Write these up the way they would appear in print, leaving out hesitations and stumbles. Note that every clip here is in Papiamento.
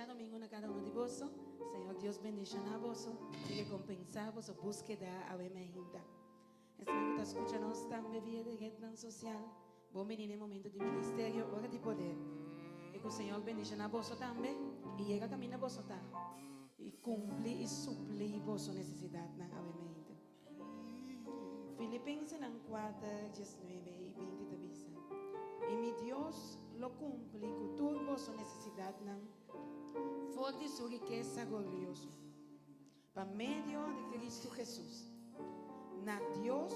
djadomingo na kada uno di boso. Señor Dios bendishoná boso i rekompensá boso búskeda awe meinta. Esnan ku ta skucha nos tambe via di retnan sosial, bon bini na e momento di Ministerio Ora di Poder. I ku Señor bendishoná boso tambe i yega kaminda boso ta i kumpli i supli boso nesesidatnan awe meinta. Filipensenan kuater, diesnuebe i binti ta bisa, I mi Dios lo kumpli ku tur boso nesesidatnan for di su rikesa glorioso, pa medio di Kristu Hesus. Na Dios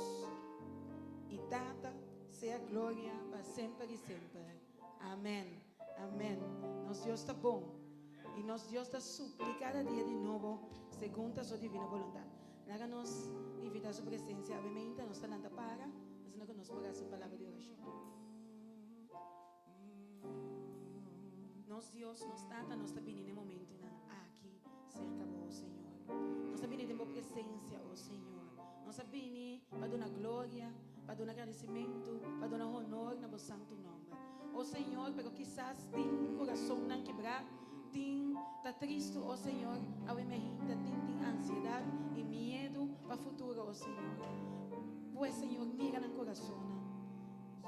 i Tata sea gloria pa semper i semper. Amen. Amen. Nos Dios ta bon i nos Dios ta supli kada dia di nobo segun ta su divino boluntat. Laga nos invitá su presensia awe meinta. Nos ta lanta para asina ku nos por hasi un palabra di orashon. Nos Dios, nos Tata, nos ta bini na e momentunan aki serka Bo, o Señor. Nos ta bini den Bo presensia, o Señor. Nos a bini pa duna gloria, pa duna gradisimentu, pa duna honor na Bo santu nòmber. O Señor, pero kisas tin kurasonnan kibrá, tin ta tristu, o Señor, awe mehinta tin tin ansiedat i miedu pa futuro, o Señor. Pues, Señor, mira nan kurasonnan.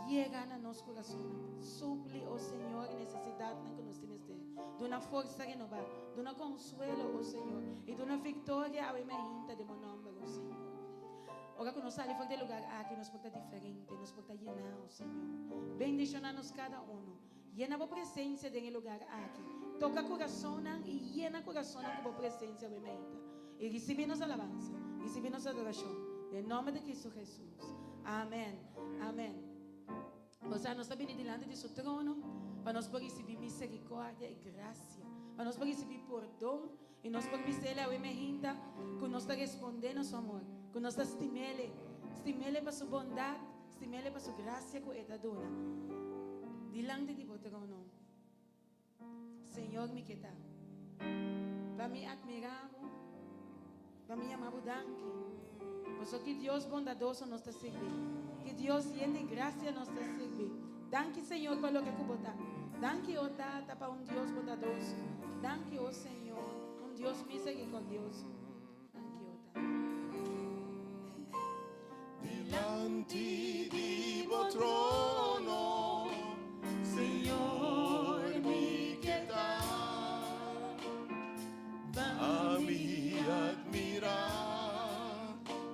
Yega na nos kurasonnan. Supli, o Señor, nesesidatnan ku nos tin mester. Duna forsa renobá. Duna konsuelo, o Señor, i duna viktoria awe mainta den bo nòmber, o Señor. Ora ku nos sali for di e lugar aki, nos por ta diferente, nos por ta yená, o Señor. Bendishoná nos kada uno. Yena bo presensia den e lugar aki. Toka kurasonnan i yena kurasonnan ku bo presensia awe mainta. I risibí nos alabansa, risibí nos adorashon, den nòmber di Kristu Hesus. Amèn. Amèn. Osea, nos ta bini dilanti di su trono pa nos por risibí miserikòrdia i grasia, pa nos por risibí pordon i nos por bis'El awe mehinta ku nos ta respondé na su amor, ku nos ta stim'El, stim'El pa su bondat, stim'El pa su grasia ku E ta duna. Dilanti di bo trono, Señor, mi ke ta pa mi admirá bo, pa mi yama bo danki. Pasobra ki Dios bondadoso nos ta sirbi, ki Dios yen di grasia nos ta sirbi. Danki, Señor, pa loke ku bo ta. Danki, o Tata, pa un Dios bondadoso. Danki, o Señor, un Dios miserikordioso. Danki, o Tata. Dilanti di bo trono, Señor, mi ke ta. Pa mi admirá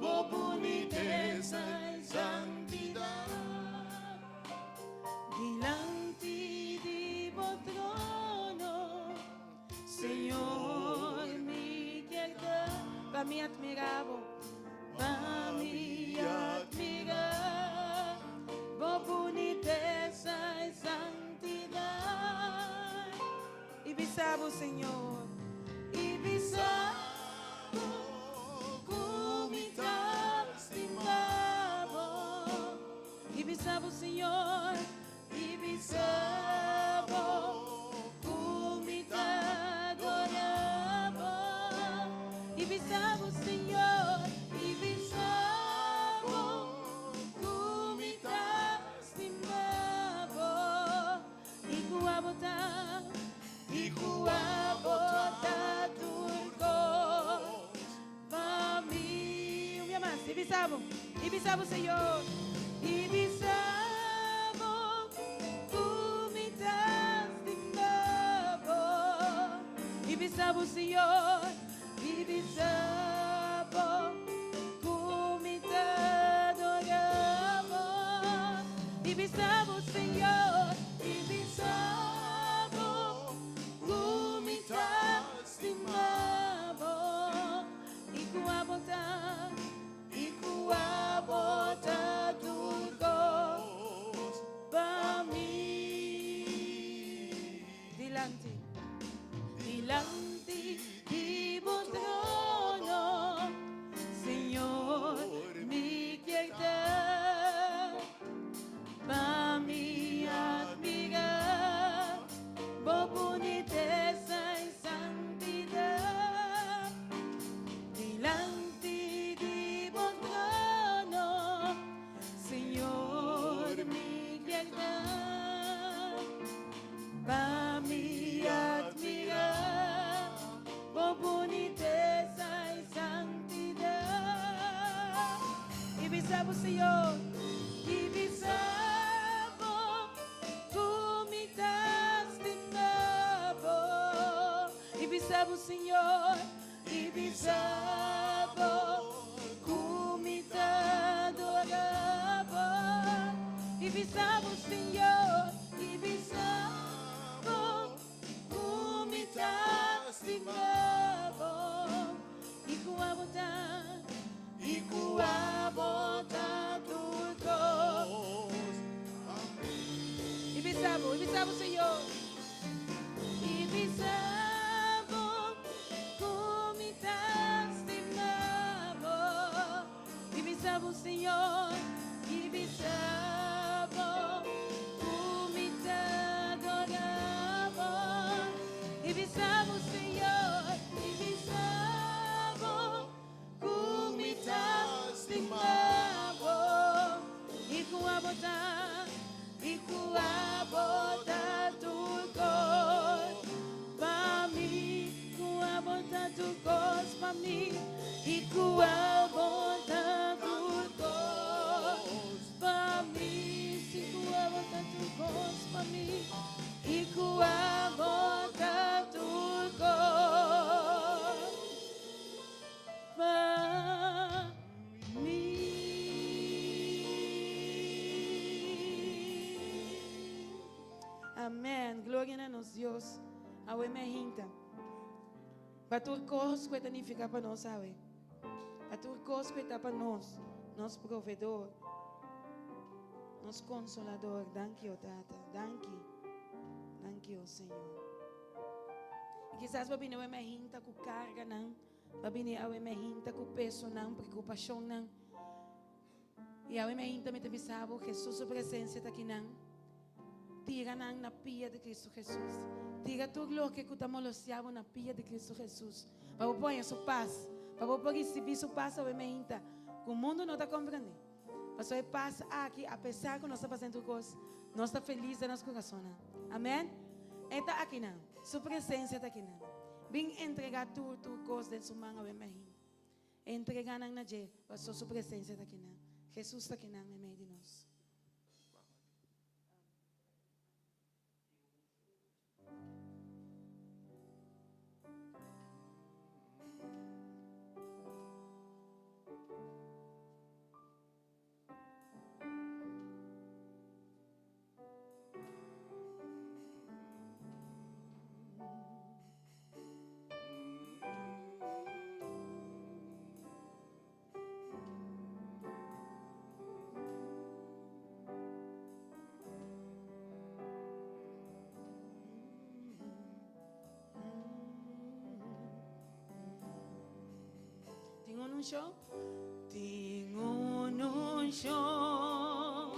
bo bunitesa i santidat. Dilanti di bo trono, Señor, mi kier ta. Pa mi admirá bo, pa mi admirá bo bunitesa i santidat. I bisa bo, Señor, i bisa bo ku mi ta stima bo. I bisa bo, Señor, i bisa bo ku mi ta adorá bo. I bisa bo, Señor, i bisa bo ku mi ta stima bo. I ku abo ta, i ku abo ta tur kos pa mi. Un bia mas, i bisa bo, i bisa bo, Señor, i bisa bo ku mi ta stima bo. I bisa bo, Señor, i bisa bo ku mi ta adora bo. I bisa bo, Señor, i bisa bo ku mi ta stima bo. I ku abo ta, i ku abo ta tur kos pa mi. Dilanti, dilanti di. Bisa bo, Señor. I bisa bo ku mi ta stima bo. I bisa bo, Señor. I bisa bo ku mi ta adorá bo. I bisa bo, Señor. I bisa bo ku mi ta stima bo. I ku abo ta, i ku abo ta tur kos. I bisa bo, i bisa bo, Señor. I bisa bo ku mi ta stima bo. I bisa bo, Señor. I bisa bo ku mi ta adorá bo. I bisa bo, Señor. I bisa bo ku mi ta stima bo. I ku abo ta, i ku abo ta tur kos pa mi, ku abo ta tur kos pa mi, i ku abo ta tur kos pa mi, si ku abo ta tur kos pa mi, i ku abo ta tur kos pa mi. Amèn. Gloria na nos Dios. Awe mainta. Pa tur kos ku e ta nifiká pa nos awe. Pa tur kos ku e ta pa nos. Nos proveedor. Nos konsolador. Danki, o Tata. Danki. Danki, o Señor. I kisas bo a bini awe mainta ku karganan. Bo a bini awe mainta ku pesonan, preokupashonnan. I awe mainta mi ta bisa bo, Jesus su presensia ta akinan. Tira nan na pia di Cristo Jesus. Tira tur loke ku ta molestia bo na pia di Cristo Jesus. Pa bo por haña su pas. Pa bo por risibí su pas awe mainta, ku mundu no ta komprendé. Pasobra e pas aki, apesar ku nos ta pasando tur kos, nos ta felis den nos kurasonnan. Amèn. E ta akinan. Su presensia ta akinan. Bin entregá tur tur kos den su man awe mainta. Entregá nan na dje, pasobra su presensia ta akinan. Hesus ta akinan meimei di nos. Tin un unshon? Tin un unshon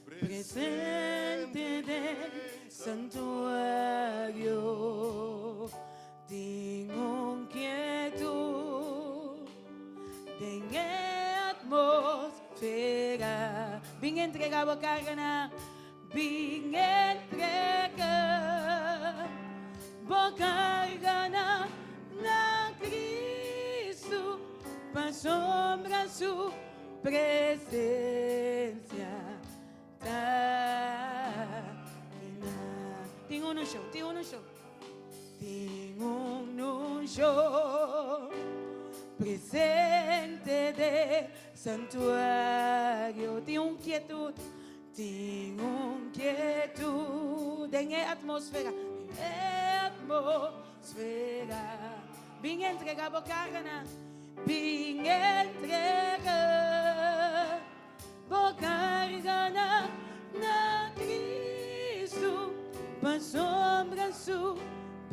presente den santuario. Tin un kietud den e atmosfera. Bin entrega bo karga na, bin entrega bo karga na, na Cristo, pasobra su presencia ta kina. Tin un unshon, tin un unshon. Tin un unshon presente den santuario. Tin un kietud, tin un kietud den e atmosfera, den e atmosfera. Bin entrega bo karganan, bin entrega Bo carga na na Cristo pasobra su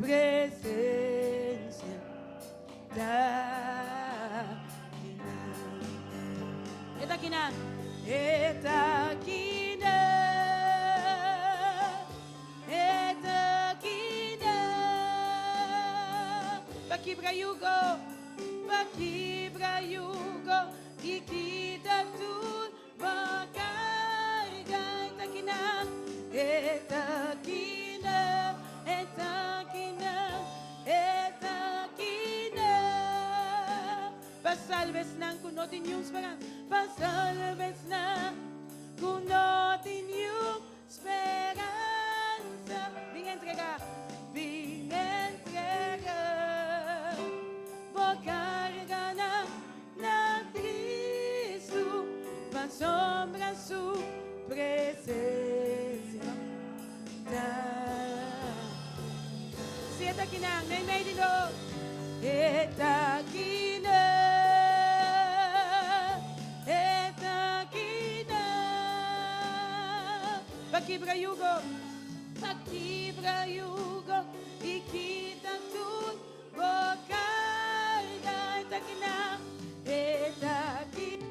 presencia ta kinan. E ta kinan. E ta kinan. E ta kinan. Pa kibra yugo, pa kibra yugo. I kita tur bo karga. E ta kinan, e ta kinan, e ta kinan, e ta kinan. Pa salba esnan ku no tin niun speransa, pa salba esnan ku no tin niun speransa. Bin entregá, bin entregá bo karganan na Kristu, pasobra su presensia ta. Si e ta kinan, meimei di nos. E ta kinan, e ta kinan. Pa kibra yugo, pa kibra yugo i kita tur bo karga. E ta kinan, e ta kinan.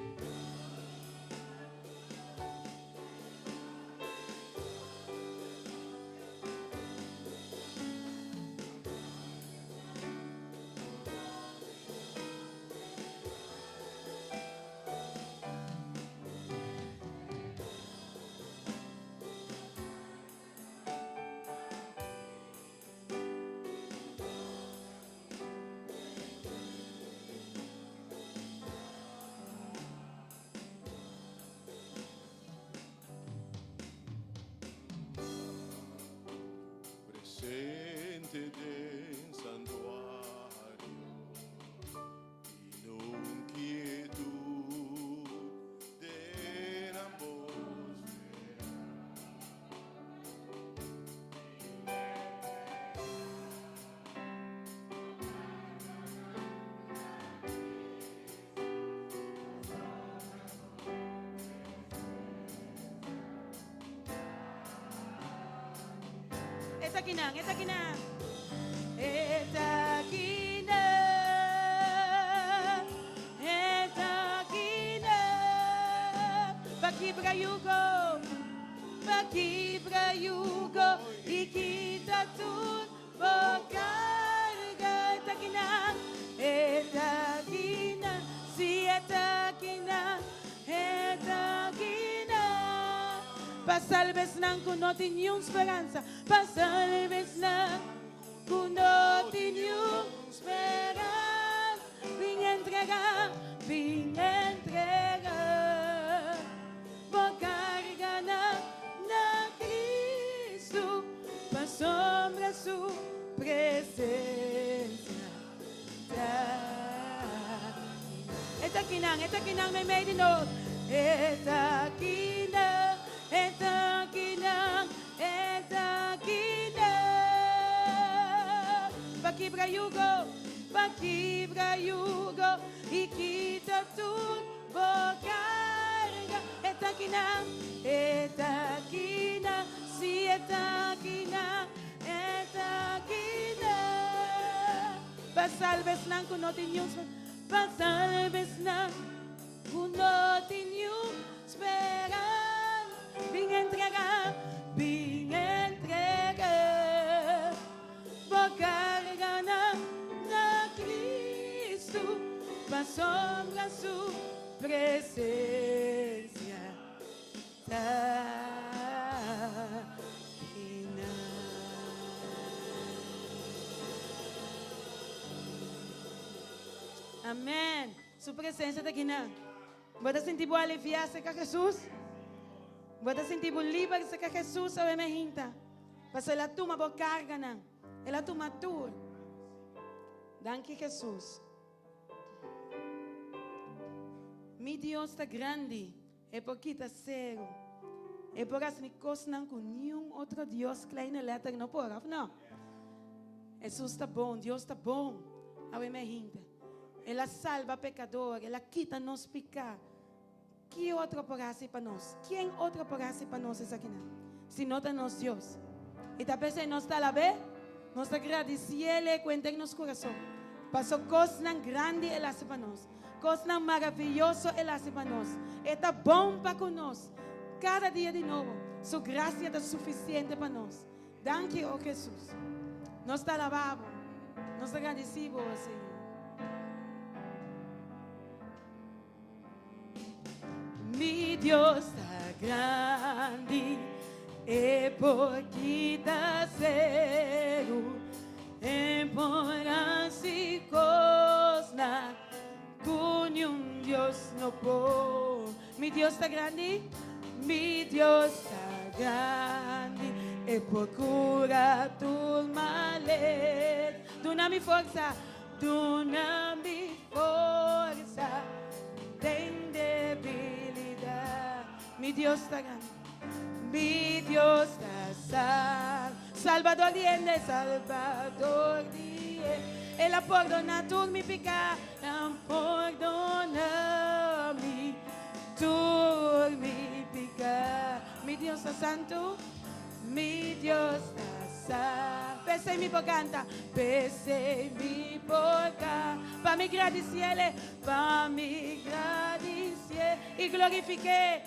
Presente den santuario i nun kietud den atmosfera. E ta kinan, e ta kinan. E ta kinan, e ta kinan. Pa kibra yugo, pa kibra yugo i kita tur bo karga. E ta kinan, e ta kinan, si e ta kinan, e ta kinan. Pa salba esnan ku no tin niun speransa, pa salba esnan ku no tin niun speransa. Bin entrega, bin entrega bo karganan na Kristu, pasobra su presensia ta E ta kinan, e ta kinan meimei di nos. E ta kinan, e ta kinan, e ta kinan. Pa kibra yugo, pa kibra yugo i kita tur bo karga. E ta kinan, e ta kinan, si e ta kinan, e ta kinan. Pa salba esnan ku no tin niun Pa salba esnan ku no tin niun speransa. Bin entrega, bin entrega bo karganan na Kristu, pasobra su presensia ta kinan. Amen. Su presencia ta kinan. Bo ta sinti bo aliviá serka Hesus? Bo ta sinti bo liber serka Hesus awe mehinta? Pasobra el a tuma bo karganan. El a tuma tur. Danki Hesus. Mi Dios ta grandi. E por kita seru. E por hasi kosnan ku niun otro Dios kleine letter no por, of no? Hesus ta bon, Dios ta bon. Awe mi hinte. El a salba pekador, el a kita nos piká. Ki otro por hasi pa nos? Ken otro por hasi pa nos esakinan? Si no ta nos Dios. I ta p'esei nos ta alab'é, nos ta gradisié ku henter nos kurason. Paso kosnan grandi el hasi pa nos. Kosnan maravioso el hasi pa nos. E ta bon pa ku nos. Kada dia di nobo, su grasia ta sufisiente pa nos. Danki, o Hesus. Nos ta alabá bo. Nos ta gradisí bo, o Señor. Mi Dios ta grandi, e por kita seru, e por hasi kosnan ku. no por. Mi Dios ta grandi, mi Dios ta grandi, e por cura tur malesa. Duna mi forsa, duna mi forsa den debilidad. Mi Dios ta grandi, mi Dios ta sal, Salvador di hende, Salvador di hende. El a pordona tur mi pica, El a pordona mi tur mi pica. Mi Dios ta santo, mi Dios ta santo. P'esey mi por canta, p'esey mi por canta. Pa mi gradiciele, pa mi gradiciele y glorifique,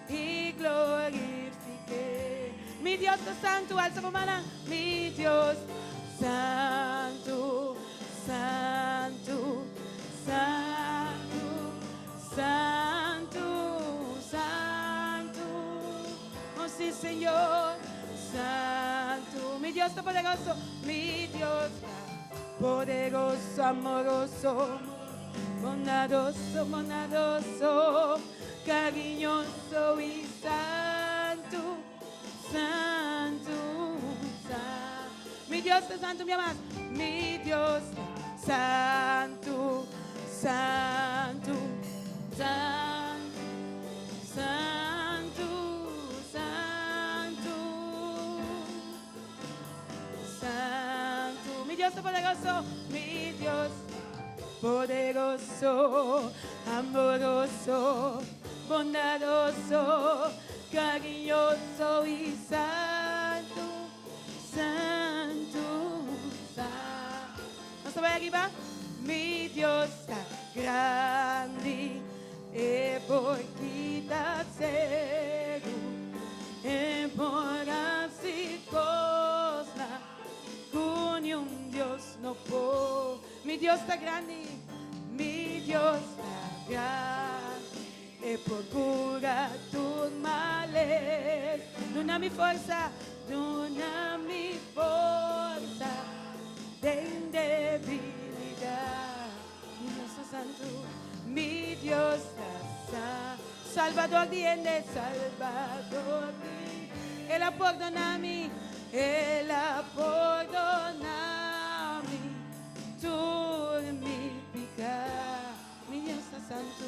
y glorifique. Mi Dios ta santo, alsa bo mannan. Mi Dios santo, santo, santo, santo, santo. Oh sí, Señor, santo. Mi Dios ta poderoso, mi Dios ta poderoso, amoroso, bondadoso, bondadoso, cariñoso y santo, santo, santo. Mi Dios ta santo, mi amas. Mi Dios ta santo, santo, santo, santo, santo, santo. Mi Dios ta poderoso, mi Dios poderoso, amoroso, bondadoso, cariñoso y santo, santo, santo. Nos ta bay ariba? Mi Dios ta grandi, e por kita ciego, e por haci cosnan cu un Dios no por. Mi Dios ta grandi, mi Dios ta grandi, e por cura tur malesa. Duna mi forsa, duna mi forsa den debilidad. Mi Dios ta santo, mi Dios ta santo. Salvador di hende, Salvador di El a pordona mi, El a pordona mi tur mi pica. Mi Dios ta santo,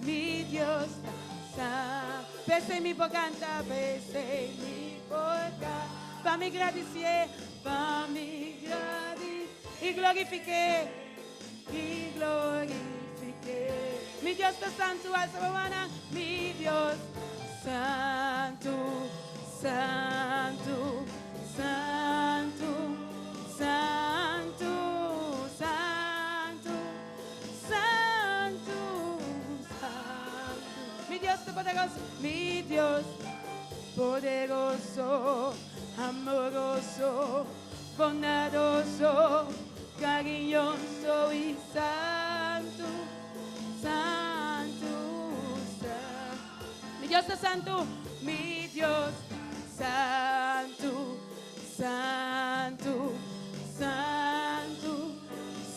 mi Dios ta santo. P'esey mi por canta, p'esey mi por canta. Pa mi gradici, pa mi gradici. Y glorifique, y glorifique. Mi Dios ta santo, alsa bo mannan. Mi Dios santo, santo, santo, santo, santo, santo, santo. Mi Dios ta poderoso, mi Dios poderoso, amoroso, bondadoso, cariñoso y santo, santo, santo. Mi Dios ta santo, mi Dios santo, santo, santo,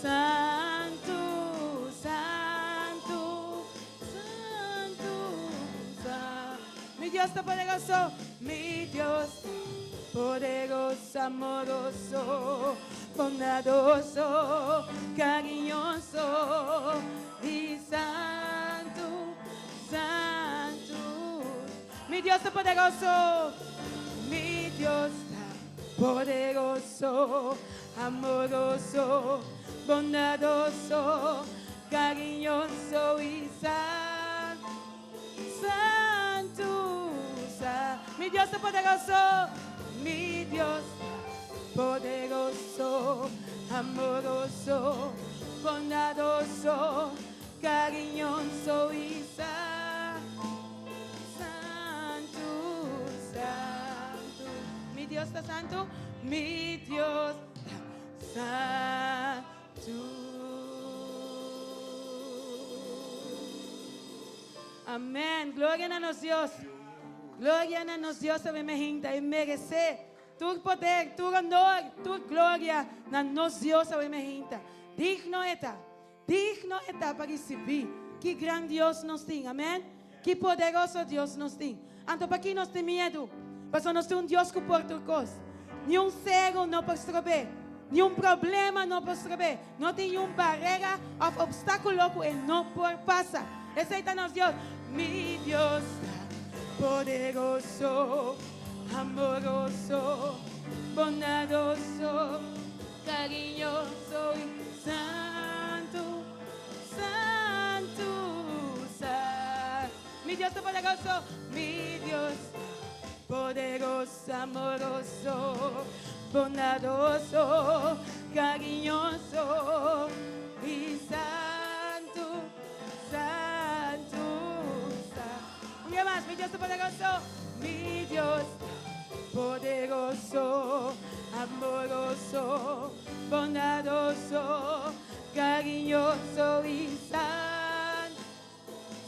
santo, santo, santo, santo. Mi Dios ta poderoso, mi Dios poderoso, amoroso, bondadoso, cariñoso y santo, santo. Mi Dios ta poderoso, mi Dios ta poderoso, amoroso, bondadoso, cariñoso y santo, santo, santo. Mi Dios ta poderoso, mi Dios poderoso, amoroso, bondadoso, cariñoso y santo, santo, santo. Mi Dios ta santo, mi Dios ta santo. Amen. Gloria na nos Dios. Gloria na nos Dios, awe mainta. E merece tur poder, tur honor, tur gloria na nos Dios awe mainta. Digno e ta. Digno e ta pa recibi. Ki gran Dios nos tin, amèn? Ki poderoso Dios nos tin. Anto pakí nos tin miedu? Pasobra nos tin un Dios ku por tur kos. Niun sero no por strob'é. Niun problema no por strob'é. No tin niun barera òf opstákulo ku e no por pasa. Esei ta nos Dios. Mi Dios ta poderoso, amoroso, bondadoso, kariñoso i santu, santu, santu. Mi Dios ta poderoso, mi Dios ta poderoso, amoroso, bondadoso, kariñoso i santu, santu, santu. Un bia mas, mi Dios ta poderoso, mi Dios ta poderoso, amoroso, bondadoso, kariñoso i santu.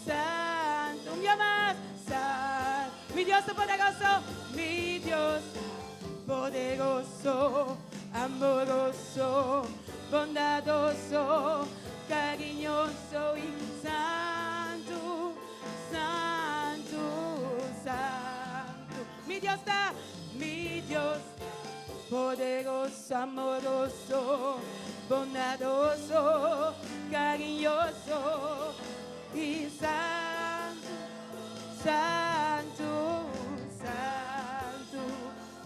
Santu, un bia mas, Santu. Mi Dios ta poderoso, mi Dios ta poderoso, amoroso, bondadoso, cariñoso y santu, santu, santu. Mi Dios ta, mi Dios ta poderoso, amoroso, bondadoso, cariñoso y santu, santu, santu.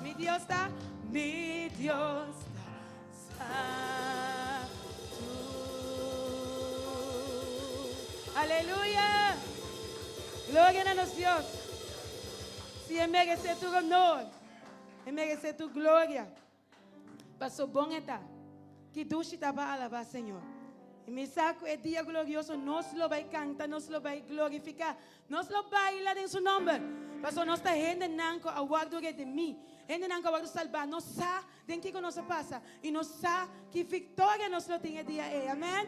Mi Dios ta, mi Dios ta santu. Aleluya! Gloria na nos Dios. Si e merece tur honor, e merece tur gloria. Paso bon e ta. Ki dushi ta pa alabá Señor. I mi sa ku e dia glorioso nos lo bai kanta, nos lo bai glorifiká, nos lo baila den su nòmber. Paso nos ta hendenan ku a wòrdu redimí, hendenan ku a wòrdu salbá. Nos sa den kiko nos a pasa i nos sa ki viktoria nos lo tin e dia ei. Amèn.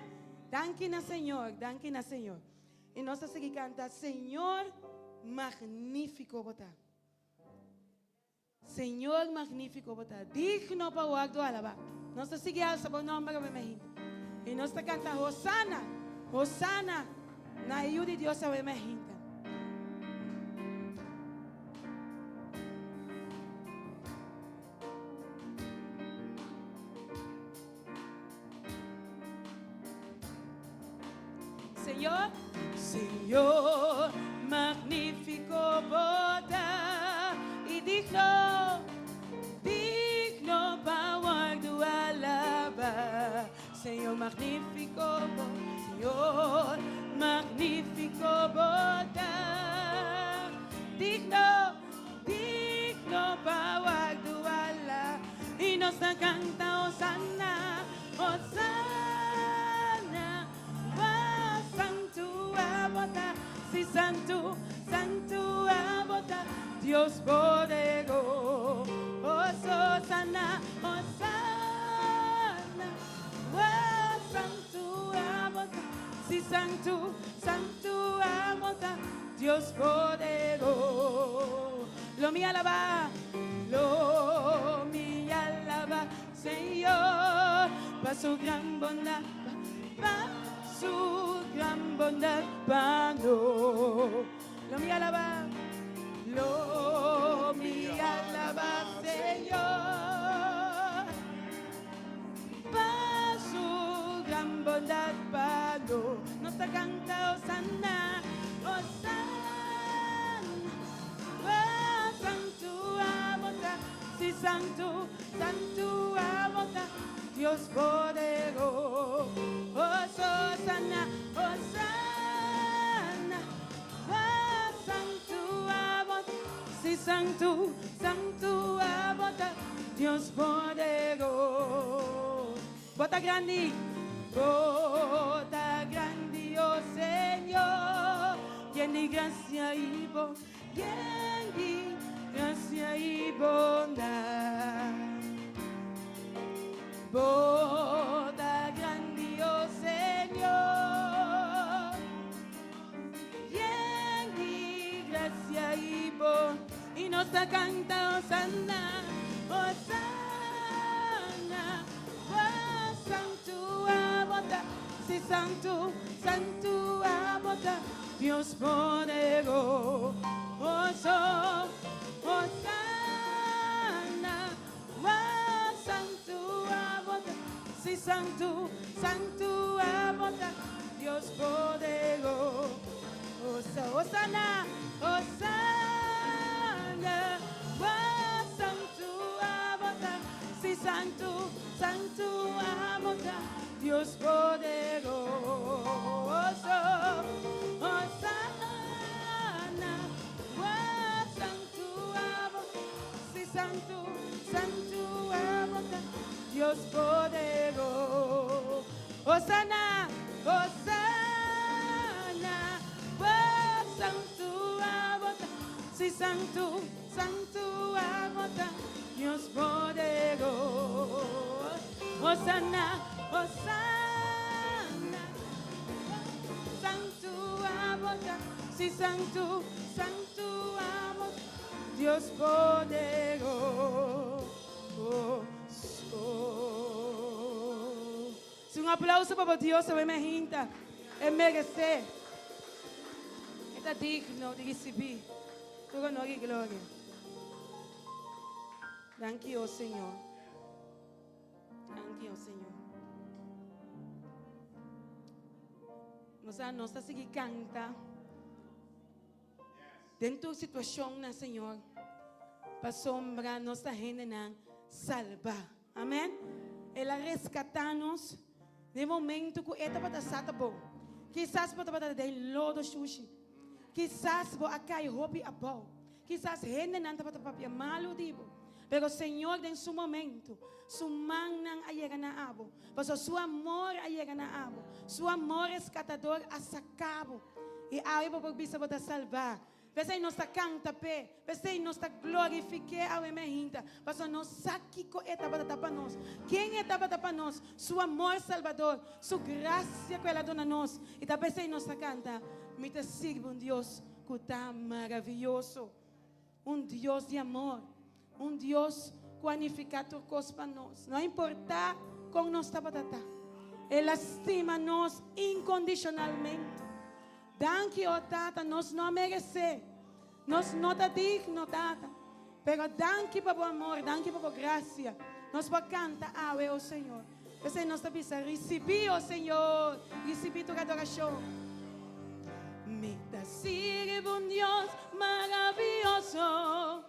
Danki na Señor, danki na Señor. I nos ta sigui kanta, Señor, magnífiko bo ta. Señor magnífiko bo ta, digno pa wòrdu alabá. Nos ta sigui alsa bo nòmber awe mainta. I nos ta kanta Hosana, Hosana na e Yu di Dios awe mainta. Señor, Señor, magnífico bo ta y digno, digno pa wòrdu alabá. Señor, magnífico bo, Señor, magnífico bo ta, digno, Digno pa wòrdu alá. I nos ta kanta Hosana, Hosana. Wa santu abo ta, si santu, santu abo ta, Dios poderoso. Hosana, Hosana. Wa santu abo ta, si santu, santu abo ta. Dios poderoso. Lo mi alabá, lo mi alabá, Señor, pa su gran bondad, pa su gran bondad pa nos. Lo mi alabá, lo mi alabá, Señor, pa su gran bondad pa nos. Nos ta canta Hosanna, Hosanna. Oh, santu abo ta, si santu, santu abo ta, Dios poderoso. Hosanna, Hosanna. Oh, santu abo ta, si santu, santu abo ta, Dios poderoso. Bo ta grandi, Bo ta grandi, oh Señor, yen di gracia i bo, yen di gracia i bondad. Bo ta grandi, oh Señor, yen di gracia i bo, i nos ta canta Hosanna, Hosanna. Santu abo ta, si santu, santu abo. Dios poderoso. Hosana, wa santu abo ta. Si santu, santu abo ta. Dios poderoso. Hosana, Hosana, wa santu abo ta. Si santu, santu abo ta. Dios poderoso. Hosana, wa santu abo. Si santu, santu abo ta. Dios poderoso. Hosana, Hosana, wa santu abo ta. Si santu, santu abo ta. Dios poderoso. Hosana, Hosana, santu abo ta. Si santu, santu abo ta. Dios poderoso. Si un aplauso pa Dios awe mainta. E meresé. E ta digno di risibí tur honor i gloria. Danki, o Señor. Danki, o Señor. Nos a nos ta sigui kanta den tur situashon na Señor. Pasobra nos ta hendenan salbá. Amen. El a reskatá nos den momento ku e tabata sa ta bon. Kisas bo tabata den lodo shushi. Kisas bo a kai hopi abou. Kisas hendenan tabata papia malu di bo. Pero Señor den su momento, su mannan a yega na abo. Pasobra su amor a yega na abo. Su amor reskatador a saka bo. I awe bo por bisa bo ta salbá. P'esei nos ta kanta p'e, p'esei nos ta glorifik'é awe mainta, pasobra nos sa kiko e tabata ta pa nos, ken e tabata pa nos, su amor salbador, su grasia ku el a duna nos. I ta p'esei nos ta kanta, Mi ta sirbi un Dios ku ta maravioso, un Dios di amor, un Dios ku a nifiká tur kos pa nos, no a importá kon nos tabata ta. El a stima nos inkondishonalmente. Danki, o Tata, nos no a meresé. Nos no ta digno, Tata. Pero danki pa bo amor, danki pa bo gracia. Nos por canta awe, o Señor. P'esei nos ta bisa, Ricibí, o Señor, ricibí tur adoracion. Mi ta sirbi un Dios maraviyoso,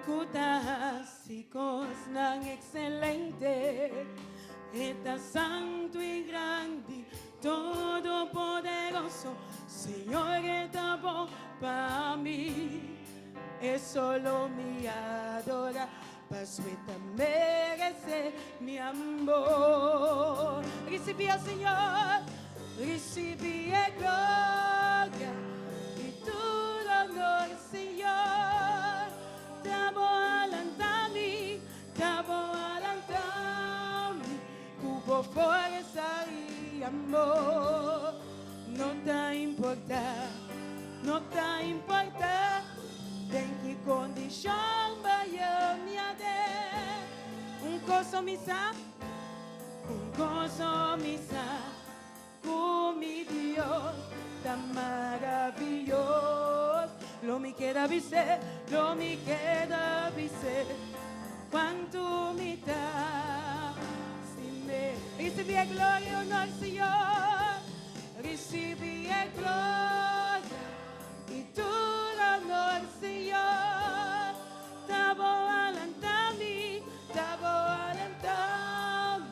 cu ta haci cosnan excelente. E ta santu y grandi, Todopoderoso, Señor e ta bon pa mi. E solo mi adora, paso e ta merece mi amor. Ricibi al Señor, ricibi e gloria y tur honor, Señor. Ta bo a lanta mi, ta bo a lanta mi. Ku bo forsa i amor. No ta importá, no ta importá den ki kondishon baya mi a den. Un kos so mi sa, un kos so mi sa, ku mi Dios ta maraviyos. Lo mi keda bis'é, lo mi keda bis'é. Cuantu mi ta stim'é. Ricibi e gloria y honor, Señor. Ricibi e gloria y tur honor, Señor. Ta bo a lanta mi, ta bo a lanta mi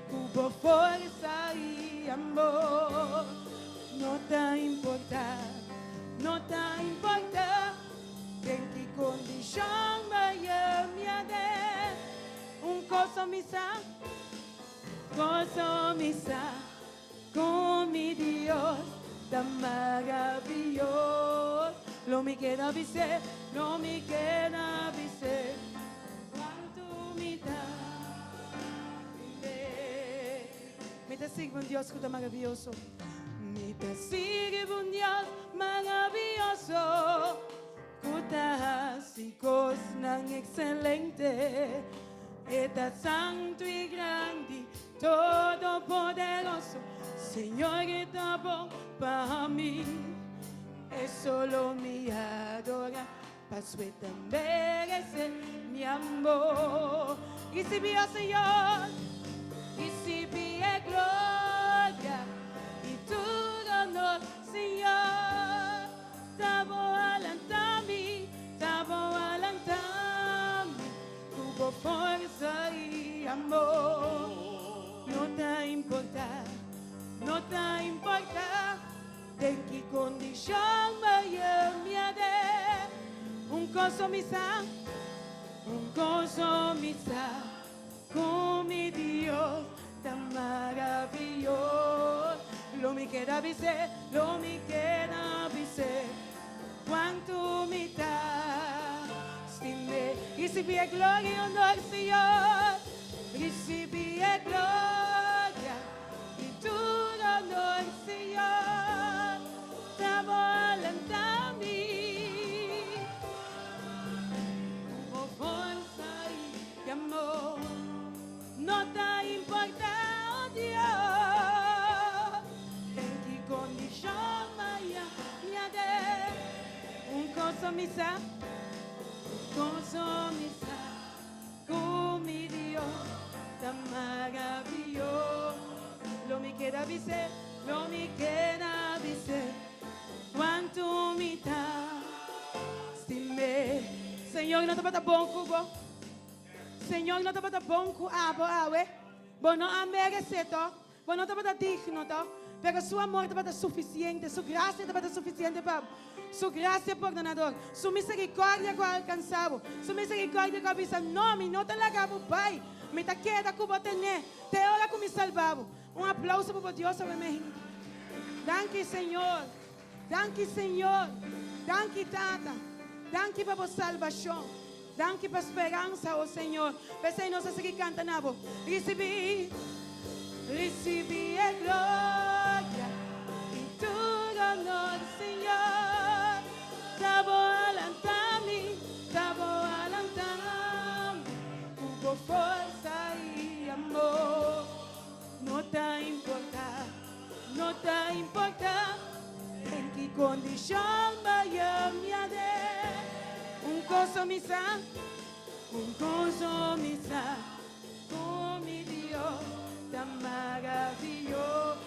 cu bo forsa y amor. No ta importa, no ta importa. Den ki kondishon baya mi a den? Un kos so mi sa, kos so mi sa, ku mi Dios ta maraviyos. Lo mi keda bis'é, lo mi keda bis'é, kuantu mi ta bib'é. Mi ta sirbi un Dios ku ta maraviyoso. Mi ta sirbi un Dios maraviyoso ku ta hasi kosnan ekselente. E ta santu i grandi, todopoderoso. Señor e ta bon pa mi. Eso lo mi adora, paso e ta merece mi amor. Ricibi, oh Señor, ricibi e gloria y tur honor, Señor. Ta bo a lanta mi, ta bo a lanta mi, cu bo forza y amor. No ta importa, no ta importa den ki condicion mi a den. Un cos mi sa, un cos mi sa, cu mi Dios ta maravilloso. Lo mi keda bis'é, lo mi keda bis'é, cuanto mi ta stim'é. Ricibi e gloria y honor, Señor. Ricibi e gloria y tur honor, Señor. Ta bo a lanta mi cu bo forsa y amor. No ta importa, oh Dios, den ki condicion maya mi a den. Un cos mi sa, un cos mi sa, cu mi Dios ta maravilloso. Lo mi keda bis'é, lo mi keda bis'é, cuanto mi ta stim'é. Señor no tabata bon cu bo. Señor no tabata bon cu abo awe. Bo no a merecé to. Bo no tabata digno to. Pero su amor tabata suficiente. Su gracia tabata suficiente pa bo. Su gracia pordonador. Su misericordia cu a alcansa bo. Su misericordia cu a bisa, No, mi no ta laga bo bai. Mi ta keda cu bo tene te ora cu mi salba bo. Un aplauso pa bo Dios awe mehinte. Danki, Señor. Danki, Señor. Danki, Tata. Danki pa bo salbacion. Danki pa speransa, o Señor. P'esei nos a sigui canta na bo. Ricibi, ricibi e gloria y tur honor, Señor. Ta bo a lanta mi, ta bo a lanta mi cu bo forsa y amor. No ta importa, no ta importa den ki condicion baya mi a den. Un cos mi sa, un cos mi sa, cu mi Dios ta maravilloso.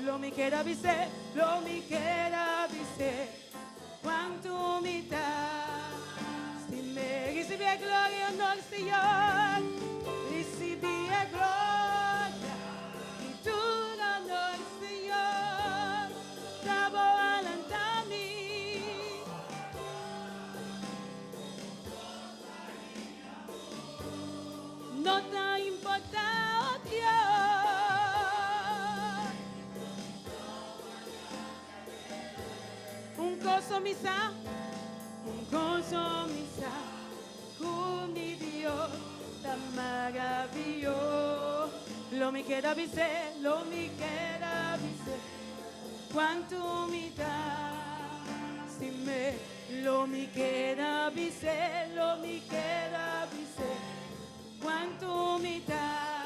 Lo mi keda bis'é, lo mi keda bis'é, cuanto mi ta stim'é. Ricibi e gloria y honor, Señor. Ricibi e gloria y tur honor, Señor. Ta bo a lanta mi. No ta importa, oh Dios. Un cos mi sa, un cos mi sa, cu mi Dios ta maravilloso. Lo mi keda bis'é, lo mi keda bis'é, cuanto mi ta stim'é. Lo mi keda bis'é, lo mi keda bis'é, cuanto mi ta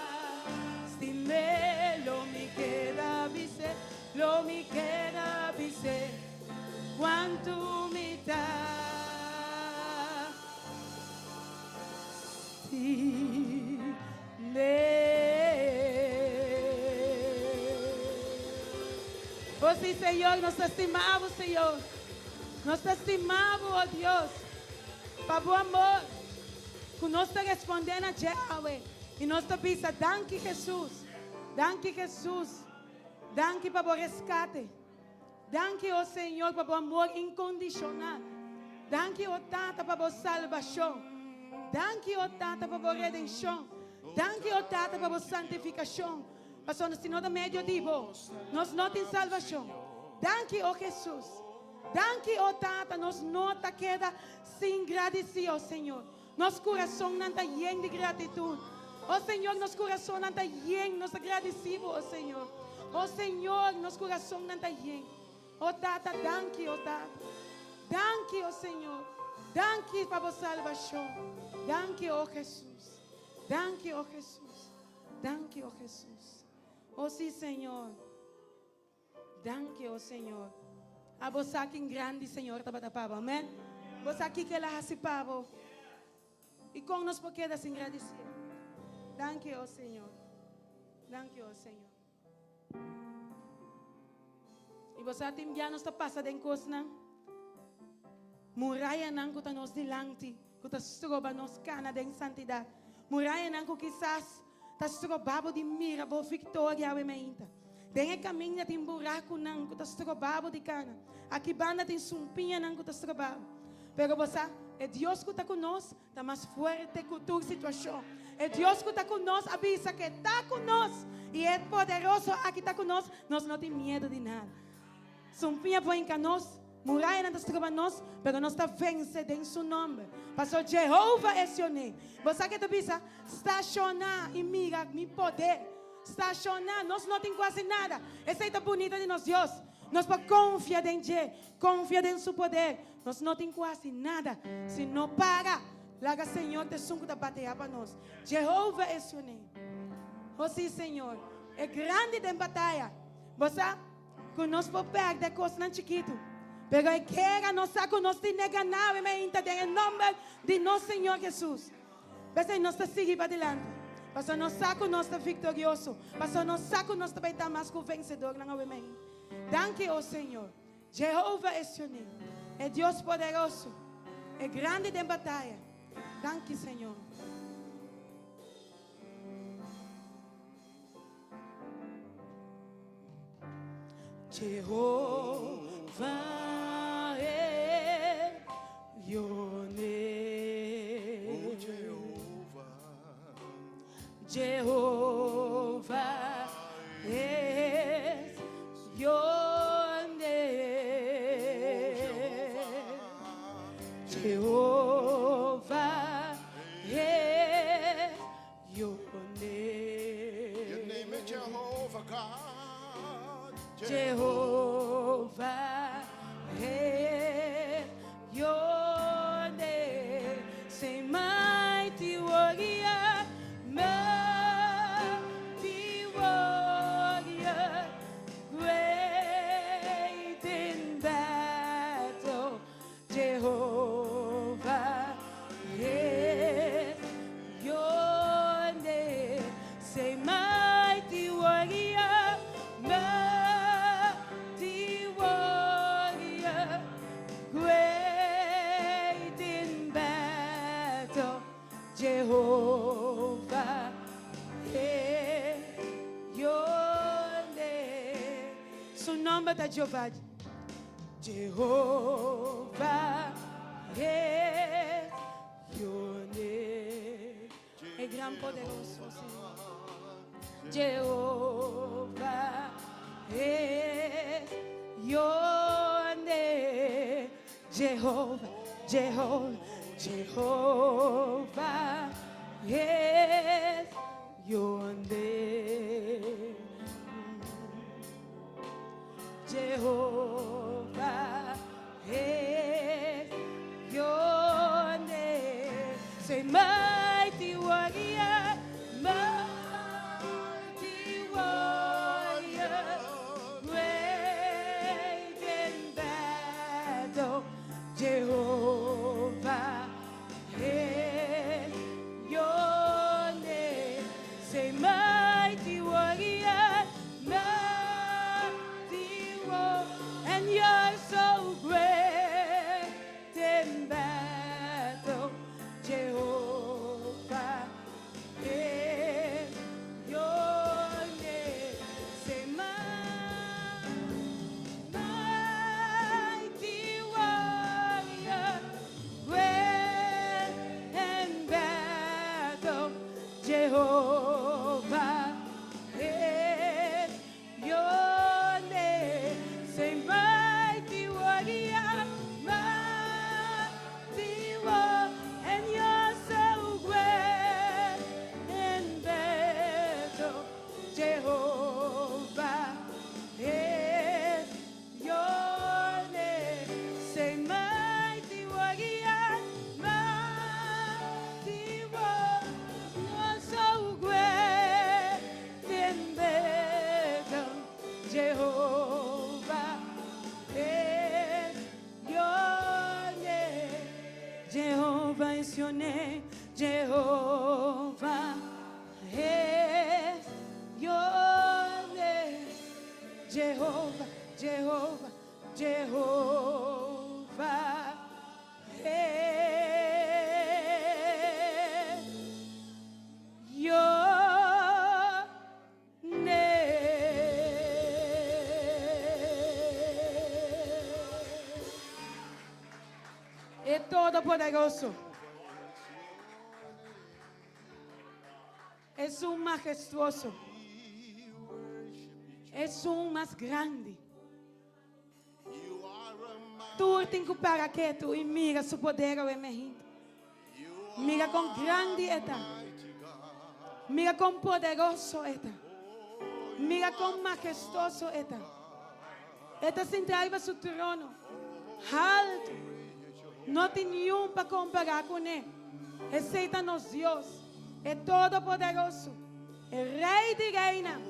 stim'é. Lo mi keda bis'é, lo mi keda bis'é, cuanto mi ta stim'é. Oh sí, Señor, nos ta stima bo, Señor. Nos ta stima bo, oh Dios, pa bo amor cu nos ta responde na dje awe. Y nos ta bisa, Danki, Jesus. Danki, Jesus. Danki pa bo rescate. Danki, oh Señor, pa bo amor incondicional. Danki, oh Tata, pa bo salbacion. Danki, oh Tata, pa bo redencion. Danki, oh Tata, pa bo santificacion. Pasobra si no ta medio di bo, nos no tin salbacion. Danki, oh Jesus. Danki, oh Tata, nos no ta keda sin gradici, oh Señor. Nos curasonnan ta yen di gratitud. Oh Señor, nos curasonnan ta yen, nos ta gradici bo, oh Señor. Oh Señor, nos curasonnan ta yen. Oh Tata, danki, oh Tata. Danki, oh Señor. Danki pa bo salbacion. Danki, oh Jesus. Danki, oh Jesus. Danki, oh Jesus. Oh sí, Señor. Danki, oh Señor. Abo sa ken grandi Señor tabata pa bo, amen? Bo sa kiko El a hasi pa bo. I kon nos por keda sin gradisié? Danki, o Señor. Danki, o Señor. I bo sa tin bia nos ta pasa den kosnan, murayanan ku ta nos dilanti, ku ta stroba nos kana den santidat, murayanan ku kisas ta stroba bo di mira bo viktoria awe meinta. Den e kaminda tin burakunan ku ta stroba bo di kana. Aki banda tin sumpiñanan ku ta stroba bo. Pero bo sa, e Dios ku ta ku nos Ta mas fuerte ku tur situashon. E Dios ku ta ku nos a bisa ku e ta ku nos i e poderoso aki ta ku nos, nos no tin miedu di nada. Sumpiña por hinka nos, murayanan ta stroba nos, pero nos ta vense den su nòmber. Pasobra Jehova e sioné. Bo sa ke ta bisa? Stashoná i mira mi poder. Stashoná, nos no tin ku hasi nada. Esei ta bunita di nos Dios. Nos por konfia den dje, konfia den su poder. Nos no tin ku hasi nada si no para laga Señor ta esun ku ta bateá pa nos. Jehová es su name. Oh sí, Señor, e grandi den bataya. Bo sa ku nos por pèrdè kosnan chikitu, pero e guera nos sa ku nos tin e ganá awe mainta den e nòmber di nos Señor Hesus. P'esei nos ta sigui padilanti, pasobra nos sa ku nos ta viktorioso, pasobra nos sa ku nos ta bai ta mas ku vensedornan awe mainta. Danki, oh Señor. Jehova es su name, e Dios poderoso, e grandi den bataya. Danki, Señor. Jehova es your name. Oh, Jehovah. Jehovah is your name. Jehovah is your name. Your name is Jehovah God. Jehovah is your name. Say, mighty warrior, mighty warrior, great in battle. Jehovah is your name. Say, mighty warrior, mighty warrior, great in battle. Jehovah is your name. Su nomber ta Jehová. Jehovah is your name. E gran poderoso Señor. Jehovah is your name. Jehovah, Jehovah, Jehovah is your name. Jehovah is your name. Say, mighty warrior, mighty warrior, great in battle. Jehovah is your name. Say, mighty warrior, mighty warrior, and you're so great in battle. Jehovah is your name. Say, mighty warrior, great in battle. Jehovah is your name. Say, mighty warrior. is your name, Jehovah is your name. Jehovah, Jehovah, Jehovah is your name. E Todopoderoso. Esun mahestuoso. Esun mas grandi. Tur tin ku para ketu i mira su poder awe mehint. Mira kon grandi e ta. Mira kon poderoso e ta. Mira kon mahestuoso e ta. E ta sinta riba su trono haltu. No tin niun pa kompará kuné. Esei ta nos Dios, e Todopoderoso, e Rei di reinan,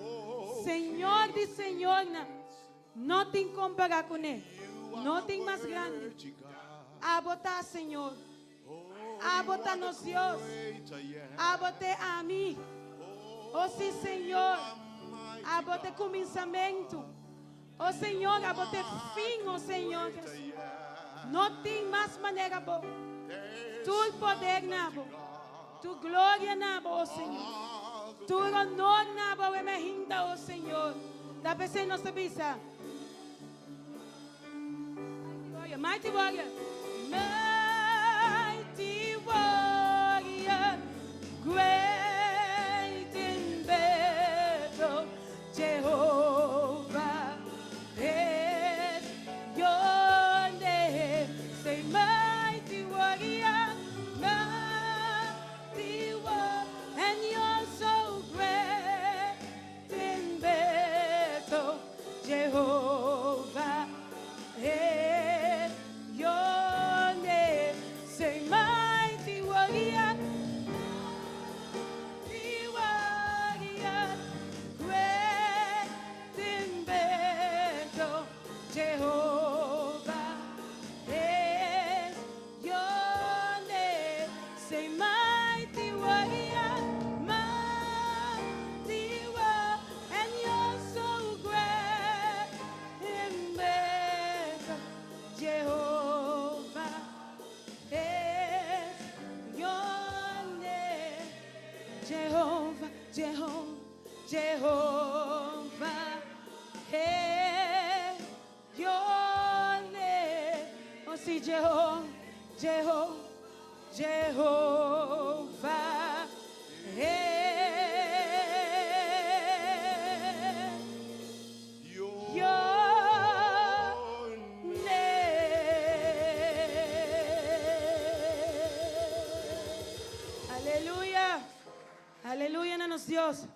Señor di señornan. No tin kompará kuné. No tin mas grandi. Abo ta, Señor. Abo ta nos Dios. Abo t'e ami. O sí, Señor. Abo t'e kuminsamentu. O Señor, abo t'e fin, o Señor Jesús. No tin mas manera bo. Tur poder na bo. Tur gloria na bo, o Señor. Tur honor na bo, awe mehinta, o Señor. Ta p'esei nos ta bisa. Mighty warrior, mighty warrior, great in battle, Jehovah is your name. Say mighty warrior, mighty warrior, and you're so great in battle, Jehovah is your name. Say mighty warrior, mighty warrior, great in battle, Jehovah is your name. Say mighty warrior, mighty warrior, and you're so great in battle, Jehovah is your name. Jehovah, Jehovah, Jehovah is your name. Oh, sí, Jehovah, Jehovah, Jehovah is your name. Aleluya. Aleluya na nos Dios.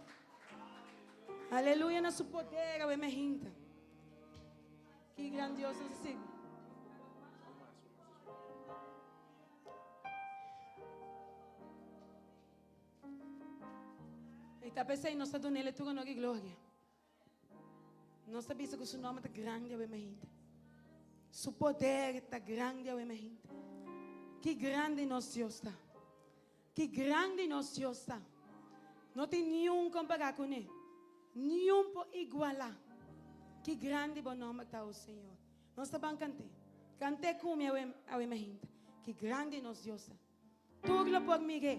Aleluya na su poder, awe mehinta. Ki grandioso nos a sigui. I ta p'esei nos ta dun'El e tur honor i gloria. Nos ta bisa ku su nòmber ta grandi awe mehinte. Su poder ta grandi awe mehinte. Ki grandi nos Dios ta! Ki grandi nos Dios ta! No tin niun kompará kuné, niun por igualá. Ki grandi bo nòmber ta, o Señor! Nos ta ban kant'é. Kant'é ku mi awe awe mehinte. Ki grandi nos Dios ta! Tur lo por mir'é.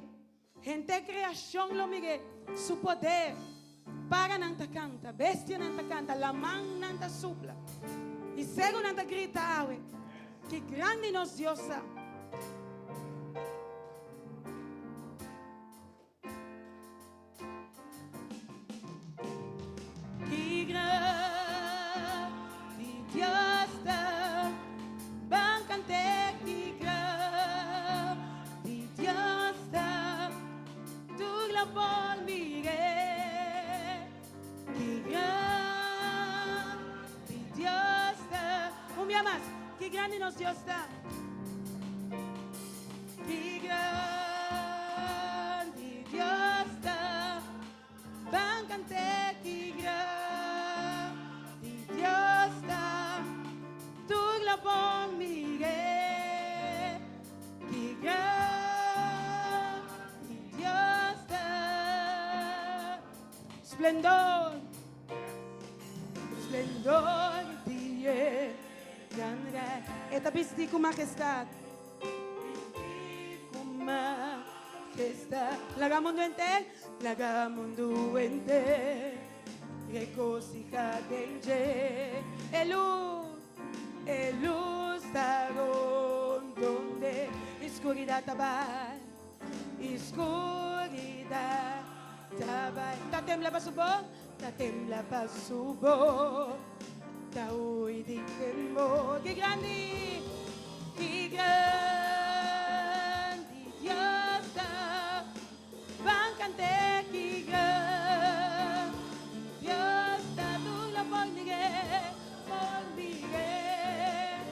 Henter kreashon lo mir'é. Su poder. Paranan ta kanta, bestianan ta kanta, lamannan ta supla i serunan ta grita awe, Ki grandi nos Dios ta! Ki grandi Dios ta, ban kant'é. Ki grandi Dios ta, tur lo por mir'é. Ki grandi Dios ta. Un bia mas, ki grandi nos Dios ta. Ki grandi Dios ta, ban kant'é. Ki grandi Dios ta, tur lo por mir'é. Ki grandi. Splendor, splendor di e gran Rei. E ta bisti ku mahestat. Bisti ku mahestat. Laga mundu henter, laga mundu henter regosihá den dje. E lus, e lus ta rondond'é, i skuridat ta bai. I skuridat ta bai. Ta tembla pa su bo, ta tembla pa su bo, ta hui di temor. Ki grandi, ki grandi Dios ta, ban kant'é. Ki grandi Dios ta, tur lo por mir'é, por mir'é.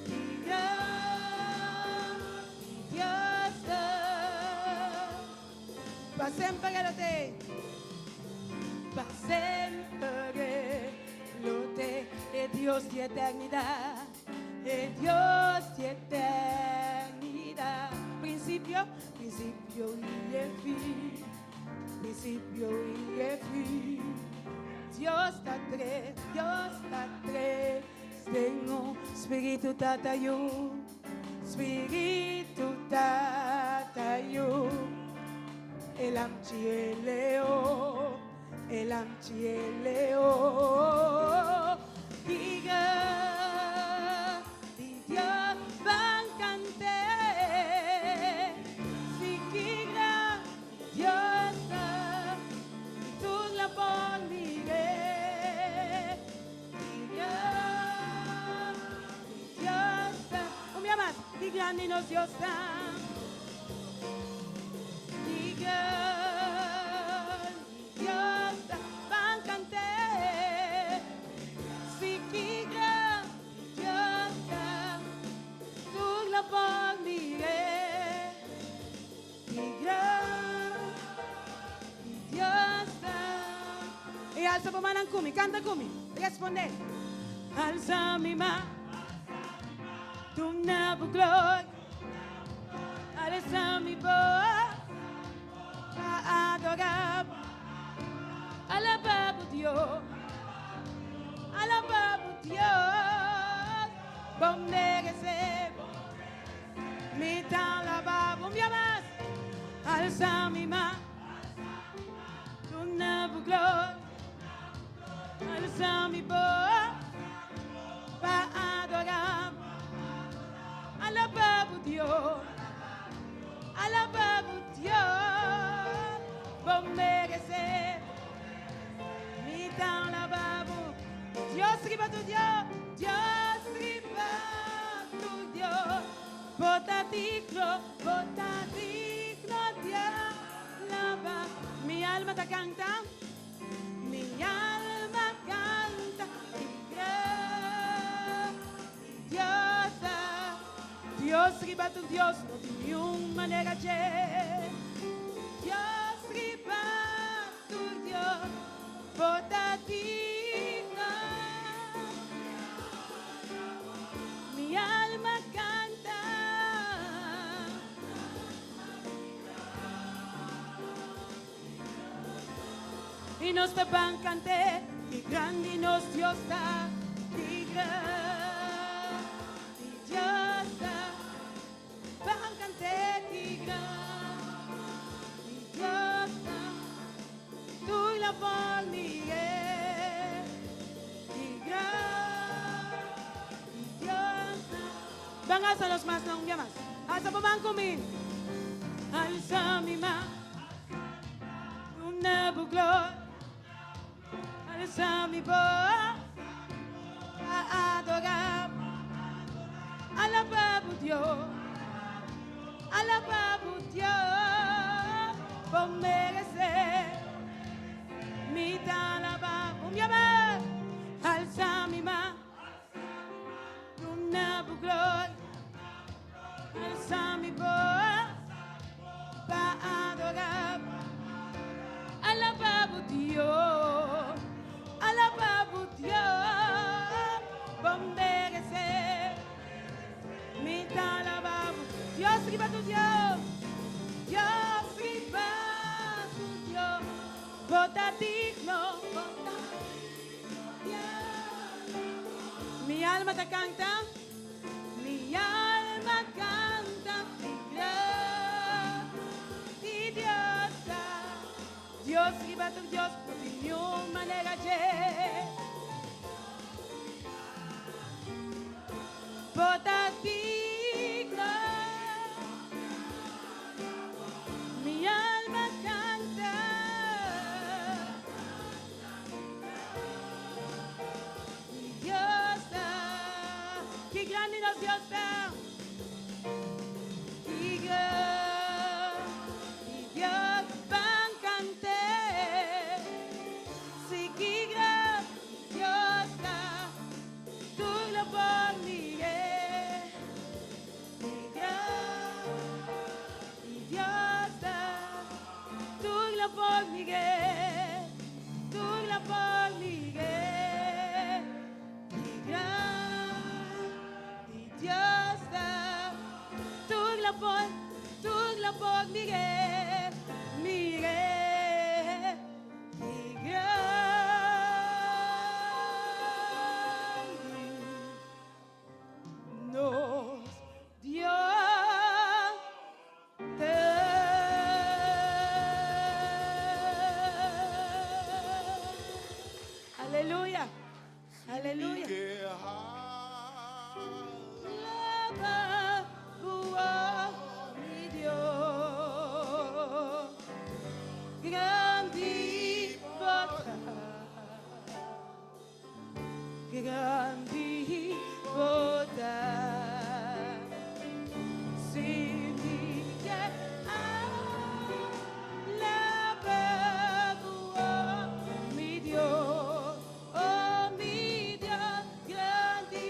Ki grandi. Dios ta pa semper e lo te, pa semper e lo te, e Dios di eternidad, e Dios di eternidad. Principio, principio y e fin, principio y e fin. Dios ta tres, Dios ta tres den un, Spiritu Tata Yu. Spiritu Tata Yu, e Lamchi e Leo, e Lamchi e Leo. Diga di Dios ban kant'é, si ki gran Dios ta, i tur la por mir'é. Un bia mas, ki grandi nos Dios ta. Ki grandi Dios ta. Ban kant'é. Si ki grandi Dios ta. Tur lo por mir'é. Ki grandi Dios ta. I alsa bo mannan ku mi, kanta ku mi, respondé. Alsa mi man, duna bo gloria. Alsa mi bos pa adorá bo. Alabá bo Dios, alabá bo Dios, bo meresé. Mi ta alabá bo. Un bia mas. Alsa mi man. Duna bo gloria. Alsa mi bos pa adorá bo. Alabá bo Dios. Alabá bo Dios. Bo meresé. Mi ta alabá bo. Dios riba tur Dios, Dios riba tur Dios. Bo ta digno, bo ta digno di alabá. Mi alma ta canta, mi alma canta y grandi Dios ta. Dios riba tur Dios, no tin niun manera dje. Dios riba tur Dios. Bo ta digno. Mi alma canta. Y nos ta ban cant'é, Ki grandi nos Dios ta, ki grandi Dios ta. Ban cant'é, ki grandi Dios ta. Tur la por mir'é, ki grandi Dios ta. Ban alsa nos mas na un bia mas. Alsa bo man ku mi. Alsa mi man. Duna bo gloria. Alsa mi bos pa adorá bo. Alabá bo Dios. Alabá bo Dios. Bo meresé. Mi ta alabá bo. Un bia mas. Alsa mi man. Duna bo gloria. Alsa mi bos pa adorá bo. Alabá bo Dios. Alabá bo Dios. Bo meresé. Mi ta alabá bo. Dios riba tur Dios. Dios riba tur Dios. Bo. ta digno, bo ta Mi alma ta canta, mi alma canta di grandi Dios ta. Dios riba tur Dios, no tin niun manera dje. Bo ta digno. Mi alma canta. Mi Dios ta. Ki grandi nos Dios ta. Ki grandi Dios ban cant'é. Si ki grandi Dios ta. Tur lo por mir'é. Ki grandi Dios ta. Tur lo por mir'é. Tur lo por mir'é. Ki grandi Dios ta. Tur lo por, tur lo por mir'é. Mir'é. Ki grandi nos Dios ta. Aleluya, aleluya. Alaba bo, mi Dios. Grandi bo ta. Grandi bo ta. Si mi ke alaba bo, mi Dios, oh mi Dios, grandi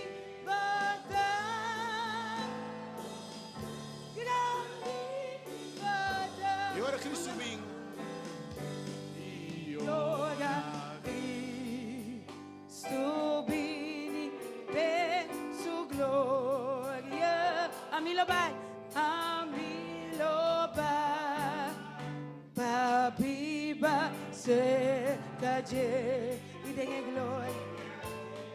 bo ta. Grandi bo ta. I ora Cristo bin. I ora Cristo bini den su gloria. Ami lo bai, ami lo bai pa biba cerca dje. I den e gloria,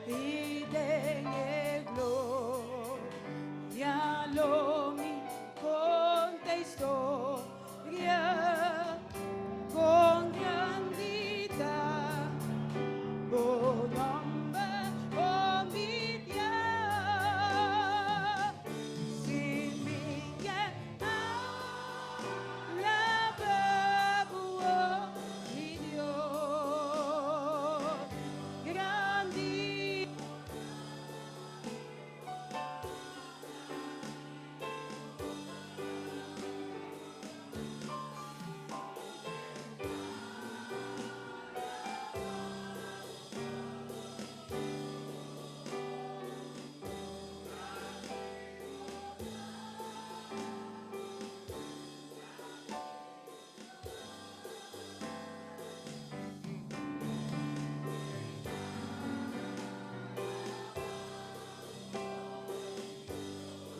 i den e gloria lo mi conta historia con grandi ta bo nomber, oh mi Dios. Si mi ke alaba bo, oh mi Dios, grandi.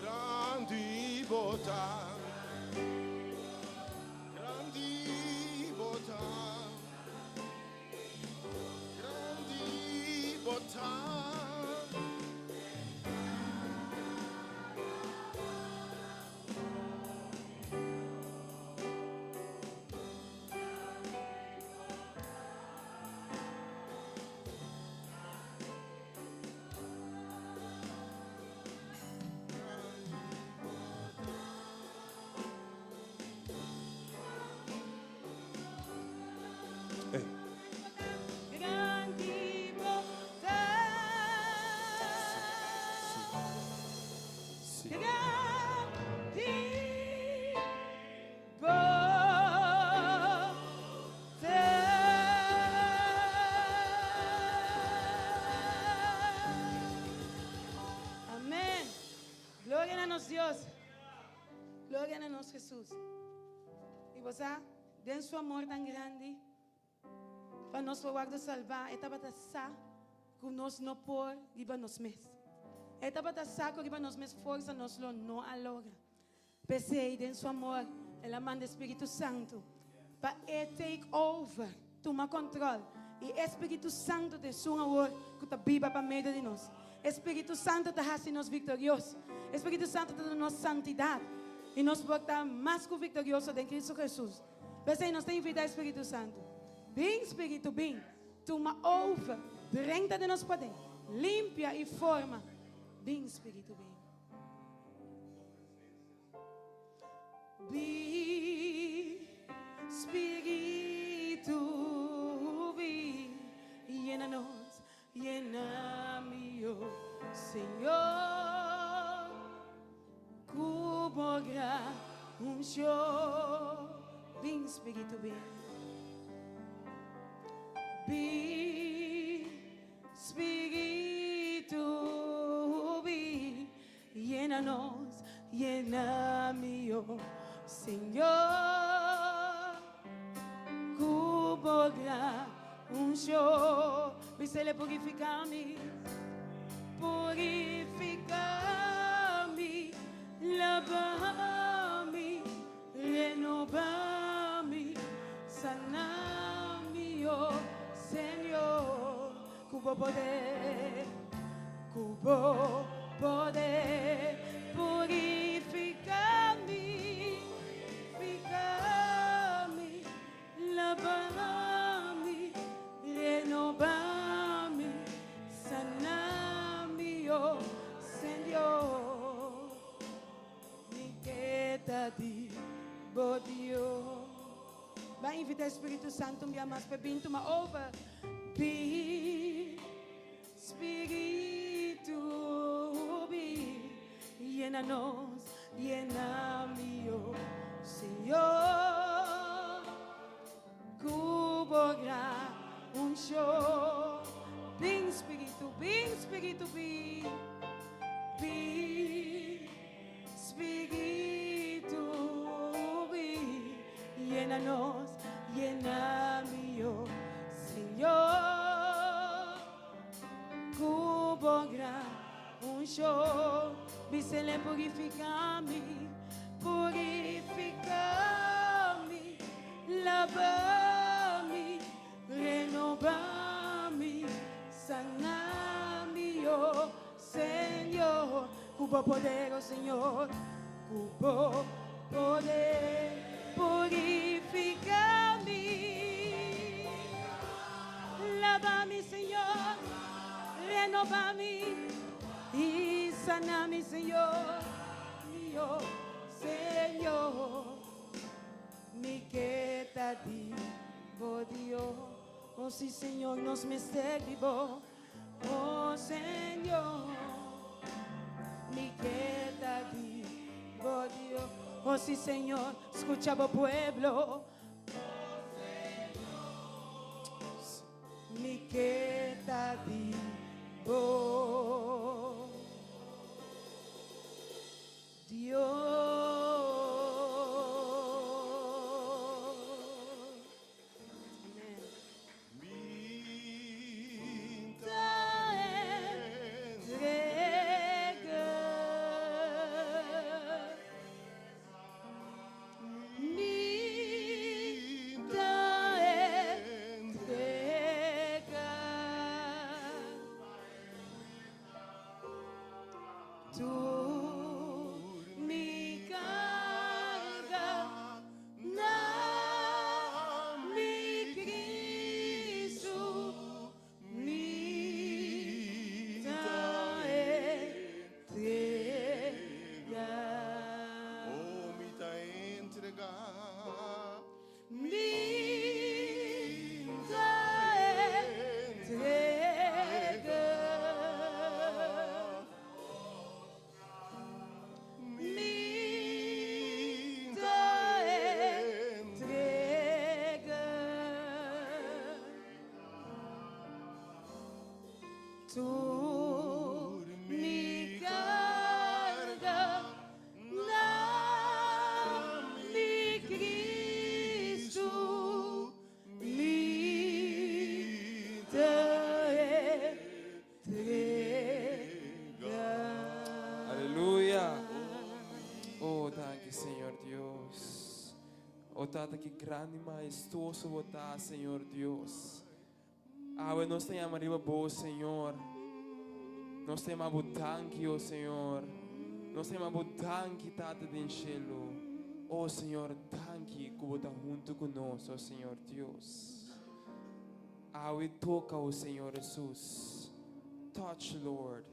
Grandi bo ta, grandi bo ta, grandi bo ta. Grandi bo ta. Grandi bo ta. Amen. Gloria na nos Dios. Gloria na nos Jesus. I bo sa, den su amor tan grandi, pa nos por wòrdu salbá, e tabata sa ku nos no por riba nos mes. E tabata sa ku riba nos mes forsa nos lo no a logra. P'esei, den su amor, el a manda e Spiritu Santu pa e take over. Tuma kòntròl. I e Spiritu Santu ta esun awor ku ta biba pa medio di nos. E Spiritu Santu ta hasi nos viktorioso. E Spiritu Santu ta duna nos santidat. I nos por ta mas ku viktorioso den Kristu Hesus. P'esei nos ta invitá e Spiritu Santu, Bin, Spiritu, bin. Tuma over. Drenta den nos paden. Limpia i forma. Bin, Spiritu, bin. Bin, Spiritu, bin, yena nos, yena mi, oh Señor, ku bo gran unshon. Bin, Spiritu, bin. Bin, Spiritu, bin. Yena nos, yena mi, oh Señor, ku bo gran unshon. Bisele purifiká mi, purifiká mi, laba mi, renobá mi, sana mi, oh Señor, ku bo poder, ku bo poder purifiká mi, purifiká mi, laba mi, renobá mi, sana mi, oh Señor. Mi ke ta di bo Dios. Bai invita e Spiritu Santu un bia mas pa bin tuma over. Bin, Spiritu, bin, yena nos, yena mi, oh Señor, ku bo gran unshon. Bin, Spiritu, bin, Spiritu, bin, bin. Spiritu bin, yena nos, yena mi, oh Señor, ku bo gran unshon. Bisele purifiká mi, purifiká mi, laba mi, renobá mi, sana mi, oh Señor, ku bo poder, oh Señor, ku bo poder purifica mi. Laba mi, Señor, renoba mi y sana mi, Señor, mi, oh Señor. Mi ke ta di bo Dios, oh si Señor, nos mester di bo. Oh Señor, mi ke ta di bo Dios. Oh si Señor, skucha bo pueblo. Oh Señor, mi ke ta di bo Dios. Amen. Mi Ta entrega. Mi ta entrega. Tur mi carga. Na mi Cristo mi ta entrega. Oh, mi ta entrega. Mi ta entrega. Mi ta entrega Tur mi carga na mi Cristo mi ta Aleluya. Oh, danki Señor Dios. O Tata, ki grandi mahestuoso Bo ta, Señor Dios. Awe nos ta yama riba Bo, Señor. Nos ta yama Bo danki, o Señor. Nos ta yama Bo danki, Tata den shelu. O Señor, danki ku Bo ta huntu ku nos, o Señor Dios. Awe toka, o Señor Jesus. Touch, Lord.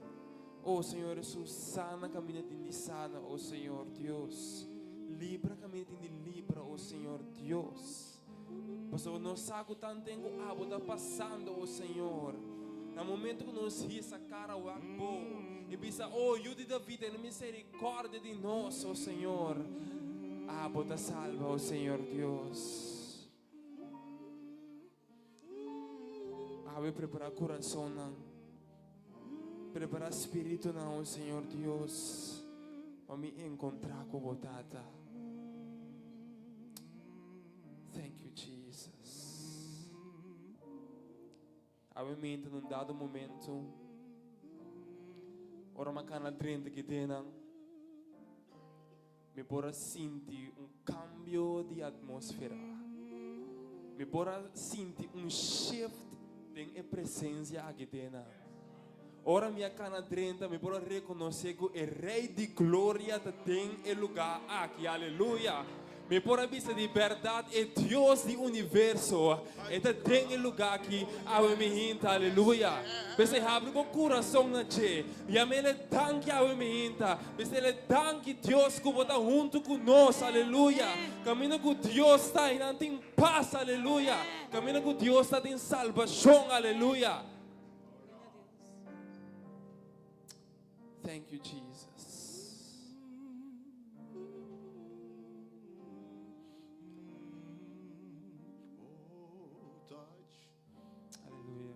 O Señor Jesus, sana kaminda tin di sana, o Señor Dios. Libra kaminda tin di libra, o Señor Dios. Pasobra nos sa ku tanten ku abo ta pasando, o Señor. Na momento ku nos hisa kara wak bo i bisa, O Yu di David, tene miserikòrdia di nos, o Señor. Abo ta salba, o Señor Dios. Awe prepara kurasonnan, prepara spiritunan, o Señor Dios, pa mi enkontrá ku bo Tata. Thank you, Jesus. Awe mi ta un dado momento, ora mi a kana drenta kidenan, Mi por a sinti un cambio di atmósfera. Mi por a sinti un shift den e presencia aki den nan. Ora mi a cana drenta, mi por a reconoce cu e Rey di Gloria ta den e lugar aki. Aleluya! Mi por a bisa di berdad e Dios di universo e ta den e lugar aki awe mi hinta. Aleluya! P'esei habri bo curason na dje. Yam'El e danki awe mi hinta. Bis'El e danki Dios cu bo ta hunto cu nos. Aleluya! Caminda cu Dios ta einan tin pas. Aleluya! Caminda cu Dios ta tin salbacion. Aleluya! Thank you Jesus. Aleluya.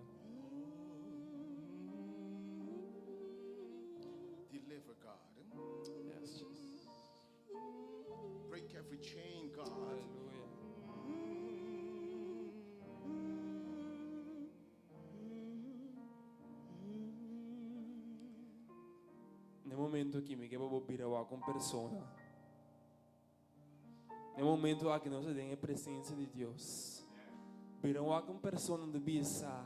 Deliver, God. Yes, Jesus. Break every chain, God. Aleluya. Na e momento aki mi ke pa bo bira wak un persona. Na e momento aki nos ta den e presencia di Dios. Bira wak un persona ta bisa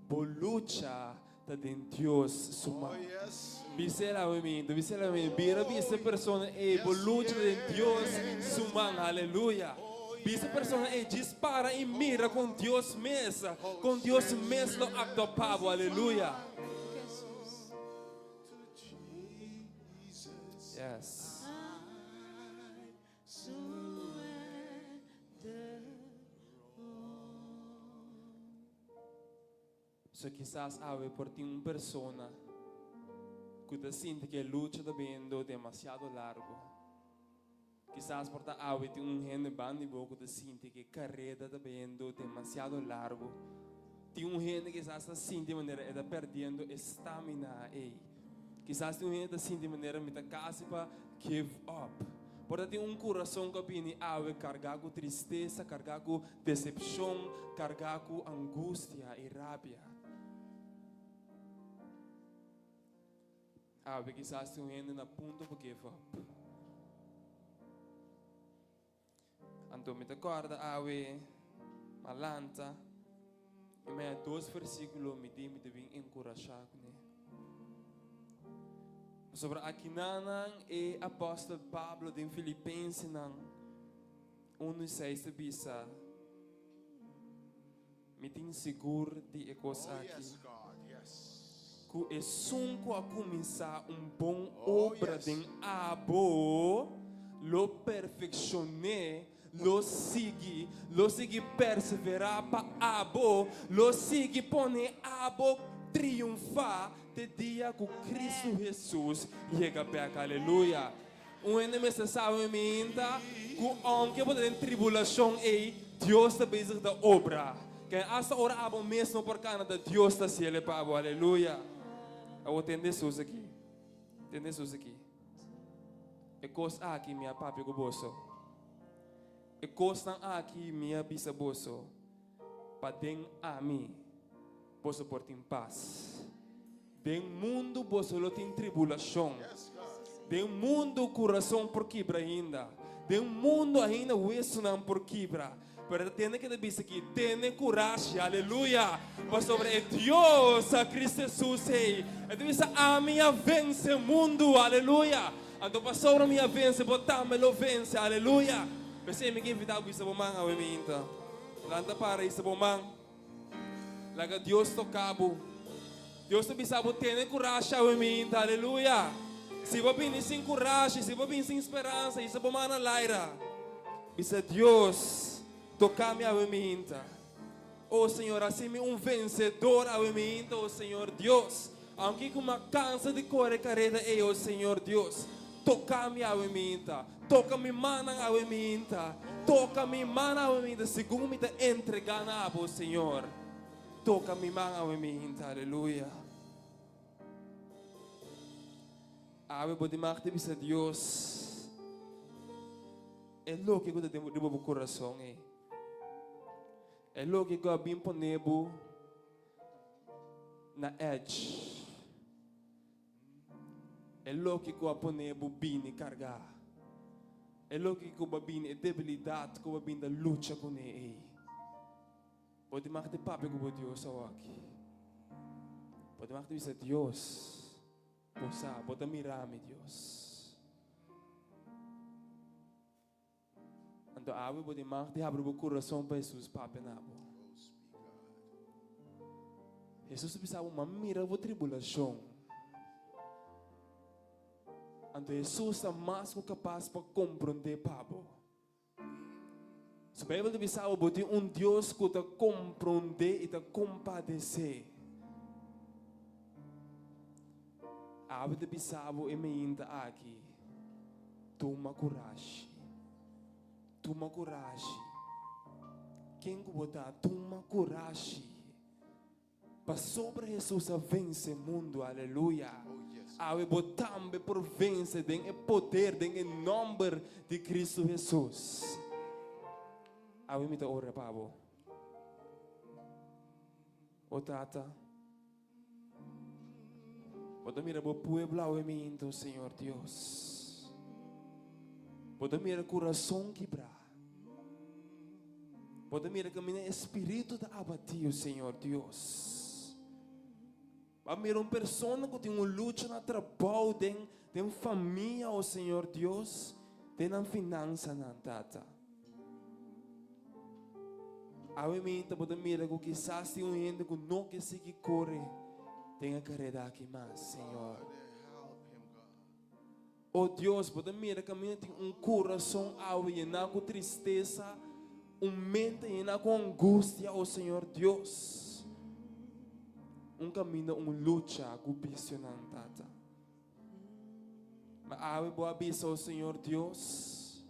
bo lucha ta den Dios su Oh, man. yes. Bisa el awe mi, bisa el awe mi, bira bisa e persona ey bo lucha ta den Dios su man. Aleluya. Bisa e persona ey djis para y mira con Dios mes, con Dios mes lo actua pa bo. Aleluya. Yes. So kisas awe por tin un persona ku ta sinti ku e lucha ta bendo demasiado largu. Kisas por ta awe tin un hende banda di bo ku ta sinti ku e kareda ta bendo demasiado largu. Tin un hende kisas ta sinti manera e ta perdiendo e stamina ei. Kisas tin un hende ta sinti manera mi ta kasi pa give up. Por ta tin un kurason ku a bini awe kargá ku tristesa, kargá ku Desepshon kargá ku angustia i rabia. Awe kisas tin un hende na punto pa give up. Anto mi ta kòrda awe m'a lanta i mi haña dos versíkulo mi di mi ta bin enkurashá kuné. Pasobra akinanan e apòstel Pablo den Filipensenan Unu i seis ta bisa, Mi tin sigur di e kos aki, ku esun ku a kuminsá un bon obra den abo lo perfekshon'é, lo sigui, lo sigui perseverá pa abo, lo sigui pone abo triunfá te dia ku Kristu Hesus yega bèk. Aleluya! Un hende mester sabe minta ku ounke bo ta den tribulashon ei, Dios ta bezig ta obra. Ken asta ora abo mes no por kana ta Dios ta hasiel pa abo. Aleluya. Awor tende Hesus aki. Tende Hesus aki. E kos aki mi a papia ku boso. E kosnan aki mi a bisa boso pa den ami boso por tin pas. Den mundu boso lo tin tribulashon. Den mundu kurason por kibra ainda. Den mundu ainda wesunan por kibra, pero e ta tende ke ta bisa aki, Tene kurashi, aleluya, pasobra e Dios, Cristo Jesus ei, e ta bisa, Ami a vense mundu, aleluya. Anto pasobra mi a vense, bo tambe lo vense, aleluya. P'esei mi ke invitá bo hisa bo man awe minta. Lanta para hisa bo man. Laga Dios toka bo. Dios ta bisa bo tene kurashi awe minta, aleluya. Si bo bini sin kurashi, si bo bini sin speransa, hisa bo man na laira. Bisa Dios, toka mi awe minta. O Señor, hasi mi un vensedor awe minta, o Señor Dios. Aunke ku mi a kansa di kore kareda ei, o Señor Dios, toka mi awe minta. Toka mi mannan awe minta. Toka mi man awe minta, segun mi ta entrega na abo, Señor. Toka mi man awe minta, aleluya. Awe bo di mag di bisa Dios e loke ku ta den riba bo kurason ei. E loke ku a bin pone bo na edge. E loke ku a pone bo bini kargá. E loke ku bo a bini, e debilidat ku bo a bini ta lucha kuné ei. Bo tin mag di papia ku bo Dios awoki. Bo tin mag di bisa, Dios, bo sa, bo ta mira mi, Dios. Anto awe bo tin mag di habri bo kurason pa Hesus papia na bo. Hesus ta bisa bo, Ma mira bo tribulashon. Anto Hesus ta mas ku kapas pa komprondé pa bo. Su Beibel ta bisa bo, bo tin un Dios ku ta komprondé i ta kompadesé. Awe ta bisa bo e meinta aki, tuma kurashi. Tuma kurashi. Ken ku bo ta, tuma kurashi. Pasobra Hesus a vense mundu, aleluya. Awe bo tambe por vense den e poder, den e nomber di Cristo Hesus. Awe mi ta ora pa bo. O Tata, bo ta mira bo pueblo awe minto, Señor Dios. Bo ta mira corazon kibrá. Bo ta mira kaminda e spiritu ta abatí, Señor Dios. Bo a mira un persona ku tin un lucha na trabou, den, den famia, o Señor Dios, den nan finansanan, Tata. Awe minta bo ta mira ku kisas tin un hende ku no ke sigui kore den e kareda aki mas, Señor. O Dios, bo ta mira kaminda tin un kurason awe yená ku tristesa, un mente yená ku angustia, o Señor Dios. Un kaminda un lucha ku bisionan, Tata. Ma awe bo a bisa, o Señor Dios,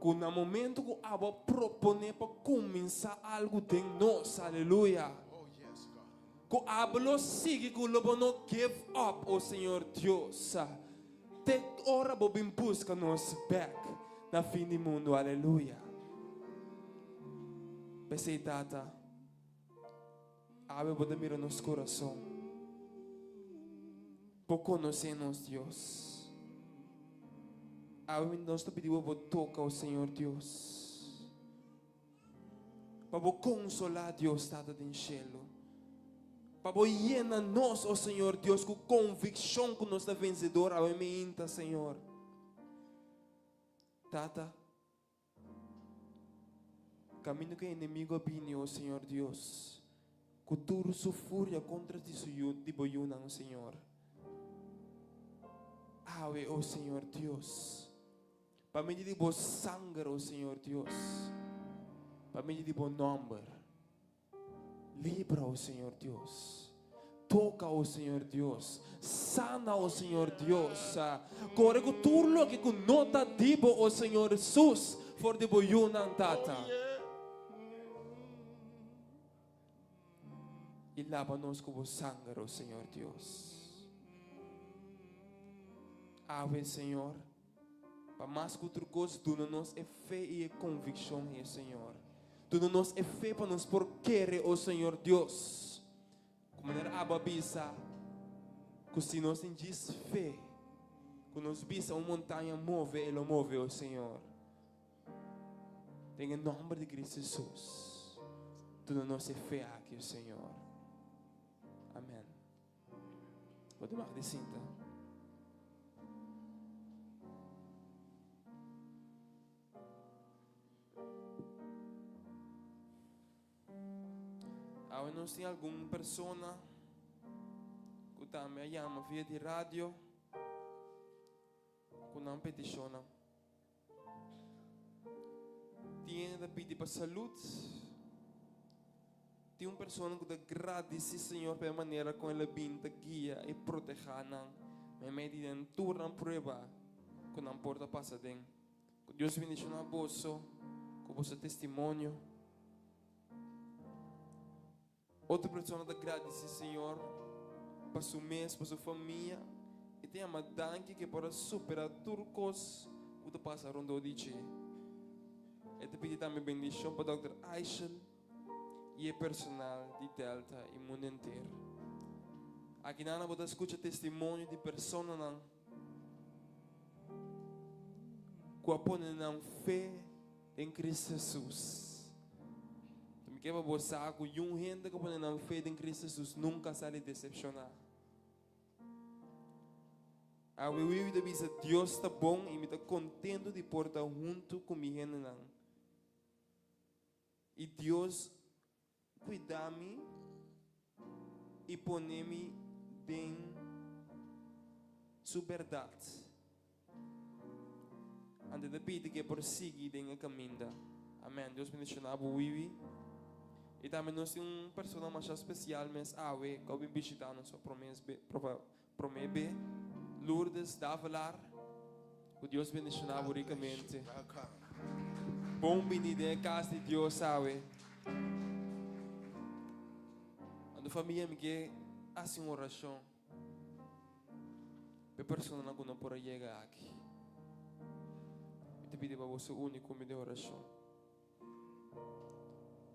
ku na momento ku abo a proponé pa kuminsá algu den nos, aleluya, Ku abo lo sigui ku lo bo no give up, o Señor Dios, te ora bo bin buska nos bek na fin di mundu. Aleluya. P'esei, Tata, awe bo ta mira nos kurason. Bo konosé nos, Dios. Awe nos ta pidi bo bo toka, o Señor Dios. Pa bo konsolá, Dios Tata den shelu. Pa bo yena nos, o Señor Dios, ku konvikshon ku nos ta vensedor awe meinta, Señor. Tata, kaminda ku e enemigo a bini, o Señor Dios, ku tur su furia kontra di su yu, di bo yunan, Señor. Awe, o Señor Dios. Pa medio di bo sanger, o Señor Dios, pa medio di bo nomber, libra, o Señor Dios. Toca, o Señor Dios. Sana, o Señor Dios. Kore ku tur loke ku no ta di bo, o Señor Jesus, for di bo yunan, Tata. I laba nos ku bo sanger, o Señor Dios. Awe, Señor. Pa mas ku tur kos, duna nos e fe i e konvikshon, he Señor. Duna nos e fe pa nos por kere, o Señor Dios. Ku manera Abo a bisa ku si nos tin djis fe, Ku nos bisa un montaña move, e lo move, o Señor. Den e nomber di Cristo Jesus, duna nos e fe aki, o Señor. Amen. Bo ta mag di sinta. Awe nos tin algun persona ku tambe a yama via di radio ku nan petishonnan. Tin hende ta pidi pa salud. Tin un persona ku ta gradisí Señor pa e manera kon el a bin ta guia i protehá nan meimei di den tur nan prueba ku nan por ta pasa den. Ku Dios bendishoná boso ku boso testimonio. Otro persona ta gradisí Señor pa su mes, pa su famia i ta yama danki ku e por a superá tur kos ku ta pasa rondó di dje. E ta pidi tambe bendishon pa Dòkter Eichel i e personal di Delta i mundu henter. Akinan bo ta skucha testimonio di personanan ku a pone nan fe den Cristo Jesus. Mi ke pa bo sa ku yun hende ku pone nan fe den Cristo Jesus nunka sali desepshoná. Awe wi mi ta bisa Dios ta bon i mi ta kontento di por ta huntu ku mi hendenan. I Dios Cuida mi y pone mi den su berdad. Ante ta pidi ke por sigui den e caminda. Amen. Dios bendiciona bo Wiwi. Y tambe nos tin un persona masha special mes awe cu a bin bishita nos pa prome be, Lourdes Davelaar. Cu Dios bendiciona bo ricamente. Bon bini den e cas di Dios awe. Anto famia mi ke hasi un oracion pa e personanan cu no por a yega aki. Mi ta pidi pa boso uni cu mi den oracion.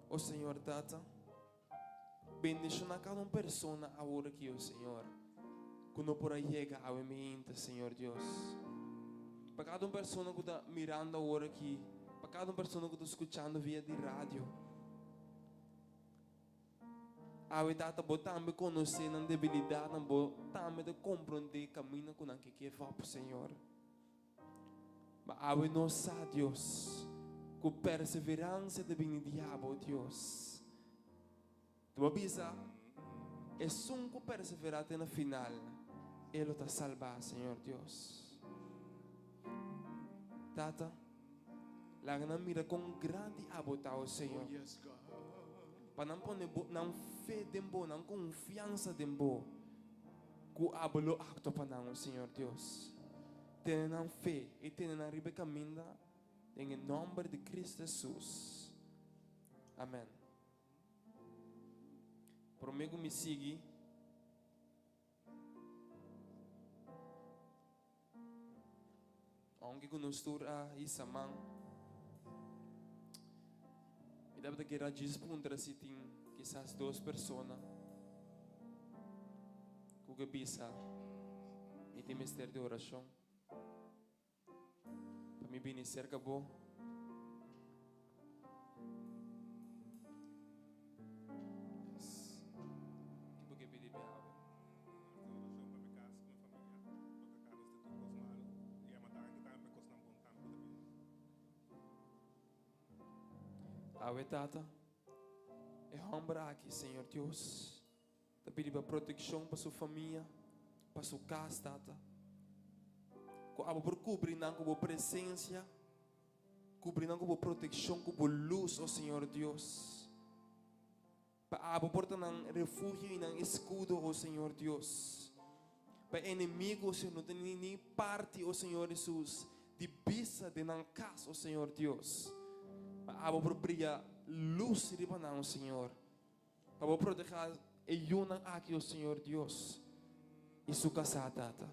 O Señor Tata, bendiciona cada un persona awor aki, o Señor, cu no por a yega awe mainta, Señor Dios. Pa cada un persona cu ta mirando awor aki, pa cada un persona cu ta scuchando via di radio. Awe Tata, bo tambe conoce nan debilidadnan, bo tambe ta comprende camina cu nan ke give up, Señor. Ma awe nos sa, Dios, ku perseveransia ta bini di abo, Dios. Tu a bisa, Esun ku perseverá te na final, e lo ta salbá, Señor Dios. Tata, laga nan mira kon grandi abo ta, o Señor. Pa nan pone bo, nan fe den bo, nan konfiansa den bo, ku abo lo aktua pa nan, o Señor Dios. Tene nan fe i tene nan riba e kaminda den e nòmber di Kristu Hesus. Amèn. Promé ku mi sigui, ounke ku nos tur a hisa man, mi tabata kere a djis puntra si tin kisas dos persona ku ke bisa mi tin mester di orashon pa mi bini serka bo. Yes. Ki bo ke pidi mi awe? Awe Tata, e hòmber aki, Señor Dios, Ta pidi pa protekshon pa su famia, pa su kas, Tata. Ku abo por kubri nan ku bo presensia, kubri nan ku bo protekshon, ku bo lus, o Señor Dios. Pa abo por ta nan refugio i nan eskudo, o Señor Dios. Pa enemigo, o Señor, no tene ni parti, o Señor Jesus, di bisa den nan kas, o Señor Dios. Pa abo por bria lus riba nan, o Señor. Pa bo protegá e yunan aki, o Señor Dios, i su kasá, Tata.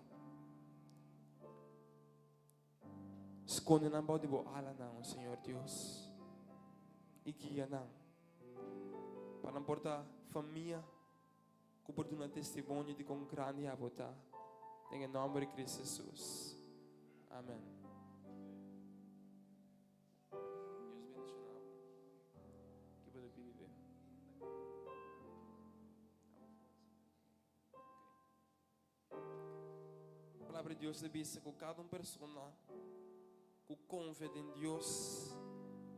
Skonde nan bou di bo alanan, o Señor Dios, i guia nan pa nan por ta famia ku por duna testimonio di kon grandi abo ta. Den e nòmber di Cristo Jesus. Amen. Dios bendiciona bo. Ki bo ta pidi be? Palabra di Dios ta bisa ku kada un persona ku konfia den Dios,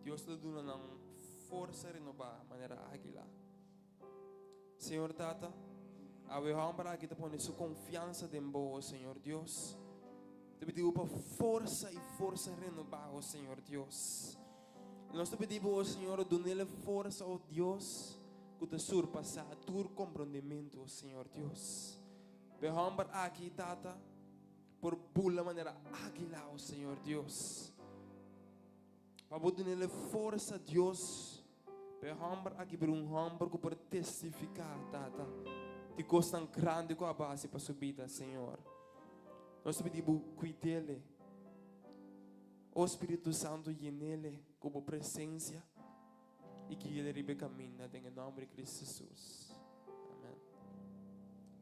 Dios ta duna nan forsa renobá manera águila. Señor Tata, awe hòmber aki ta pone su konfiansa den Bo, o Señor Dios. Ta pidi Bo pa forsa i forsa renobá, o Señor Dios. I nos ta pidi Bo, o Señor, dun'el e forsa, o Dios, ku ta surpasá tur komprondementu, o Señor Dios. Pa e hòmber aki, Tata, por bula manera águila, o Señor Dios. Pa Bo dun'el e forsa, Dios, pa e hòmber aki bira un hòmber ku por testifiká, Tata, di kosnan grandi ku a base pa su bida, Señor. Nos ta pidi Bo kuid'el. O Spiritu Santu, yen'el ku Bo presensia i gui'el riba e kaminda den e nòmber di Kristu Hesus. Amèn.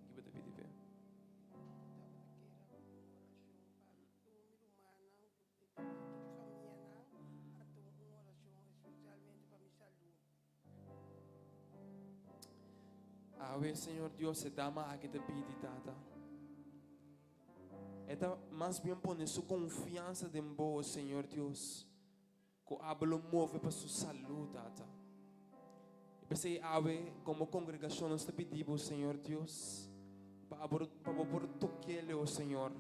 Ki bo ta pidi p'e? Awe, Señor Dios, e dama aki ta pidi, Tata. E ta mas bien pone su confianza den Bo, Señor Dios, cu abo lo move pa su salud, Tata. Y p'esey awe, como congregacion, nos ta pidi Bo, Señor Dios, pa abo, pa Bo por tokele, o Señor,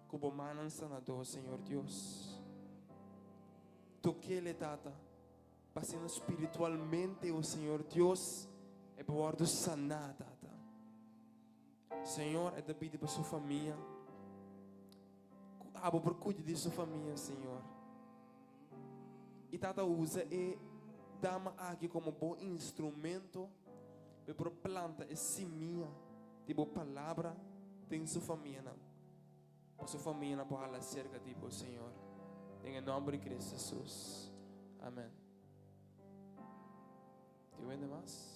cu Bo mannan sanador, Señor Dios. Tokele, Tata. Pa asina spiritualmente, o Señor Dios, e por wòrdu saná, Tata. Señor, e ta pidi pa su famia. Ku abo por kuida di su famia, Señor. I Tata usa e dama aki komo bo instrumento pa e por planta e simia di bo palabra den su famianan. Pa su famianan por hala serka di bo, Señor. Den e nòmber di Cristo Jesus. Amen. Tin wende mas?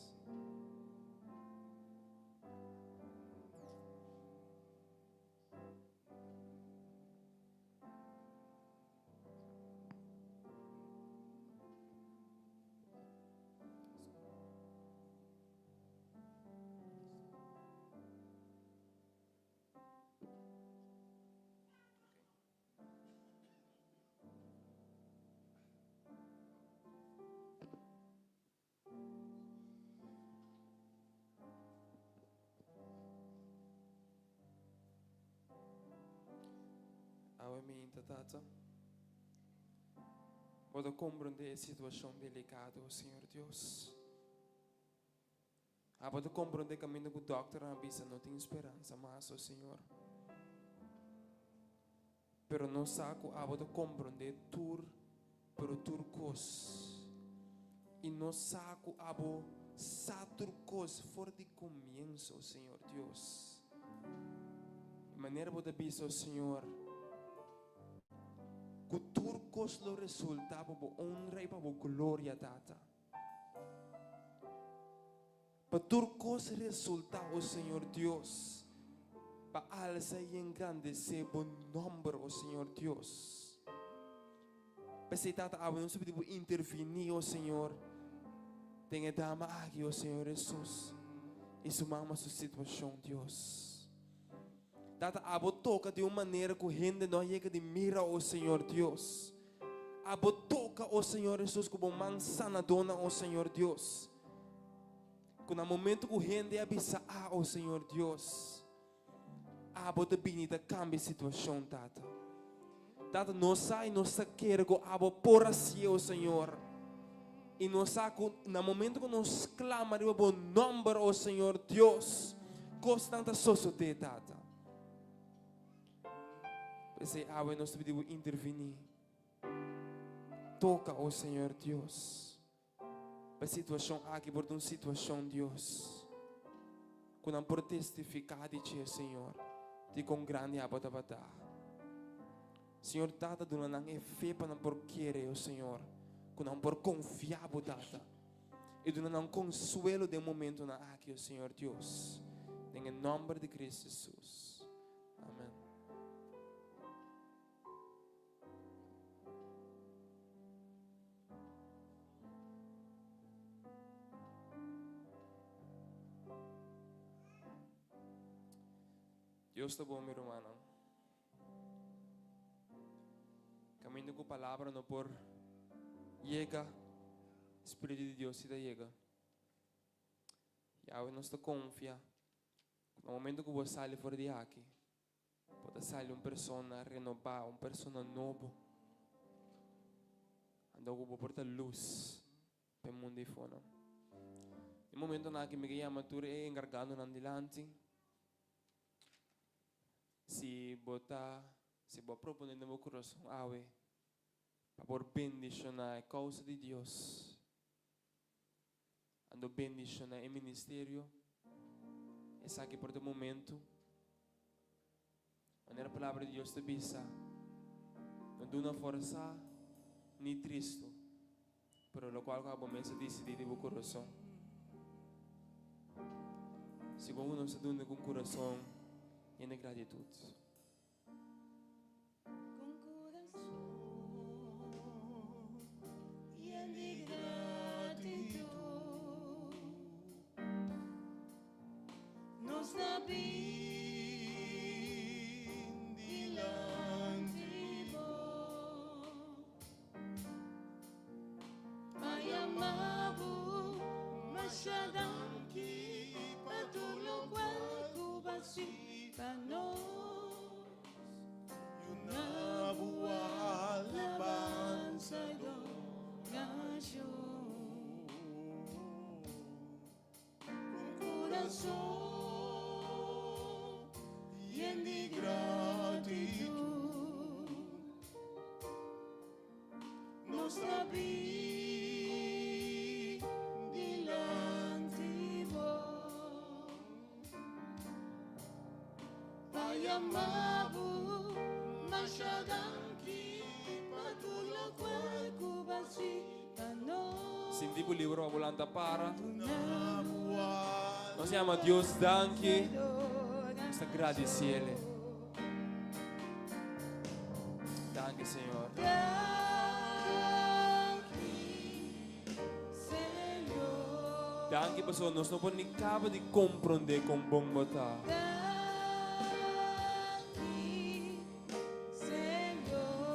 Awe mi ta tata. Bo ta comprende e situacion delicado, Señor Dios. Abo ta komprondé kaminda ku dòkternan a bisa no tin speransa mas, o Señor. Pero nos sa ku abo ta komprondé tur, pero tur kos. I nos sa ku abo sa tur kos for di komienso, o Señor Dios. I manera bo ta bisa, o Señor, ku tur kos lo resultá pa bo honra i pa bo gloria, Tata. Pa tur kos resultá, o Señor Dios, pa alsa i engrandesé bo nòmber, o Señor Dios. P'esei, Tata, awe nos ta pidi bo interviní, o Señor, den e dama aki, o Señor Hesus, i su mama su situashon, Dios. Tata, abo toka di un manera ku hende no a yega di mira, o Señor Dios. Abo toka, o Señor Hesus, ku bo man sanadónan, o Señor Dios. Ku na momento ku hende a bisa, ah, o Señor Dios, abo ta bini ta kambia e situashon, Tata. Tata, nos sa i nos ta kere ku abo por hasié, o Señor. I nos sa ku na momento ku nos klama riba bo nòmber, o Señor Dios, kosnan ta sosodé, Tata. P'esei awe nos ta pidi bo interviní. Toka, o Señor Dios, pa e situashon aki por ta un situashon, Dios, ku nan por testifiká di dje, Señor, di kon grandi abo tabata. Señor Tata duna nan e fe pa nan por kere, o Señor, ku nan por konfia Bo, Tata. I duna nan konsuelo den momentonan aki, o Señor Dios. Den e nòmber di Cristo Jesus. Dios ta bon mi rumannan. Caminda cu palabra no por yega, Spiritu di Dios si ta yega. Yahweh nos ta confia cu na momento cu bo sali for di aki, bo ta sali un persona renoba, un persona nobo. Anto cu bo por ta luz pa e mundo eyfonan. E momentonan aki mi ke yama tur e encargadonan dilanti. Si bo ta, si bo a propone den bo kurason awe pa por bendishoná e kousa di Dios, anto bendishoná e ministerio, esaki por ta e momento. Manera Palabra di Dios ta bisa, No duna forsá ni tristu, pero lokual ku abo mes a disidí di bo kurason. Segun ku nos ta duna ku un kurason yen di gratitut. Sinti bo libro pa bo lanta para. Nos yama Dios danki. Nos ta gradiciele. Danki Señor. Danki pasobra nos no por ni caba di comprende con bon bo ta.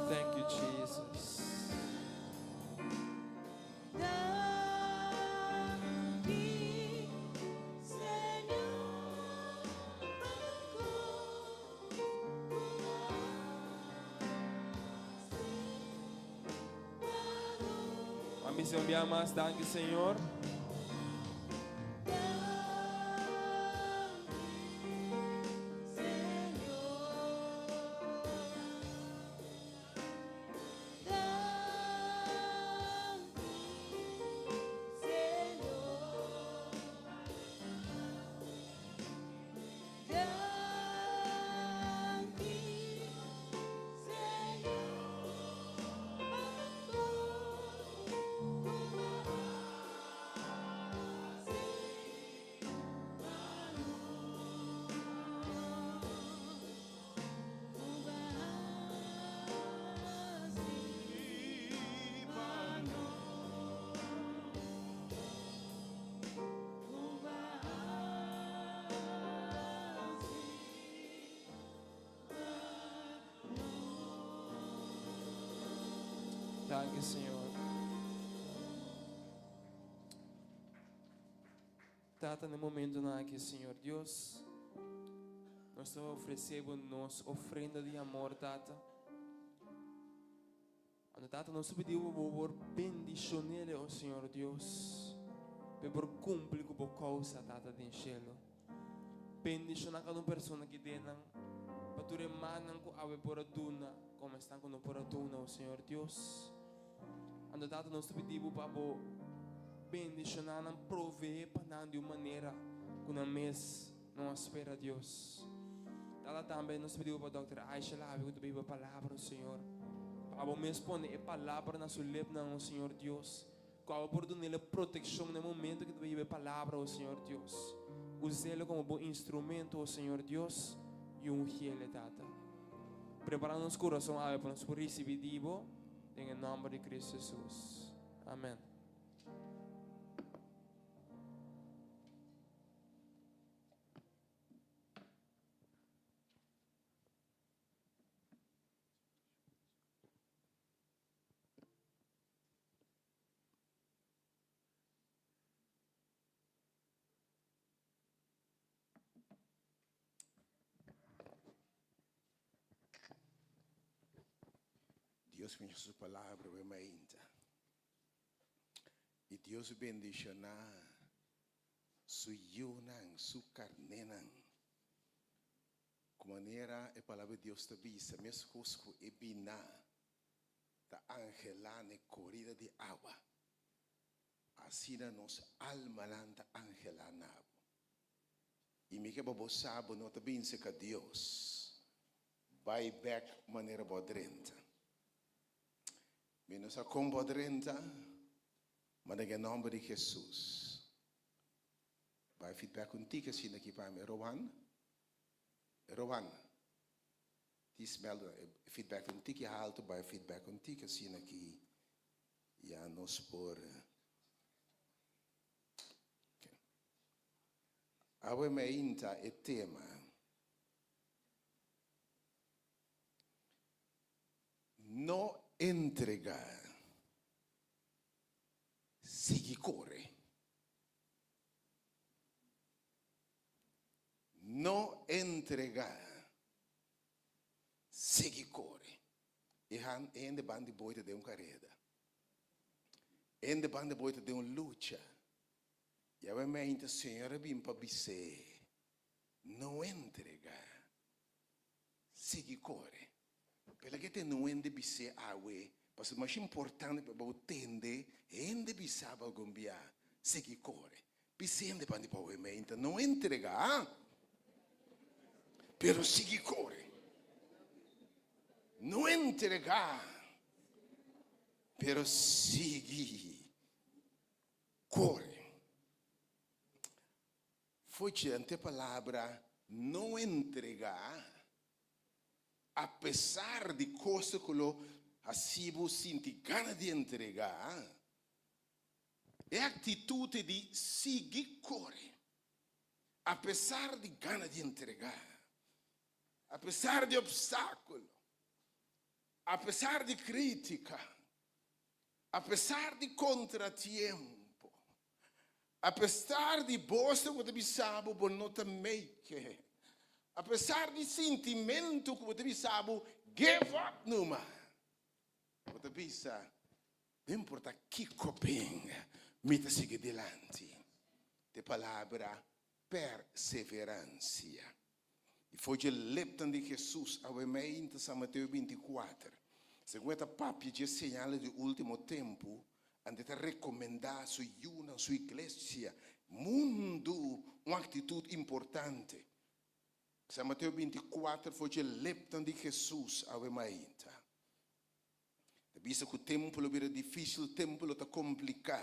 Thank you Jesus. A mi un bia mas, danki Señor. Danki Señor. Tata, na e momentonan aki, Señor Dios, nos ta ofrece Bo nos ofrenda di amor, Tata. Anto Tata, nos ta pidi Bo, Bo por bendicionele, oh Señor Dios, pa e por cumpli cu Bo causa, Tata, den cielo. Bendiciona cada un persona aki den nan, pa tur e mannan cu awe por a duna, como esnan cu no por a duna, oh Señor Dios. Anto Tata, nos ta pidi Bo pa Bo bendiciona nan, provee pa nan di un manera cu nan mes no a spera, Dios. Tata, tambe nos ta pidi Bo pa Dòkter Aisha Lavi cu ta biba Palabra, oh Señor. Pa Abo mes pone e Palabra na su lepnan, oh Señor Dios. Cu Abo por dun'el e proteccion na e momento cu ta biba e Palabra, oh Señor Dios. Us'el como Bo instrumento, oh Señor Dios, y ungi'el, Tata. Prepara nos curason awe pa nos por ricibi di Bo. Den e nomber di Cristo Jesus. Amen. Dios bendiga su palabra we mainta. I Dios bendiciona su yunan, su carnenan. Cu manera e palabra di Dios ta bisa, mescos cu e bina ta anhela n'e corida di awa, asina nos almanan ta anhela na bo. I mi ke pa bo sa bo no ta binse ka Dios. Bai bek manera bo a drenta. Mi no sa kon bo a drenta, ma den e nomber di Jesus. Bai feedback un tiki asina aki pa mi. Rowan? Rowan, tis meldo e feedback un tiki halto, bai feedback un tiki asina aki ya nos por. Awe meinta e tema No entrega, sigui kore. No entrega, sigui kore. E hende banda di boi ta den un kareda. E hende banda di boi ta den un lucha. I awe meinta Señor a bin pa bis'é, No entrega, sigui kore. P'e ke te no hende bis'é awe, pasobra mas importante pa bo tende hende bisa bo algun bia, sigui kore. Bis'é hende banda di bo awe meinta, No entrega, pero sigui kore. No entrega, pero sigui Kore. Fochi ante palabra no entregá, apesar di kos ku lo hasi bo sinti gana di entregá, e aktitut di sigui kore, apesar di gana di entregá, apesar di opstákulo, apesar di krítika. Apesar di kontratiempo, apesar di bosnan ku ta bisa bo bo no ta make, apesar di sintimentu ku bo ta bisa bo give up numa, bo ta bisa, no importa kiko bin, mi ta sigui dilanti. Te palabra perseveransia. I for dje lepnan di Jesus awe meinta San Mateo 24, segun e ta papia dje señalnan di ultimo tempu, ante ta recomenda su yunan, su iglesia, mundu un actitud importante. San Mateo 24 for dje lepnan di Jesus awe mainta. Ta bisa ku tempu lo bira difísil, tempu lo ta kompliká.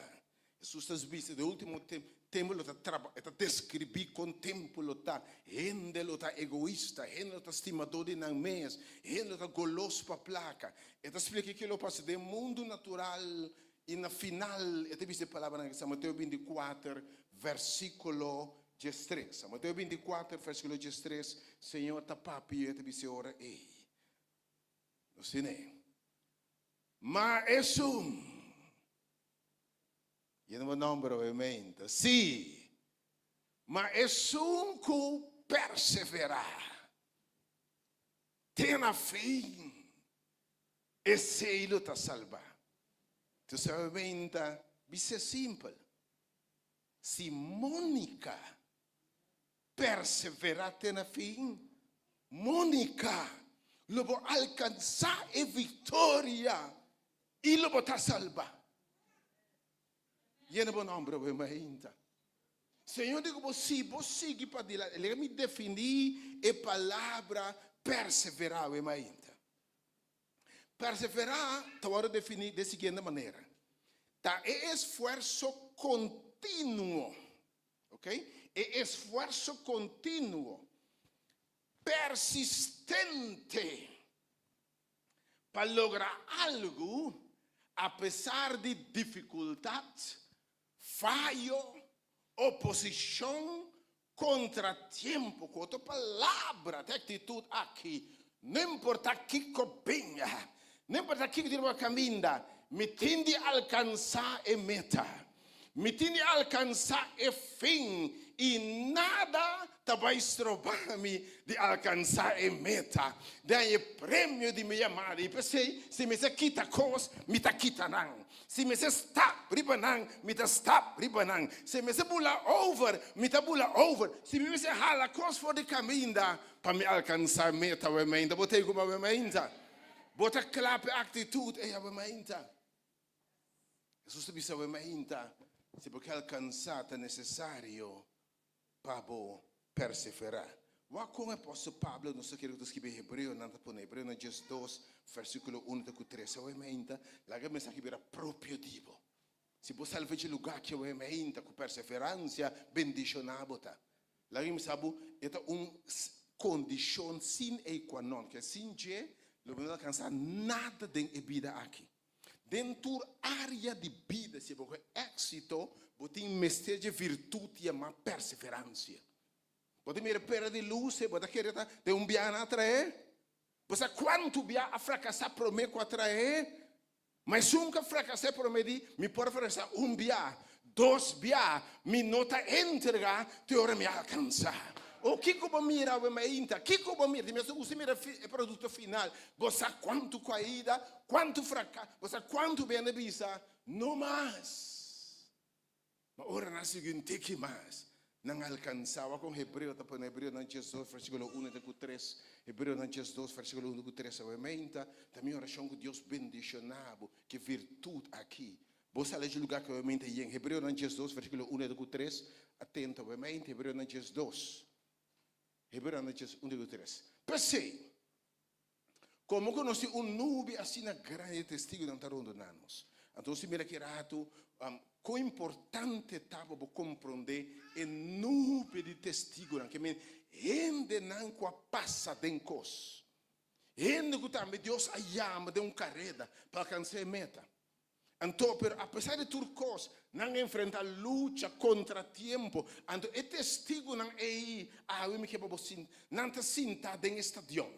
Hesus ta bisa den último tempu, tempu lo ta traba, e ta deskribí kon tempu lo ta. Hende lo ta egoista, hende lo ta stimadó di nan mes, hende lo ta golos pa plaka. E ta splika kiko lo pasa den mundu natural i na final e ta bisa e palabranan aki, San Mateo 24, versíkulo 13. San Mateo 24, versíkulo 13, Señor ta papia i e ta bisa e ora ei. Nos tene. Ma esun, yendo bo nomber obviamente, si, ma esun ku perseverá te na fin, esei lo ta salbá. Entonces obviamente, bis'é simpel, si Monica Perseverá te na fin, Monica, lo bo alkansá e viktoria i lo bo ta salbá. Yena bo nòmber awe mainta. Señor di ku bo, si bo sigui padilanti, leka mi definí e palabra perseverá awe mainta. Perseverá ta wòrdu definí den siguiente manera, Ta e esfuerso kontinuo Ok, e esfuerso kontinuo, persistente pa logra algu apesar di difikultat, fayo, oposishon, kontratiempo. Ku otro palabra, ta e aktitut aki, no importa kiko bin, no importa kiko tin riba kaminda, mi tin di alkansá e meta. Mi tin di alkansá e fin i nada ta bai stroba mi di alkansá e meta di haña e premio di mi yamada. I p'esei, si mester kita kos, mi ta kita nan. Si mester stap riba nan, mi ta stap riba nan. Si mester bula over, mi ta bula over. Si mi mester hala kos for di kaminda pa mi alkansá e meta, awe mainta. Bo ta ei ku awe mainta? Bo ta kla p'e aktitut ei awe mainta? Hesus ta bisa awe mainta, si bo ke alkansá ta nesesario pa bo perseverá. Wak kon apòstel Pablo, nos ta kere ku ta skibi Hebreonan, ta pone Hebreonan 12, versíkulo 1 te ku 3. Awe mainta, laga e mensahe bira propio di bo. Si bo sali for dje lugá aki awe mainta ku perseveransia, bendishoná bo ta. Laga mi sa bo, e ta un kondishon sin e qua non, ke sin dje lo bo no ta alkansá nada den e bida aki. Den tur área di bida, si bo ke éksito, bo tin mester dje virtut yamá perseveransia. Bo ta mira pera di lus e bo ta kere ta den un biaha nan a traé? Bo sa kuantu bia a frakasá promé ku a traé? Ma esun ku a frakasá e promé di, Mi por a frakasá un bia, dos bia, mi no ta entregá te ora mi alkansá. O kiko bo mira awe mainta? Kiko bo mira? Di mes gusta mira e produkto final. Bo sa kuantu kaida, kuantu fraka, bo sa kuantu bende bisa, no mas. Ma ora nan a sigui un tiki mas, nan a alkansá. Wak kon Hebreo ta pone Hebreonan 12 versíkulo 1 te ku 3. Hebreonan 12 versíkulo 1 te ku 3. Awe mainta ta mi orashon ku Dios bendishoná bo ku e virtut aki. Bo sali dje lugá ku awe mainta yen. Hebreonan 12 versíkulo 1 te ku 3. Atento awe mainta, Hebreonan 12. Hebreonan 12, 1 te ku 3. P'esei, Komo ku nos tin un nubi asina grandi di testigunan ta rondoná nos, anto nos tin mira ki ratu kon importante ta pa bo komprondé e nubi di testigunan, ke men hendenan ku a pasa den kos, hende ku tambe Dios a yama den un kareda pa alkansá e meta. Anto, pero apesar di tur kos, nan a enfrentá lucha, kontratiempo. Anto e testigunan ei, awe mi ke pa bo sinti, nan ta sintá den e stadion.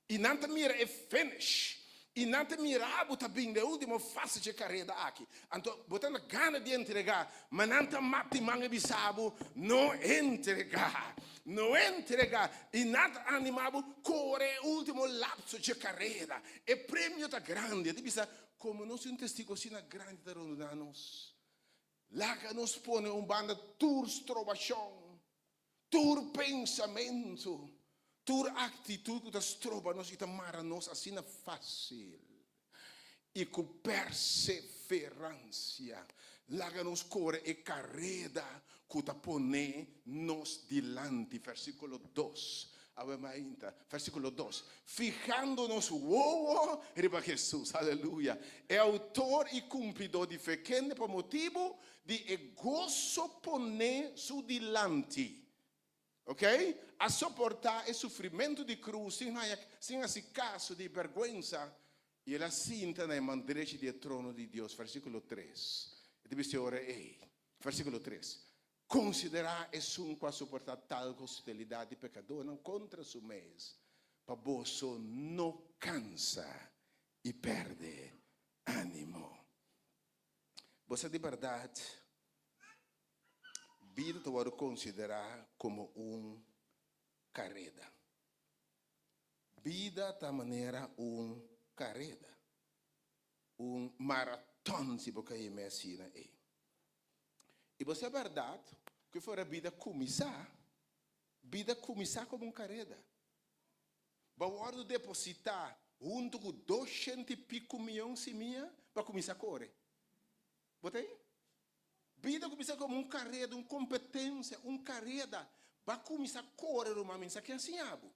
I nan ta mira e finish. I nan ta mira bo ta bin den e último fase dje kareda aki. Anto, bo ta na gana di entregá, ma nan ta mati man i bisa bo, No entregá! No entregá! I nan ta animá bo kore e último lapso dje kareda. E premio ta grandi. E ta bisa, Komo nos tin un testigu asina grandi ta rondoná nos, laga nos pone un banda tur strobashon, tur pensamentu, tur aktitut ku ta stroba nos i ta mara nos asina fásil. I ku perseveransia, laga nos kore e kareda ku ta pone nos dilanti. Versíkulo 2. Awe mainta, versíkulo 2, Fihando nos wowo riba Hesus, aleluya, e outor i kumplidó di fe, kende pa motibu di e goso poné su dilanti, ok, a soportá e sufrimentu di krus sin haña, sin hasi kaso di bèrgwensa, i el a sinta na e man drechi di e trono di Dios. Versíkulo 3, e ta bisa e ora ei, versíkulo 3, Konsiderá esun ku a soportá tal hostilidat di pekadónan kontra su mes, pa boso no kansa i pèrdè ánimo. Bo sa di bèrdat, bida ta wòrdu konsiderá komo un kareda. Bida ta manera un kareda, un maratòn si bo ka yam'é asina ei. I bo sa bèrdat ku for a bida kuminsá, bida kuminsá komo un kareda. Bo a wòrdu depositá huntu ku doshent i piku mion simia pa kuminsá kore. Bo ta ei? Bida kuminsá komo un kareda, un kompetensia, un kareda. Bo a kuminsá kore, ruman, mi no sa ken a siña bo.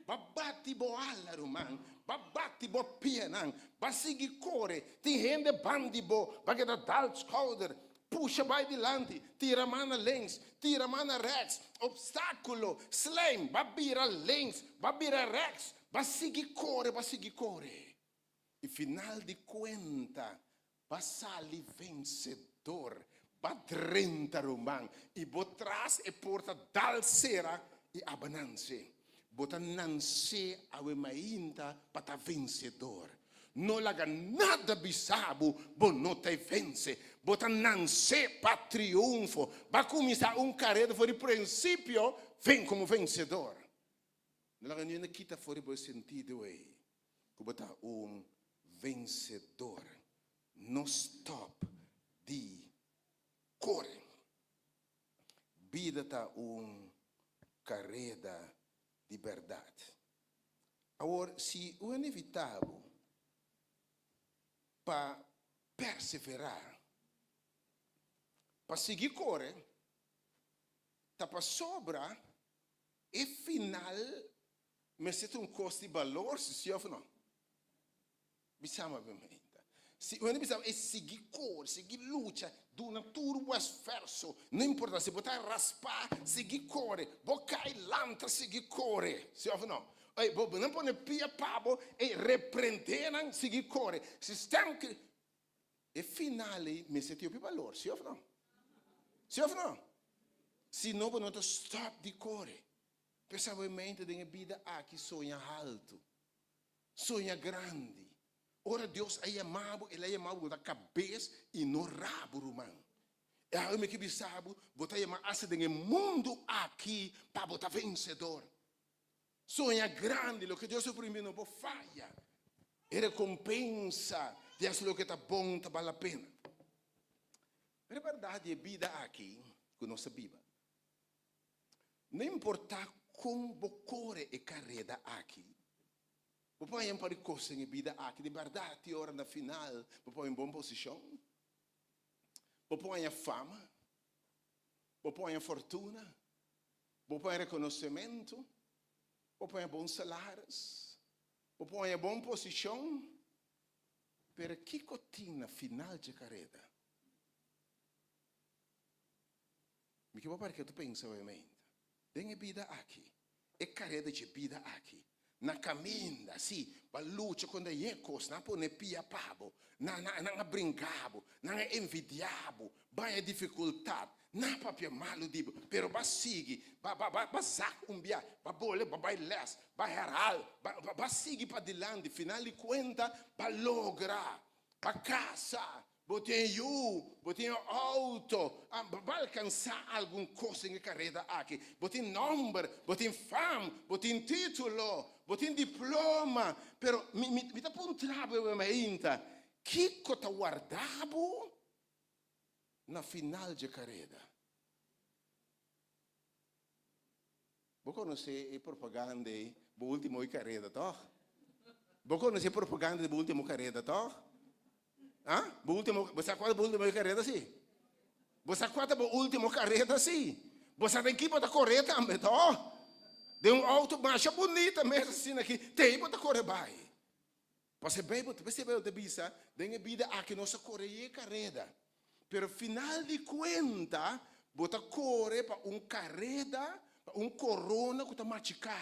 Ba bati bo ala, ruman. Ba bati bo pianan. Ba sigui kore. Tin hende ban di bo. Ba keda dal skouder. Pusha bai dilanti. Tira man na links. Tira man na rechts. Obstákulo. Slijm. Ba bira links. Ba bira rechts. Ba sigui kore. Ba sigui kore. I final di kuenta, ba sali vensedor. Ba drenta, ruman, i bo tras e porta dal sera i aba nanse. Bo ta nanse awe mainta pa ta vensedor. No laga nada bisa bo, bo no ta e vense. Bo ta nanse pa triunfo. Bo a kuminsá un kareda for di prinsipio, ven komo vensedor. No laga niun kita for di bo e sentido ei ku bo ta un vensedor. No stòp di kore. Bida ta un kareda di bèrdat. Awor, si un hende invitá bo pa perseverá, pa sigui kore, ta pasobra e final mester ta un kos di balor, si òf no? Bisa mi ainda. Si un hende bisa e sigui kore, sigui lucha, duna tur bo esfuerso, no importa si bo ta raspá, sigui kore, bo kai lanta sigui kore, si òf no? Ey, bo nan pone pia pa bo, ey, reprendé nan, sigui kore. Si stèm ki e final ei mester tin hopi balor, si òf no? Si òf no? Si no bo no ta stòp di kore. P'esei bo e mente den e bida aki soña haltu. Soña grandi. Ora Dios a yama bo, El a yama bo ku ta kabes i no rabo, ruman. E awe mi ke bisa bo, bo ta yama asta den e mundu aki pa bo ta vensedor. Soña grandi, loke Dios a primí no por faya. E rekompensa di hasi loke ta bon ta bal la pena. Pero e bèrdat di e bida aki ku nos ta biba, No importá kon bo kore e kareda aki, bo por haña un par di kos den e bida aki. Di bèrdat, tin ora na final bo por haña un bon posishon, bo por haña fama, bo por haña fortuna, bo por haña rekonosementu, bo por haña bon salaris, bo por haña bon posishon, pero kiko tin na final dje kareda? Mi ke bo para ke tu pensa obviamente. Den e bida aki, e kareda dje bida aki, na kaminda, si, bo a lucha kontra e kos, nan a pone pia pa bo, nan, nan, nan a bringa bo, nan a envidia bo, bo a haña difikultat, nan a papia malu di bo, pero bo a sigui, bo a, bo a, bo a zak un bia, bo a bole, bo a bai les, bo a herhal, bo a, bo a sigui padilanti, final di kuenta bo a logra, bo a kasa, Bo tin yu, bo tin outo, bo a alkansá algun kos den e kareda aki. Bo tin nòmber, bo tin fam, bo tin título, bo tin diploma. Pero mi, mi, mi ta puntra bo e mainta, kiko ta warda bo na final dje kareda? Bo konosé e propaganda ei, bo último e kareda, tòg? Bo konosé e propaganda di bo último kareda, tòg? Ha? Bo último, bo sa kua ta bo último e kareda, sí? Bo sa kua ta bo último kareda, sí? Bo sa den ki bo ta kore tambe, tòg? Den un outo masha bunita mes asina aki, te ei bo ta kore bai. Pasobra e Beibel, p'esei e Beibel ta bisa, den e bida aki nos a kore e kareda, pero final di kuenta bo ta kore pa un kareda, pa un korona ku ta machiká,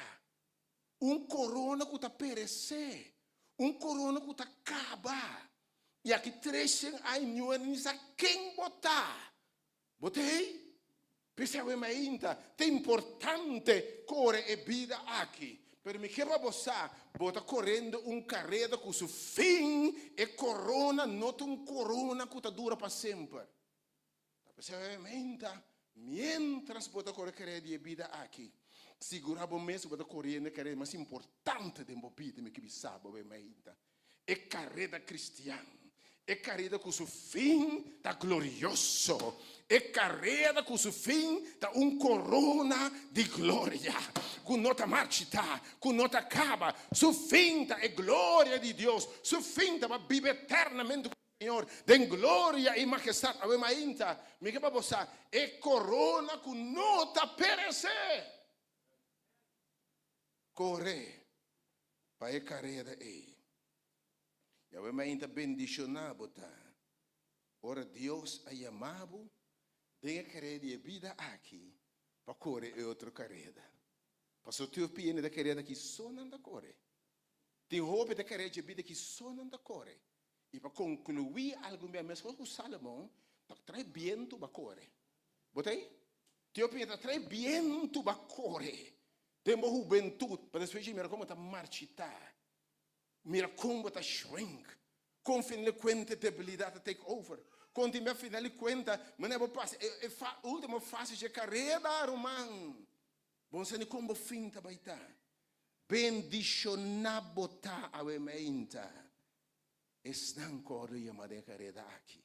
un korona ku ta peresé, un korona ku ta kaba. I aki tresen aña ni sa ken bo ta. Bo ta ei? P'esei awe mainta ta importante kore e bida aki. Pero mi ke pa bo sa, bo ta korendo un kareda ku su fin, e korona no ta un korona ku ta dura pa semper. Ta p'esei awe mainta, miéntras bo ta kore kareda di e bida aki, sigurá bo mes ku bo ta koriendo e kareda mas importante den bo bida, mi ke bisa bo awe mainta. E kareda kristian, e kareda ku su fin ta glorioso, e kareda ku su fin ta un korona di gloria ku no ta marchitá, ku no ta kaba. Su fin ta e gloria di Dios, su fin ta pa biba eternamente ku Señor den gloria i mahestat. Awe mainta mi ke pa bo sa e korona ku no ta peresé. Kore pa e kareda ei. Yahweh mainta bendishoná bo ta ora Dios a yama bo den e kareda di e bida aki pa kore e otro kareda. Pasobra tur pia ta kareda aki so nan ta kore. Tin hopi ta kareda dje bida aki so nan ta kore. I pa konkluí algun bia meskos ku Salomon ta trae bientu ba kore. Bo ta ei? Tin hopi ta trae bientu ba kore. Den bo hubentut, pa despues dje mira komo ta marchitá. Mira kon bo ta shrink. Kon final di kuenta e debilidat ta take over. Kon tin bia final di kuenta manera bo pasa e ultimo fase dje kareda, ruman. Bo no sa ni kon bo fin ta bai ta. Bendishoná bo ta awe meinta esnan ku a wòrdu yamá den e kareda aki.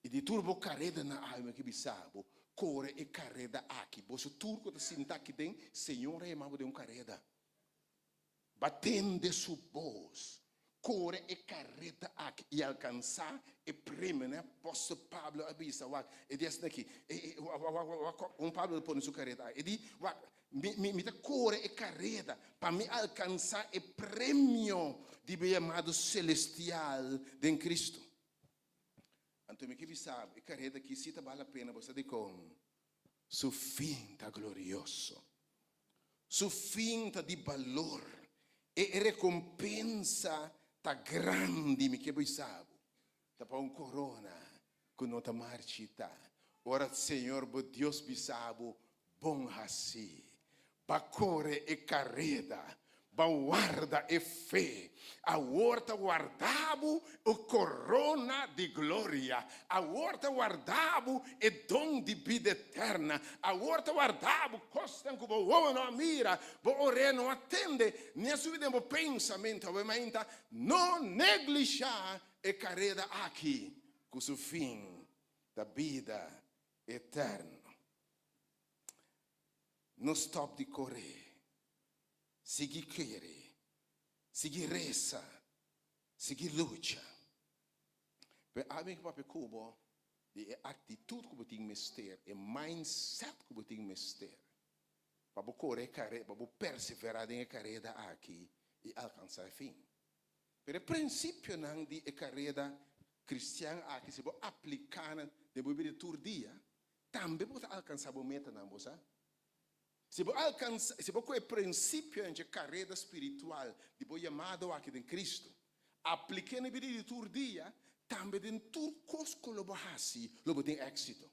I di tur bo karedanan awe mi ke bisa bo, kore e kareda aki. Boso tur ku ta sinta aki den, Señor a yama bo den un kareda. Ba tende su bos, kore e kareda aki i alkansá e premio. Ne apòstel Pablo a bisa, wak, e di asina aki, wak kon Pablo ta pone su kareda aki. E di, wak, mi, mi, mi ta kore e kareda pa mi alkansá e premio di bo yamado selestial den Kristu. Anto mi ke bisa bo, e kareda aki si ta bal la pena, bo sa dikon? Su fin ta glorioso. Su fin ta di balor. E rekompensa ta grandi, mi ke bisa bo. Ta pa un korona ku no ta marchita. Ora Señor bo Dios bisa bo, Bon hasi. Ba kore e kareda, ba warda e fe. Awor ta warda bo e korona di gloria. Awor ta warda bo e don di bida eterna. Awor ta warda bo kosnan ku bo wowo no a mira, bo orea no a tende, ni a subi den bo pensamentu. Awe mainta, no neglisha e kareda aki ku su fin ta bida eterno. No stòp di kore. Sigui kere. Sigui resa. Sigui lucha. Pero ami ke papia ku bo di e aktitut ku bo tin mester, e mindset ku bo tin mester pa bo kore e kare, pa bo perseverá den e kareda aki i alkansá e fin. Pero e prinsipionan di e kareda kristian aki si bo apliká nan den bo bida tur dia, Tambe bo ta alkansá bo metanan, bo sa. Si bo alkansá, si bo ku e prinsipionan dje kareda spiritual di bo yamado aki den Kristu, aplik'é na bida di tur dia, tambe den tur kos ku lo bo hasi, lo bo tin éksito.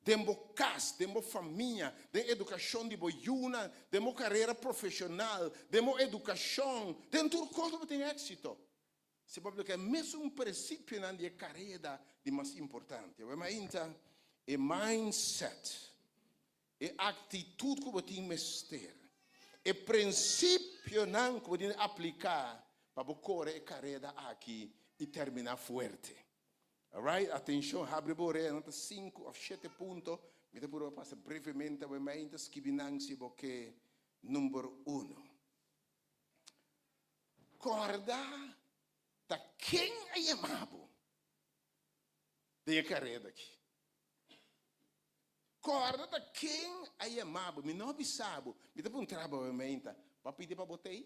Den bo kas, den bo famia, den edukashon di bo yunan, den bo karera profeshonal, den bo edukashon, den tur kos lo bo tin éksito. Si bo apliká e mesun prinsipionan di e kareda di mas importante, awor mainta e mindset, e aktitut ku bo tin mester, e prinsipionan ku bo tin di apliká pa bo kore e kareda aki i terminá fuerte. Alright, atenshon, habri bo orea, nan ta sinku òf shete punto, mi ta purba pasa brevemente awor mainta, skibi nan si bo ke. Number uno. Kòrda ta ken a yama bo den e kareda aki. Kòrda ta ken a yama bo. Mi no a bisa bo, mi ta puntra bo meinta, bo a pidi pa bo tei?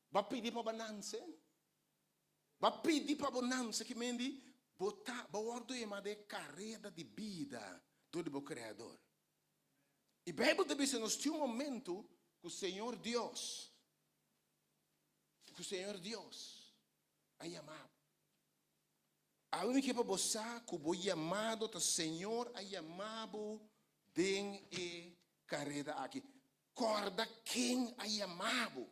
Bo a pidi pa bo nanse? Bo a pidi pa bo nanse ki mendi bo ta, bo wòrdu yama den e kareda di bida dor di bo Kreador. E Bijbel ta bisa nos tin un momento cu Señor Dios, cu Señor Dios a yama bo. Awe mi ke pa bo sa cu bo yamado ta Señor a yama bo den e careda aki. Corda ken a yama bo.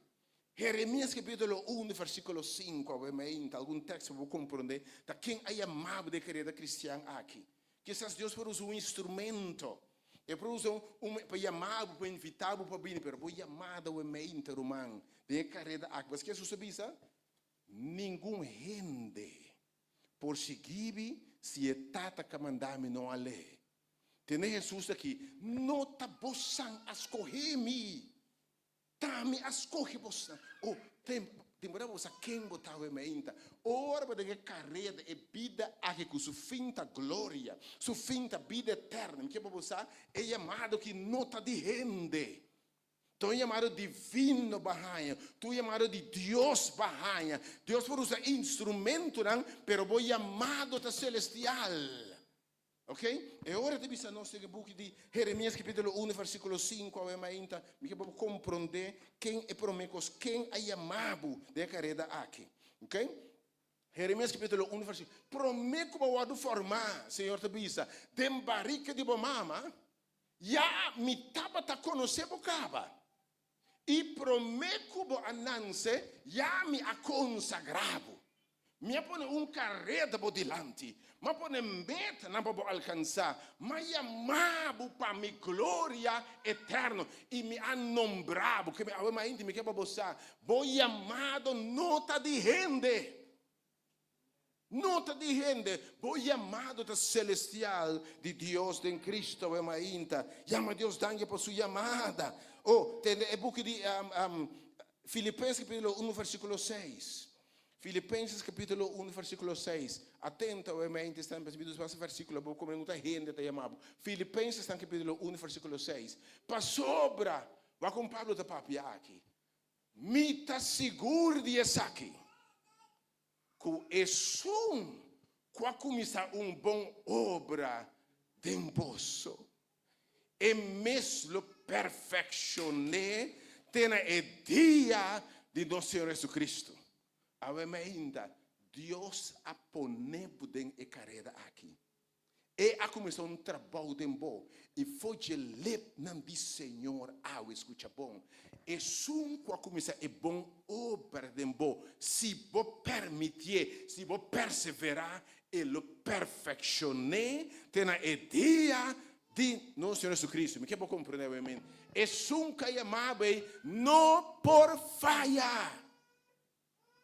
Jeremias capítulo 1 versículo 5, awe mainta algun tekst pa bo komprondé ta ken a yama bo den e kareda kristian aki. Kisas Dios por usa un instrumento, E por usa un pa yama bo, pa invitá bo pa bini, pero bo yamada awe mainta, ruman, den e kareda aki. Paske Hesus a bisa, Ningun hende por sigui mi si e Tata ka manda mi no a lei. Tende Hesus aki, No ta bosan a skohe mi. Ta mi a skohe bosnan. O, tem, temporada bo sa ken bo ta awe mainta. Ora bo den e kareda, e bida aki ku su fin ta gloria, su fin ta bida eterno. Mi ke pa bo sa, e yamado ki no ta di hende. Ta un yamado divino bo a haña, ta un yamado di Dios bo a haña. Dios por usa instrumentonan, pero bo yamado ta selestial. Ok, e ora ta bisa nos den e buki di Jeremias capítulo 1 versículo 5 awe mainta, mi ke pa bo komprondé ken e promé kos, ken a yama bo den e kareda aki. Ok, Jeremias capítulo 1 versículo, promé ku bo a wòrdu formá, Señor ta bisa, den barika di bo mama, ya mi tabata konosé bo kaba. I promé ku bo a nanse, ya mi a konsagrá bo. Mi a pone un kareda bo dilanti, mi a pone metanan pa bo alkansá, mi a yamá bo pa mi gloria eterno i mi a nombrá bo. Ke mi awe mainti mi ke pa bo sa, bo yamado no ta di hende. No ta di hende, bo yamado ta celestial di Dios den Cristo awe mainta. Yama Dios danki pa su yamada. Oh, tende e buki di Filipenses capítulo 1 versículo 6. Filipenses capítulo 1 versículo 6. Atento awe mainta esnan pasobra mi ta versículo bo come no ta hende ta yama bo. Filipenses tan capítulo 1 versículo 6. Pasobra, wak con Pablo ta papia aki. Mi ta sigur di esaki. Ku esun ku a kuminsá un bon obra den boso, e mes lo perfekshon'é te na e dia di nos Señor Jesucristo. Awe mainta, Dios a pone bo den e kareda aki. E a kuminsá un trabou den bo, i for dje lepnan di Señor awe skucha bon, Esun ku a kuminsá e bon obra den bo, si bo permitié, si bo perseverá, e lo perfekshon'é te na e dia di nos Señor Jesucristo. Mi ke bo komprendé awe men. Esun ku a yamá bo ei no por faya.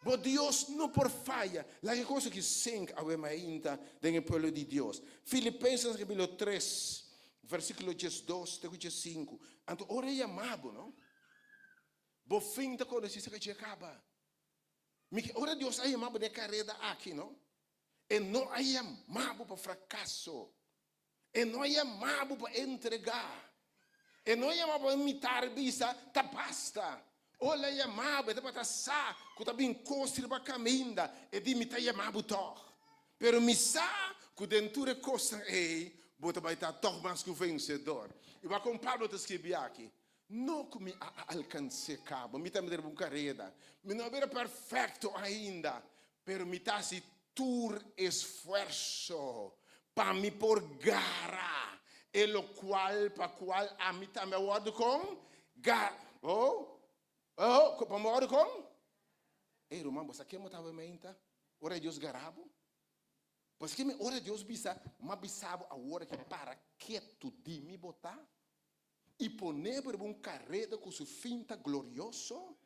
Bo Dios no por faya. Laga e kos aki sink awe mainta den e pueblo di Dios. Filipenses capítulo 3, versículo 12 te ku 15. Anto ora e yama bo, no? Bo fin ta konosí sa ke kaba. Mi ke ora Dios a yama bo den e kareda aki, no? E no a yama bo pa frakaso. E no a yama bo pa entregá. E no a yama bo pa mitar bisa, Ta basta. Ora el a yama bo, e tabata sa ku ta bin kos riba kaminda. E di, Mi ta yama bo tòg. Pero mi sa ku den tur e kosnan ei, bo ta bai ta tòg mas ku vensedor. I wak kon Pablo ta skirbi aki, No ku mi a alkans'é kaba, mi tambe ta riba un kareda. Mi no a bira perfekto ainda, pero mi ta hasi tur esfuerso pa mi por gara e lokual pa kual ami tambe a wòrdu kon ga oh oh pa mi wòrdu kon Ey ruman bo sa ken bo ta awe meinta ora Dios gara bo? Paske mi ora Dios bisa m'a bisa bo awor aki para ketu di mi bo ta i pone bo riba un kareda ku su fin ta glorioso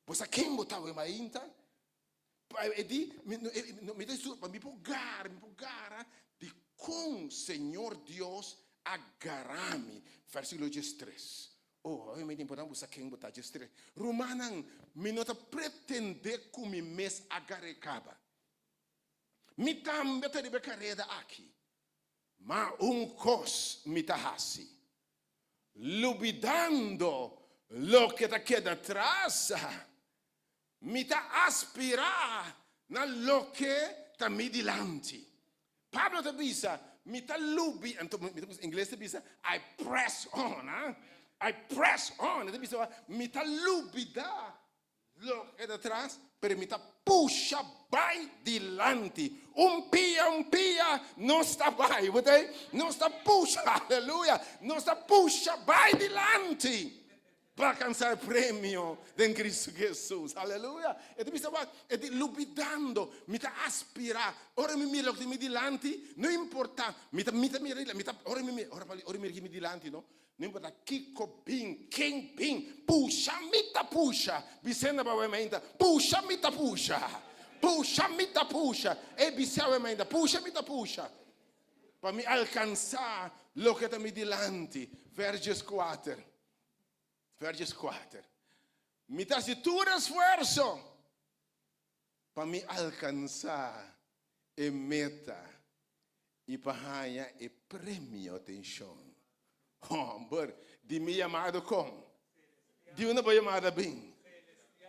bo sa ken bo ta awe mainta? E di, mi, mi ta pa mi por gara, mi por gara di kon Señor Dios a gara mi. Versíkulo 13. Oh, hopi mente importante bo sa ken bo ta. 13. Rumannan, mi no ta pretendé ku mi mes a gar'é kaba. Mi tambe ta riba e kareda aki. Ma un kos mi ta hasi, lubidando loke ta keda tras, Mi ta aspirá na loke ta mi dilanti. Pablo ta bisa, Mi ta lubi, anto mi ta bisa, ingles ta bisa, I press on, ah, I press on. E ta bisa, mi ta lubidá loke ta tras, pero mi ta pusha bai dilanti. Un pia, un pia, nos ta bai, bo ta ei? Nos ta pusha, aleluya, nos ta pusha bai dilanti. Pa alcansa e premio den Cristo Jesus. Aleluya. E ta bisa wak, e di lubidando, mi ta aspira, ora mi mira loke tin mi dilanti, no importa, mi ta mi ta mira mi ta ora mi mira, ora ora mi mira mi dilanti no, no importa kiko bin, ken bin, pusha mi ta pusha, bisenda pa awe mainta, pusha mi ta pusha, pusha mi ta pusha, e bisa awe mainta, pusha mi ta pusha, pa mi alcansa loke ta mi dilanti, verges 4. Verges 4. Mi ta hasi tur esfuerso pa mi alkansá e meta i pa haña e premio. Atenshon, hòmber, di mi yamado kon? Di unda bo yamada bin?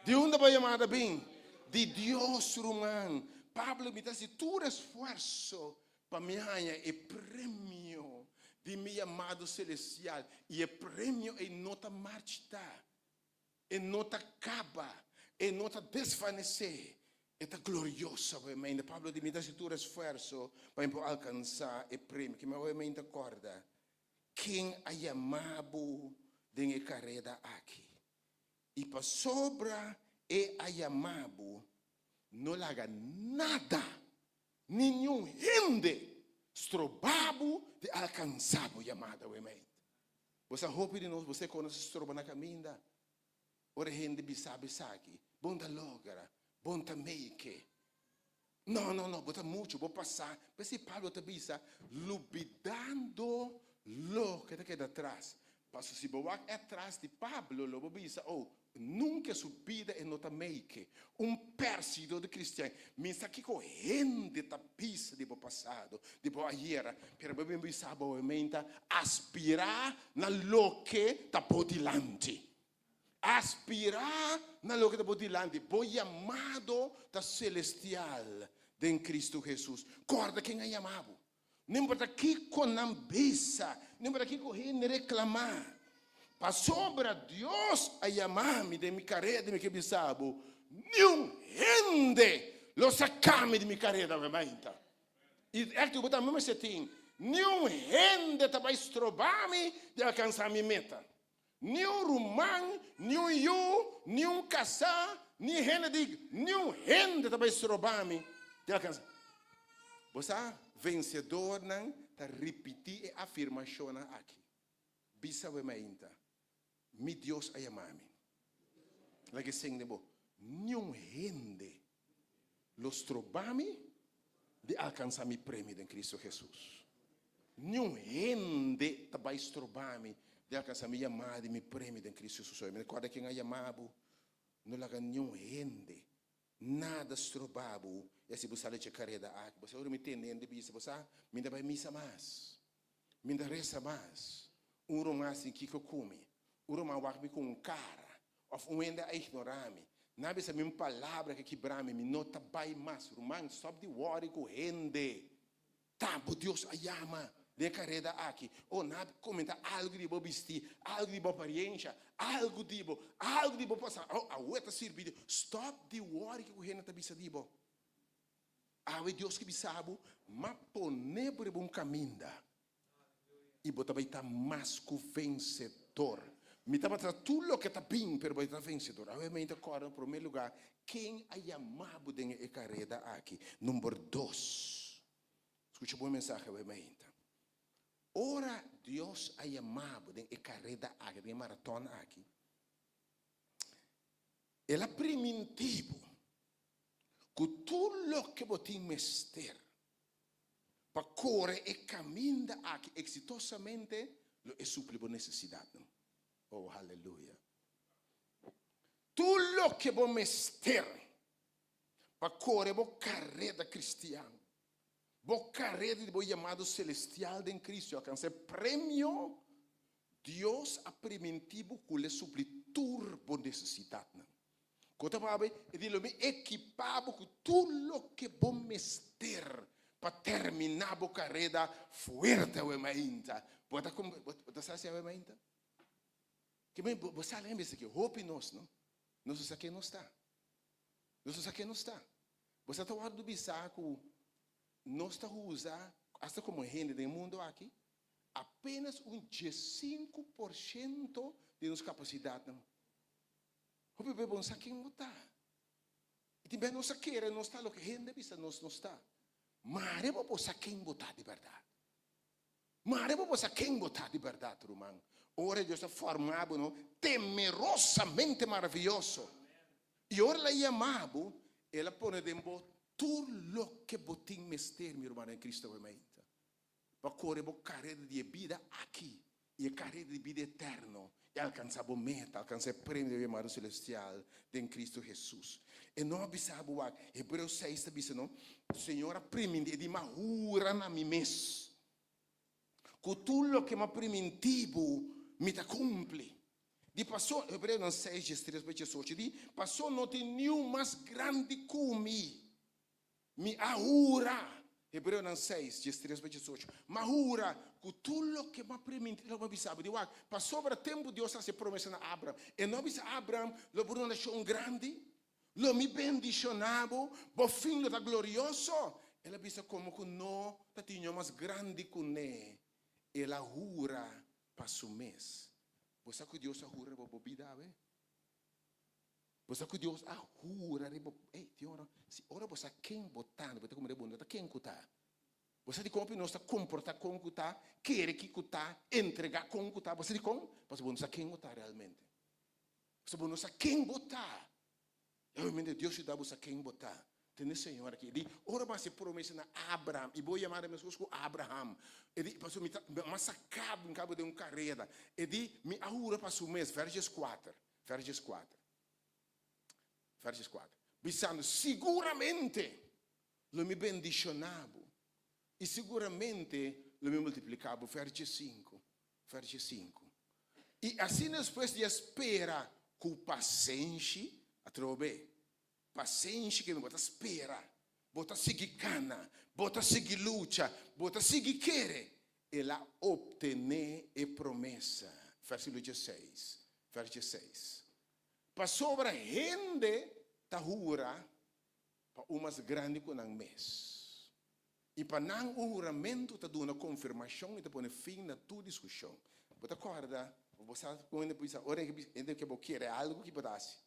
Di unda bo yamada bin? Di Dios, ruman. Pablo, mi ta hasi tur esfuerso Pa mi haña e premio di mi yamado selestial, i e premio ei no ta marchitá, e no ta kaba, e no ta desvanesé, e ta glorioso. Obviamente, Pablo di mi ta hasi tur esfuerso pa mi por alkansá e premio. Kimen obviamente kòrda ken a yama bo den e kareda aki. I pasobra e a yama bo, no laga nada ni niun hende stroba bo di alkansa bo yamada. Wei mei. Bo sa hopi di nos, bo sa kon nos a stroba na kaminda. Ora hende bisa bo esaki, bo no ta logra, bo no ta make. No, no, no, bo ta muchu, bo pasá. P'esei Pablo ta bisa, Lubidando loke ta keda atras. Pasobra si bo wak e atras di Pablo, lo bo bisa, Oh, nunka su bida e no ta make. Un pèrsiguidó di kristian. Mi sa kiko hende ta bisa di bo pasado, di bo ayera, pero bo bin bisa bo menta aspirá na loke ta bo dilanti. Aspirá na loke ta bo dilanti. Bo yamado ta selestial den Cristo Jesus. Corda ken a yama bo. No importa kico nan bisa, no importa kico hende reclama. Pasobra Dios a yama mi den mi careda, mi ke bisa bo, niun hende lo saca mi di mi careda awe mainta. I ègt bo tambe mester tin, niun hende ta bai stroba mi di alcansa mi meta. Ni un ruman, ni un yu, ni un kasá, ni hende di niun hende ta bai stroba mi di alkansa. Bo sa, vensedornan ta ripití e afirmashonnan aki, Bisa awe mainta, Mi Dios a yama mi. Laga e seng den bo, Niun hende lo stroba mi di alkansá mi premio den Kristu Hesus. Niun hende ta bai stroba mi di alkansá mi yamada i mi premio den Kristu Hesus. Oye, mi ta kòrda ken a yama bo, no laga niun hende, nada stroba bo i hasi bo sali dje kareda aki. Bo sa ora mi tende hende bisa, bo sa, mi ta bai misa mas, mi ta resa mas, un ruman sin kiko ku mi, un ruman wak mi ku un kara, Of un hende a ignorá mi. Nan a bisa mi un palabra ke kibrá mi. Mi no ta bai mas. Ruman, stòp di wòri ku hende. Ta bo Dios a yama den e kareda aki. Oh, nan a komentá algu di bo bistí, algu di bo apariensha, algu di bo, algu di bo pasá. Oh, awe ta sirbi Dios. Stòp di wòri ku hende ta bisa di bo. Awe Dios ke bisa bo, M'a pone bo riba un kaminda. I bo ta bai ta mas ku vensedor. Mi tabata sa tur loke ta bin, pero bo ta vensedor. Awe mi ta kòrda na promé lugá ken a yama bo den e kareda aki. Number dos, skucha bon e mensahe awe mainta. Ora Dios a yama bo den e kareda aki, den e maraton aki, El a primintí bo ku tur loke bo tin mester Pa kore e kaminda aki eksitosamente lo e supli bo nesesidatnan. Oh, haleluya! Tur loke bo mester pa kore bo kareda kristian, bo kareda di bo yamado selestial den Kristu i alkansa e premio, Dios a primintí bo ku lo e supli tur bo nesesidatnan. Ku ta papia e di lo mi ekipá bo ku tur loke bo mester pa terminá bo kareda fuerte awe mainta. Bo ta bo ta sa si awe mainta? Ke men bo sa algen bisa ke hopi nos no, nos no sa ken nos ta. Nos no sa ken nos ta. Bo sa ta wòrdu bisa ku nos ta usa asta komo hende den e mundu aki apenas un 15% di nos kapasidatnan. Hopi bes bo no sa ken bo ta. I tin bes nos a kere nos ta loke hende bisa nos nos ta. Mare bo por sa ken bo ta di bèrdat. Mare bo por sa ken bo ta di bèrdat, ruman. Ora Dios a forma bo no temerosamente maravioso. I ora El a yama bo, El a pone den bo tur loke bo tin mester, mi rumannan en Cristo awe-mainta. Pa kore bo kareda di e bida aki i e kareda di bida eterno i alkansá bo meta, alkansá e premio di bo yamado selestial den Kristu Hesus. E no a bisa bo wak. Hebreo seis ta bisa no, Señor a primintí, e di, M'a hura na mi mes ku tur loke m'a primintí bo, mi ta kumpli. Di paso, Hebreonan seis, diestres pa diesocho di, Paso no tin niun mas grandi ku mi. Mi a hura, Hebreonan seis, diestres pa diesocho, Mi a hura ku tur loke mi a primintí lo mi a bisa bo di wak. Pasobra tempu Dios a hasi e promesa na Abraham, e no a bisa Abraham, Lo bo duna un nashon grandi, lo mi bendishoná bo, bo fin lo ta glorioso. El a bisa komo ku no ta tin ño mas grandi kuné. El a hura pa su mes. Bo sa ku Dios a hura riba bo bida awe? Bo sa ku Dios a hura riba ey tin ora si ora bo sa ken bo ta bo ta kumira bo no ta ken ku ta. Bo sa dikon nos ta komportá kon ku ta, kere kiko ta, entregá kon ku ta. Bo sa dikon? Pasobra bo no sa ken bo ta realmente. Pasobra bo no sa ken bo ta. Realmente Dios yuda bo sa ken bo ta. Tende Señor aki. E di, ora bo hasi promesa na Abraham, i bo yama meskos ku Abraham. E di, pasobra mi ta, mi a saka bo, mi kaba den un kareda. E di, mi a hura pa su mes, verses kuater, verses kuater, verses kuater, bisando, Siguramente lo mi bendishoná bo, i siguramente lo mi multipliká bo, verses sinku, verses sinku. I asina despues di a spera ku pasenshi, atrobe, Pasenshi ke mi bo ta spera, bo ta sigui kana, bo ta sigui lucha, bo ta sigui kere, el a optené e promesa. Versíkulo dieseis, vers dieseis. Pasobra hende ta hura pa un mas grandi ku nan mes, i pa nan un huramentu ta duna konfirmashon i ta pone fin na tur diskushon. Bo ta kòrda, bo sa kon hende por bisa, ora hende ke bo kere algu, ki bo ta hasi?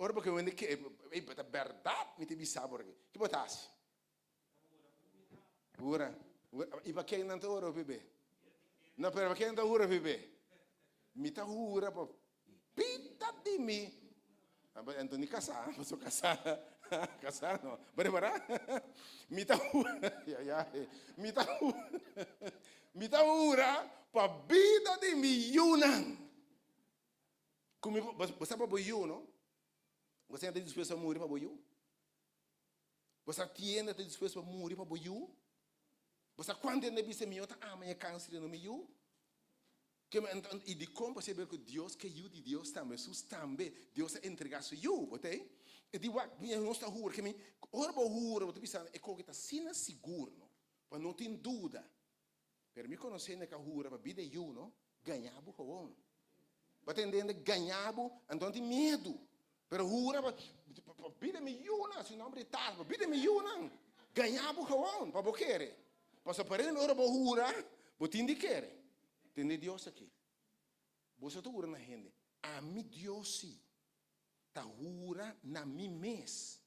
Ora bo ke wende ke, ey, ta bèrdat mi ta bisa bo aki. Ki bo ta hasi? Hura. I pa ken nan ta hura hopi be? No, pero pa ken nan ta hura hopi be? Mi ta hura pa bida di mi. Anto ni kasá, paso kasá, kasá no. Bo repará? Mi ta hura, ya, ya, mi ta hura, mi ta hura pa bida di mi yunan. Ku mi bo sa pa bo yu no? Bo sa ta dispuesto pa muri pa bo yu? Bo sa tienda ta dispuesto pa muri pa bo yu? Bo sa kuantu hende bisa mi yo ta ama e kanser di no mi yu? Ke i dikon pasobra ku Dios ke yu di Dios tambe, Hesus tambe, Dios a entrega su yu, bo ta ei? E di wak mi nos ta hura ke mi ora bo hura bo ta bisa e koke ta asina sigur no, pa no tin duda. Pero mi conoce hende ca hura pa bida yu no gaña bo gewoon. Bo ta hende gaña bo anto nan tin miedu. Pero hura pa bida mi yunan, su nomber di tata, pa bida mi yunan gaña bo gewoon pa bo kere. Pasobra aparentemente ora bo hura bo tin di kere. Tende Dios aki. Boso ta hura na hende. Ami Dios si ta hura na mi mes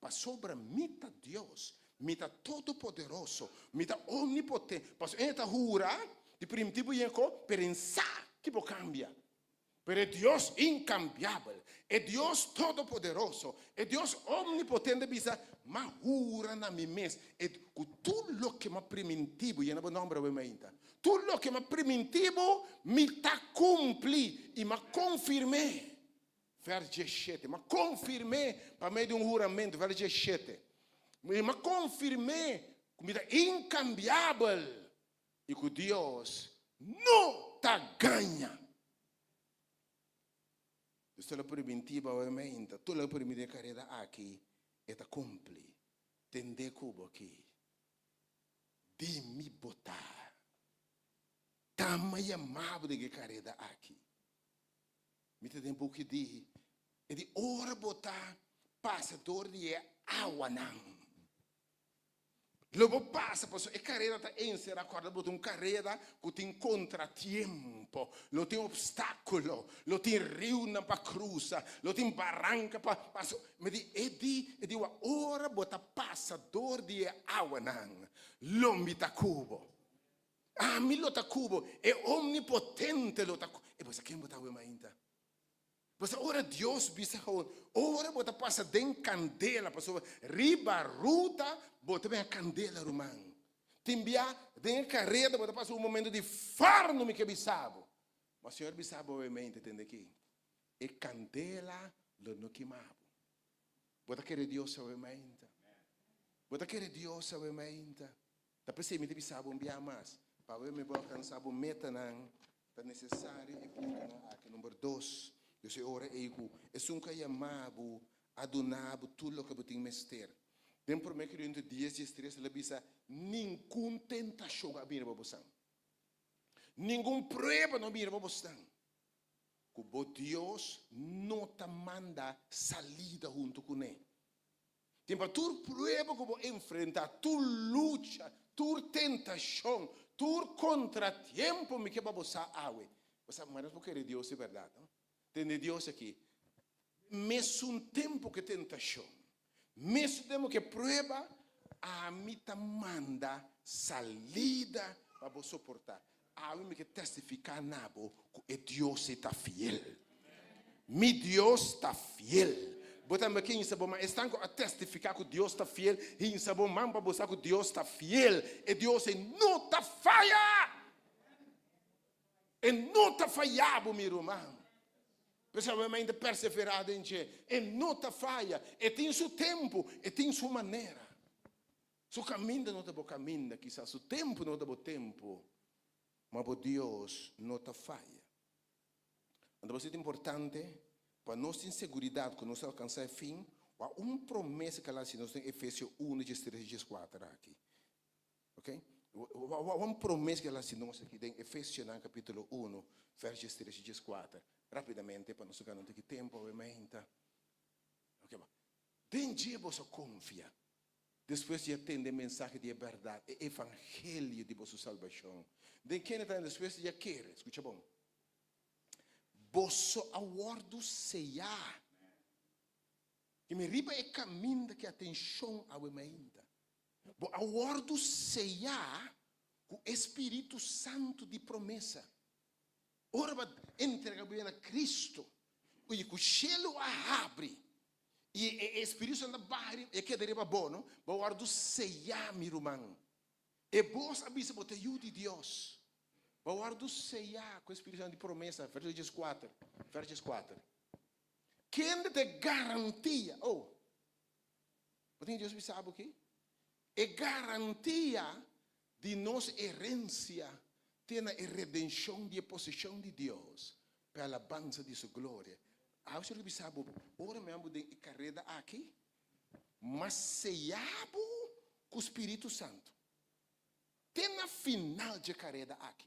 Pasobra mi ta Dios, mi ta Todopoderoso, mi ta Omnipotente. Pasobra e ta hura di primitivo yeko, pero en sa ki por kambia. Pero e Dios inkambiabel, e Dios Todopoderoso, e Dios Omnipotente bisa, M'a hura na mi mes, e ku tur loke m'a priminti bo, yena bo nòmber awe mainta, tur loke m'a priminti bo, mi ta kumpli i m'a konfirm'é. Vers diesshete, M'a konfirm'é pa medio di un huramentu, vers diesshete, M'a konfirm'é ku mi ta inkambiabel i ku Dios no ta gaña. Dios ta lo permití bo awe meinta, tur loke permití den e kareda aki, e ta kumpli. Tendé ku bo aki. Di mi bo ta. Tama yamá bo den e kareda aki. Mi ta den buki di e di ora bo ta pasa dor di e awanan. Lo bo pasa pasobra e kareda ta ensera, kòrda bo ta un kareda ku tin kontratiempo, lo tin opstákulo, lo tin riunan pa krusa, lo tin baranka pa pasa. Mi di e di e di ora bo ta pasa dor di e awanan, lo mi ta ku bo. Ami lo ta ku bo, e Omnipotente lo ta ku bo. E bo sa ken bo ta awe mainta? Bo sa ora Dios bisa gewoon, ora bo ta pasa den kandela, pasobra riba ruta bo ta bira kandela, ruman. Tin bia den e kareda bo ta pasa un momento di farno, mi ke bisa bo. Ma Señor bisa bo awe mainta, tende aki, e kandela lo no kima bo. Bo ta kere Dios awe mainta? Bo ta kere Dios awe mainta? Ta p'esei mi ta bisa bo un bia mas, pa awe mi bo alkansá bo metanan, ta nesesario e puntonan aki. Number dos, Dios e ora ei ku esun ku a yama bo a duna bo tur loke bo tin mester. Den Promé Korinto dies, diestres el a bisa, Ningun tentashon a bini riba bosan, ningun prueba no a bini riba bosnan, ku bo Dios no ta manda salida huntu kuné. Tin pa tur prueba ku bo enfrentá, tur lucha, tur tentashon, tur kontratiempo mi ke pa bo sa awe. Bo sa, manos bo kere Dios di bèrdat, no? Tende Dios aki. Mesun tempu ku e tentashon, mesun tempu ku e prueba, ami ta manda salida pa bo soportá. Awe mi ke testifiká na bo ku e Dios ei ta fiel. Mi Dios ta fiel. Bo tambe ke hinsa bo man. Esnan ku a testifiká ku Dios ta fiel, hinsa bo man pa bo sa ku Dios ta fiel. E Dios ei no ta faya! E no ta faya bo, mi ruman. P'esei bo mester perseverá den dje. E no ta faya. E tin su tempu, e tin su manera. Su kaminda no ta bo kaminda, kisas su tempu no ta bo tempu, ma bo Dios no ta faya. Anto pasobra ta importante pa nos tin seguridat ku nos ta alkansá e fin, wak un promesa ku a hasi nos den Efesio unu diestres i dieskuater aki. Ok? Wak un promesa ku a hasi nos aki den Efesionan kapítulo unu vèrs diestres i dieskuater. Rápidamente pa nos no gana un tiki tempu awe mainta. Ok, den dje boso konfia. Despues di a tende e mensahe di e bèrdat, e evangelio di boso salbashon, den kende ta despues di a kere, skucha bon, boso a wòrdu seyá. I mi riba e kaminda ki atenshon awe mainta. Bo a wòrdu seyá ku e Spiritu Santu di promesa. Ora bo a entrega bo bida na Kristu, i ku shelu a habri, i e e Spiritu Santu a baha riba, e keda riba bo, no? Bo a wòrdu seyá, mi ruman. E bos a bisa bo ta yu di Dios. Bo a wòrdu seyá ku e Spiritu Santu di promesa, verso dieskuater, verso dieskuater. Kende ta e garantia? Oh, bo tin Dios bisa bo aki? E garantia di nos herensia te na e redenshon di e poseshon di Dios pa e alabansa di su gloria. Awe Señor ta bisa bo, ora mi abo den e kareda aki, m'a seya bo ku Spiritu Santu te na final dje kareda aki.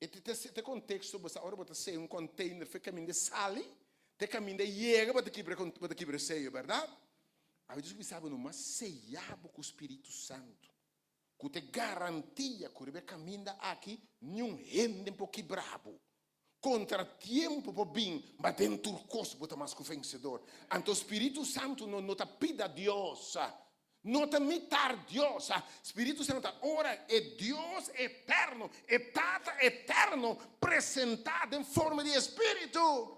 E te konteksto bo sa ora bo ta seya un container fe kaminda e sali te kaminda e yega bo ta kibra bo ta kibra e seyo, bèrdat? Awe Dios bisa bo no m'a seya bo ku Spiritu Santu. Ku ta e garantia ku riba e kaminda aki niun hende por kibra bo. Kontratiempo por bin, ma den tur kos bo ta mas ku vensedor. Anto Spiritu Santu no no ta pida Dios, no ta mitar Dios. Spiritu Santu ta ora e Dios eterno, e Tata eterno presentá den forma di e Spiritu.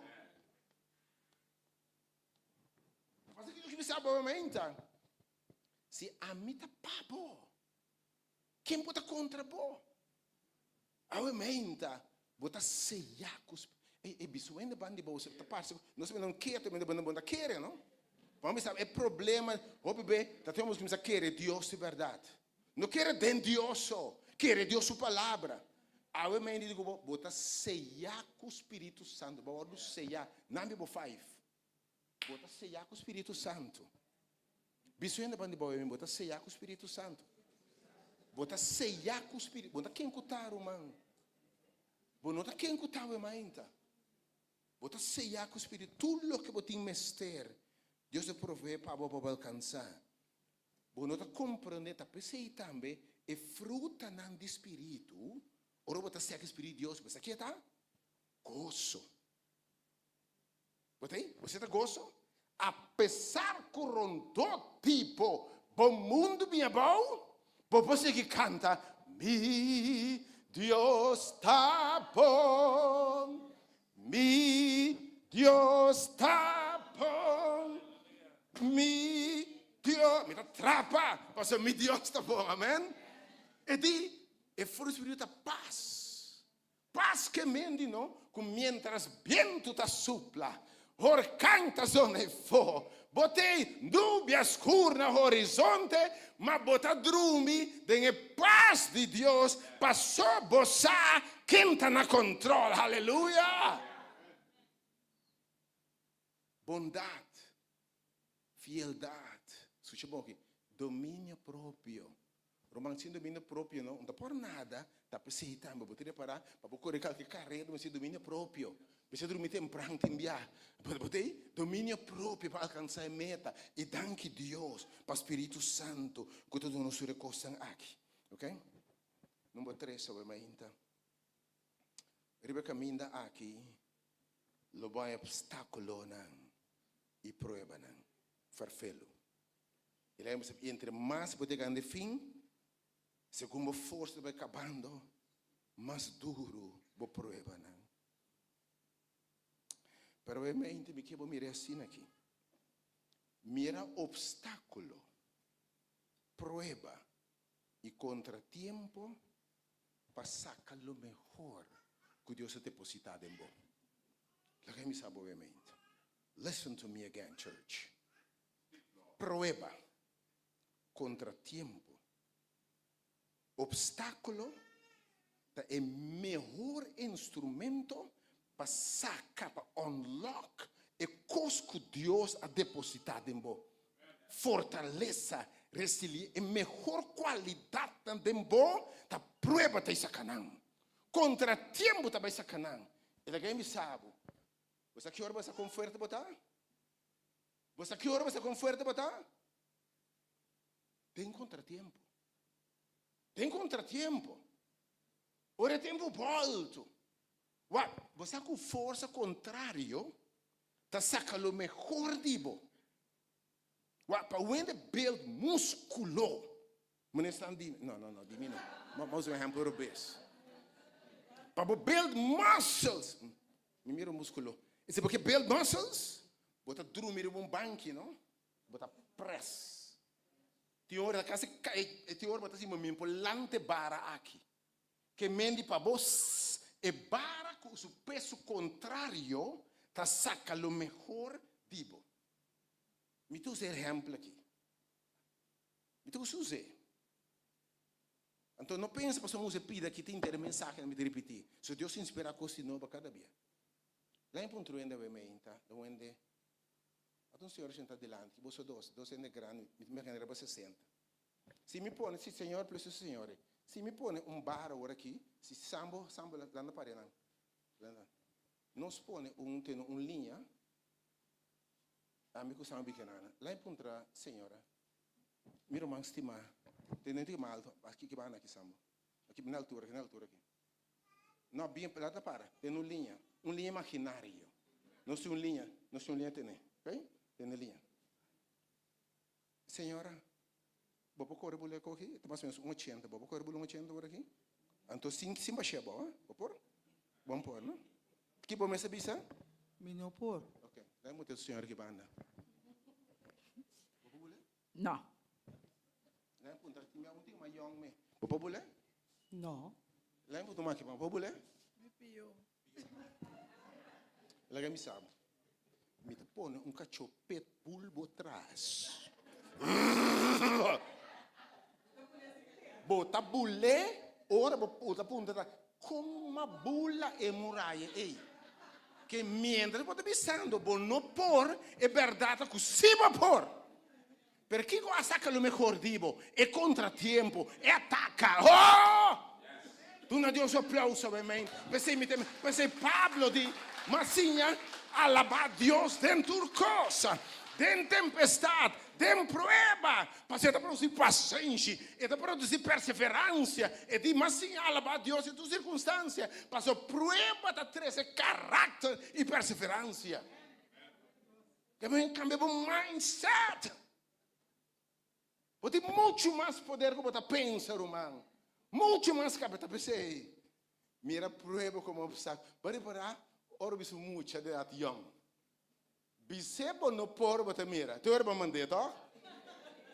Pasobra ki Dios bisa bo meinta? Si ami ta pa bo, ken por ta kontra bo? Awe meinta bo ta seyá ku Ey, e bisuende ban di bo ta parse ku nos no kere, bo no ta kere, no? Bo bisa e problema hopi be ta tenemos ku kuminsá kere Dios di bèrdat. No kere den Dios so, kere Dios su palabra. Awe meinta di ku bo, bo ta seyá ku Spiritu Santu, bo a wòrdu seyá. Nan bi bo five. Bo ta seyá ku Spiritu Santu. Bisu hende banda di bou mi, bo ta seyá ku Spiritu Santu. Bo ta seyá ku Spiritu. Bo no ta ken ku ta, ruman. Bo no ta ken ku ta awe mainta. Bo ta seyá ku Spiritu. Tur loke bo tin mester, Dios ta proveé pa bo pa bo alkansá. Bo no ta komprendé, ta p'esei tambe e frutanan di Spiritu, ora bo ta seyá ku Spiritu di Dios, bo sa ke ta? Goso. Bo ta ei? Bo ta goso? Apesar ku rondó di bo, bo mundu bin abou, bo por sigui kanta, Mi Dios ta bon, mi Dios ta bon, mi Dios. Mi ta trapa pasobra mi Dios ta bon. Amen. E di, e fruto di spiritu ta pas. Pas ke men di no ku miéntras bientu ta supla, horkan ta zona e fo, bo tei nubia skur na horizonte, ma bo ta drumi den e pas di Dios paso bo sa ken ta na kontrol. Haleluya! Bondat, fieldat, skucha bon aki, dominio propio. Ruman sin dominio propio no ta por nada, ta p'esei tambe bo ta repará pa bo kore kalke karera bo mester dominio propio, mester drumi tempran tin bia, bo tin dominio propio pa alkansá e meta i danki Dios pa Spiritu Santu ku ta duna nos tur e kosnan aki, ok. Number tres awe mainta, riba e kaminda aki lo bo haña opstákulonan. I pruebanan ferfelu. I laga mi entre mas bo ta yegando e fin, segun bo forsa ta bai kabando, mas duru bo pruebanan. Pero e mente mi ke bo mira asina aki. Mira obstákulo, prueba i kontratiempo pa saka lo mehor ku Dios a depositá den bo. Laga mi sa bo e mente. Listen to me again, church. Prueba, kontratiempo, obstákulo ta e mehor instrumento pa saka, pa unlock e kos ku Dios a depositá den bo. Fortalesa, resilie, e mehor kualidatnan den bo ta prueba ta e saka nan. Kontratiempo ta bai saka nan. E ta gen bisa bo, Bo sa ki ora bo sa kon fuerte bo ta? Bo sa ki ora bo sa kon fuerte bo ta? Den kontratiempo. Den kontratiempo. Ora e tempu bolto. Wak, bo sa ku forsa kontrario ta saka lo mehor di bo. Wak, pa wende build muskulo. Meneer staan di mi. No, no, no, di mi no. M'a usa un ehempel robes. Pa bo build muscles. Mi mira un muskulo. E si bo ke build muscles, bo ta drumi riba un banki, no? Bo ta press. Tin ora ta kasi kai, tin ora bo ta sinti mi por lanta e bara aki. Ke mendi pa bo e bara ku su peso kontrario ta saka lo mehor di bo. Mi ta usa e ehempel aki. Mi ta usa us'e. Anto no pensa pasobra mi usa e pida aki ta henter e mensahenan mi ta ripití. So Dios inspirá kos di nobo kada bia. Laña pa un truende awe meinta, lo wende Ata un señora sentá dilanti, boso dos, dos hende grandi, mi ta mira riba 60. Si mi pone, si señor plus su señora, si mi pone un bar awor aki, si Sambo, Sambo landa paria nan, landa, nos pone un, tene un liña, ami ku Sambo bikenana, la e puntra señora, mi ruman stimá, tene un tiki mas alto, aki ki banda aki Sambo, aki na altura aki, na altura aki. No, bien, lata para, tene un liña, un liña imaginario. Nos tin un liña, nos tin un liña tene, ok? Tene liña. Señora, bo por kore bula aki? Ta mas o menos un ochenta. Bo por kore bula un ochenta ora aki? Anto sin, sin bashia bo, eh? Bo por? Bo no por, no? Ki bo mester bisa? Mi no por. Ok, laga mi muestra señora aki banda. Bo por bula? No. Laga mi puntra, tin un tin mas yong me. Bo por bula? No. Laga mi puntra un aki, bo por bula? Mi pio. Laga mi sa bo. Mi ta pone un kachó pitbull bo tras. Bo ta bul'é ora bo ta puntra ta kon m'a bula e muraya ei. Ke mientras bo ta bisando bo no por, e bèrdat ta ku sí bo por. Pero kiko a saka lo mehor di bo? E kontratiempo, e ataka. Oh! Duna Dios un aplauso, amen. P'esei mi ta, p'esei Pablo di, M'a siña alabá Dios den tur kos, den tempestat, den prueba, pasobra e ta produsí pasenshi, e ta produsí perseveransia. E di, M'a siña alabá Dios den tur sirkunstansia, pasobra prueba ta trese karakter i perseveransia. Debe cambia bo mindset. Bo tin mucho mas poder cu bo ta pensa, ruman. Mucho mas cu bo ta pensa. Ey, mira prueba como obstáculo. Bo repara ora bo bisa un mucha di edad yong. Bis'é bo no por, bo ta mira. Te ora bo mand'é, toch?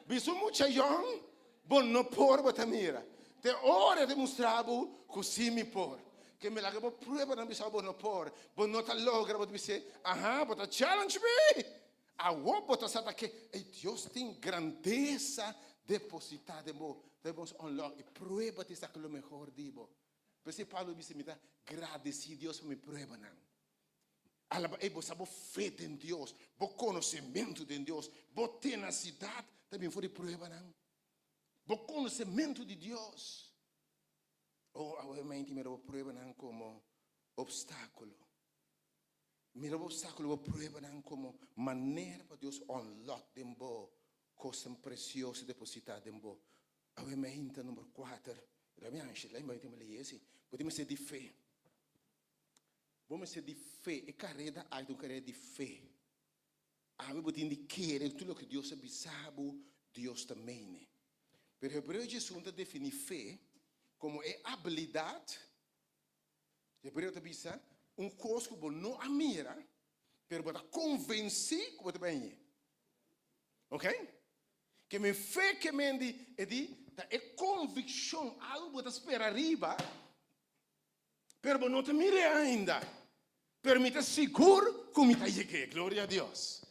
Bisa un mucha yong, bo no por, bo ta mira. Te ora e ta mustra bo cu si mi por. Ke mi laga bo prueba nan bisa bo no por, bo no ta logra, bo ta bis'é, aha, bo ta challenge mi! Awor bo ta sa ta ke, ey, Dios tin grandesa depositá den bo, ta bo unlock e prueba ta saka lo mehor di bo. P'esei Pablo bisa, mi ta gradesí Dios pa mi pruebanan. Alaba, ey, bo sa bo fe den Dios, bo konosementu den Dios, bo tenasidat ta bin for di pruebanan. Bo konosementu di Dios. Oh, awe menti mira bo pruebanan komo obstákulo. Mira bo obstákulo, bo pruebanan komo manera pa Dios unlock den bo kosnan presioso depositá den bo. Awe meinta number kuater, la mi anshi, la mi lei esi, bo tin mester di fe. Bo mester di fe. E kareda aki ta un kareda di fe. Awe bo tin di kere tur loke Dios a bisa bo, Dios ta mene. Pero Hebreo 11 ta defini fe komo e abilidat, Hebreo ta bisa, un kos ku bo no a mira, pero bo ta konvensí ku bo ta bai hañ'é. Ok? Ke men fe ke men di e di ta e konvikshon, algu bo ta spera riba, Pero bo no ta mir'é ainda. Pero mi ta sigur ku mi ta yeg'é. Gloria a Dios.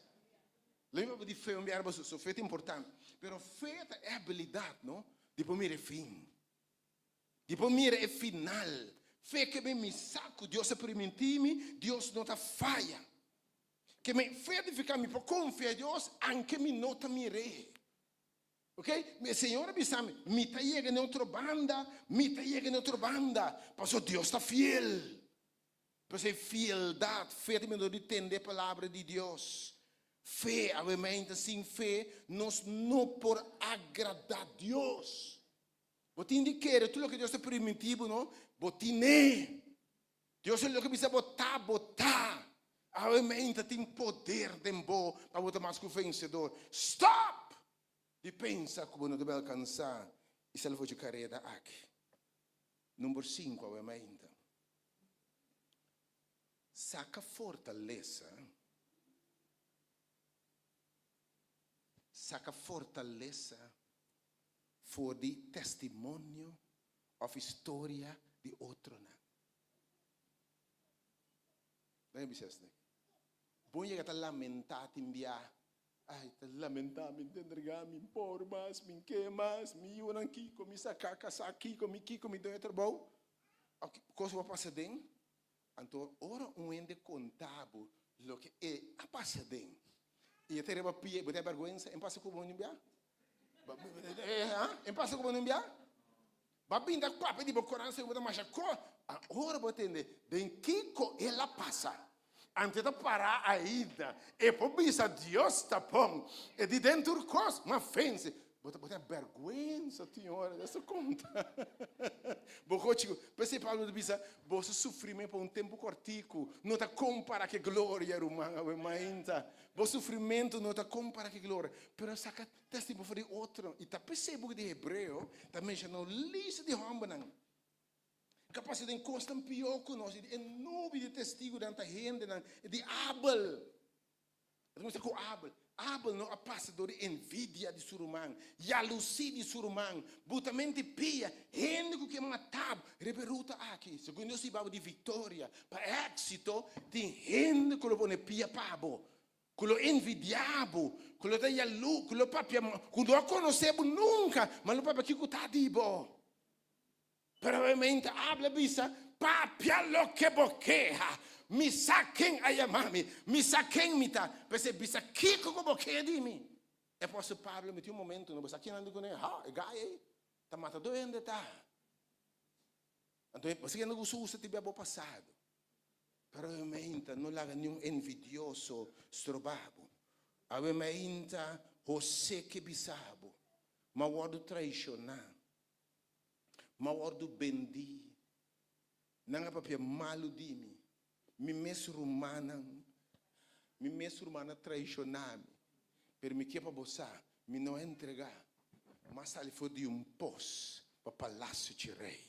Lo mi papia di fe un biaha pasobra so fe ta importante. Pero fe ta e abilidat, no, di por mira e fin. Di por mira e final. Fe ke mi sa ku Dios a primintí mi, Dios no ta faya. Ke mi fe ta nifiká mi por konfia Dios anke mi no ta mir'é. Ok, mi Señor a bisa mi, mi ta yega na otro banda, mi ta yega na otro banda, pasobra Dios ta fiel. P'esei fieldad, fe ta bini dor di tende e palabra di Dios. Fe, awe sin fe nos no por agrada Dios. Bo tin di kere tur loke Dios ta primintí bo, no? Bo tin'é. Dios a loke bisa bo ta, bo ta. Awe meinta tin poder den bo pa bo ta mas ku vensedor. Stop di pensa ku bo no ta bai alkansá i sali for dje kareda aki. Number sinku awe meinta. Saka fortalesa. Saka fortalesa for di testimonio òf historia di otronan. Nan a bisa esaki, Bon yega ta lamentá tin bia. Ai, ta lamentá, mi ta entregá, mi por mas, mi ke mas, mi yunan kiko, mi sa kasá kiko, mi kiko, mi doño trabou. Oke, kos bo a pasa den? Anto ora un hende konta bo loke e a pasa den i e ta riba pia, bo ta bèrgwensa? E pasa ku bo un bia? E pasa ku bo un bia? Bo a binta papia di bo koranson i bo ta masha ko. Ora bo tende den kiko el a pasa, anto e ta para ainda, e por bisa Dios ta bon, e di den tur kos, ma vense. Bo ta bo ta bèrgwensa tin ora di esta konta. Bo kochi ku, p'esei Pablo ta bisa, boso sufrimentu pa un tempu kòrtiku no ta kompara ku e gloria, ruman, awe mainta. Bo sufrimentu no ta kompara ku e gloria, pero saka Testimonio for di otro. I ta p'esei buki di Hebreo ta menshoná un lista di hòmbernan ku a pasa den kosnan pió ku nos. I di e nubi di testigunan ta hendenan di Abel. E ta kuminsá ku Abel. Abel no a pasa dor di envidia di su ruman, yalusí di su ruman, butamenti pia, hende ku ke matá bo. Riba e ruta aki, segun Dios hiba bo di viktoria pa éksito, tin hende ku lo pone pia pa bo. Ku lo envidiá bo, ku lo ta yalú, ku lo papia mal, ku no a konosé bo nunka, ma lo papia kiko ta di bo. Pero obviamente abla bisa, Papia loke bo keha, mi sa ken a yama mi, mi sa ken mi ta, p'esei bisa kiko ku bo ke di mi. E apòstel Pablo miti un momento, no bo sa kinan di kuné, ha, e gai ei ta matadó hende ta. Anto bo sa kende ku susa tibia bo pasado. Pero awe mainta no laga niun envidioso stroba bo. Awe mainta José ke bisa bo, M'a wòrdu traishoná, m'a wòrdu bendí, nan a papia malu di mi, mi mes rumannan, mi mes ruman a traishoná mi, pero mi ke pa bo sa, mi no a entregá, m'a sali for di un pos pa palasio dje rei.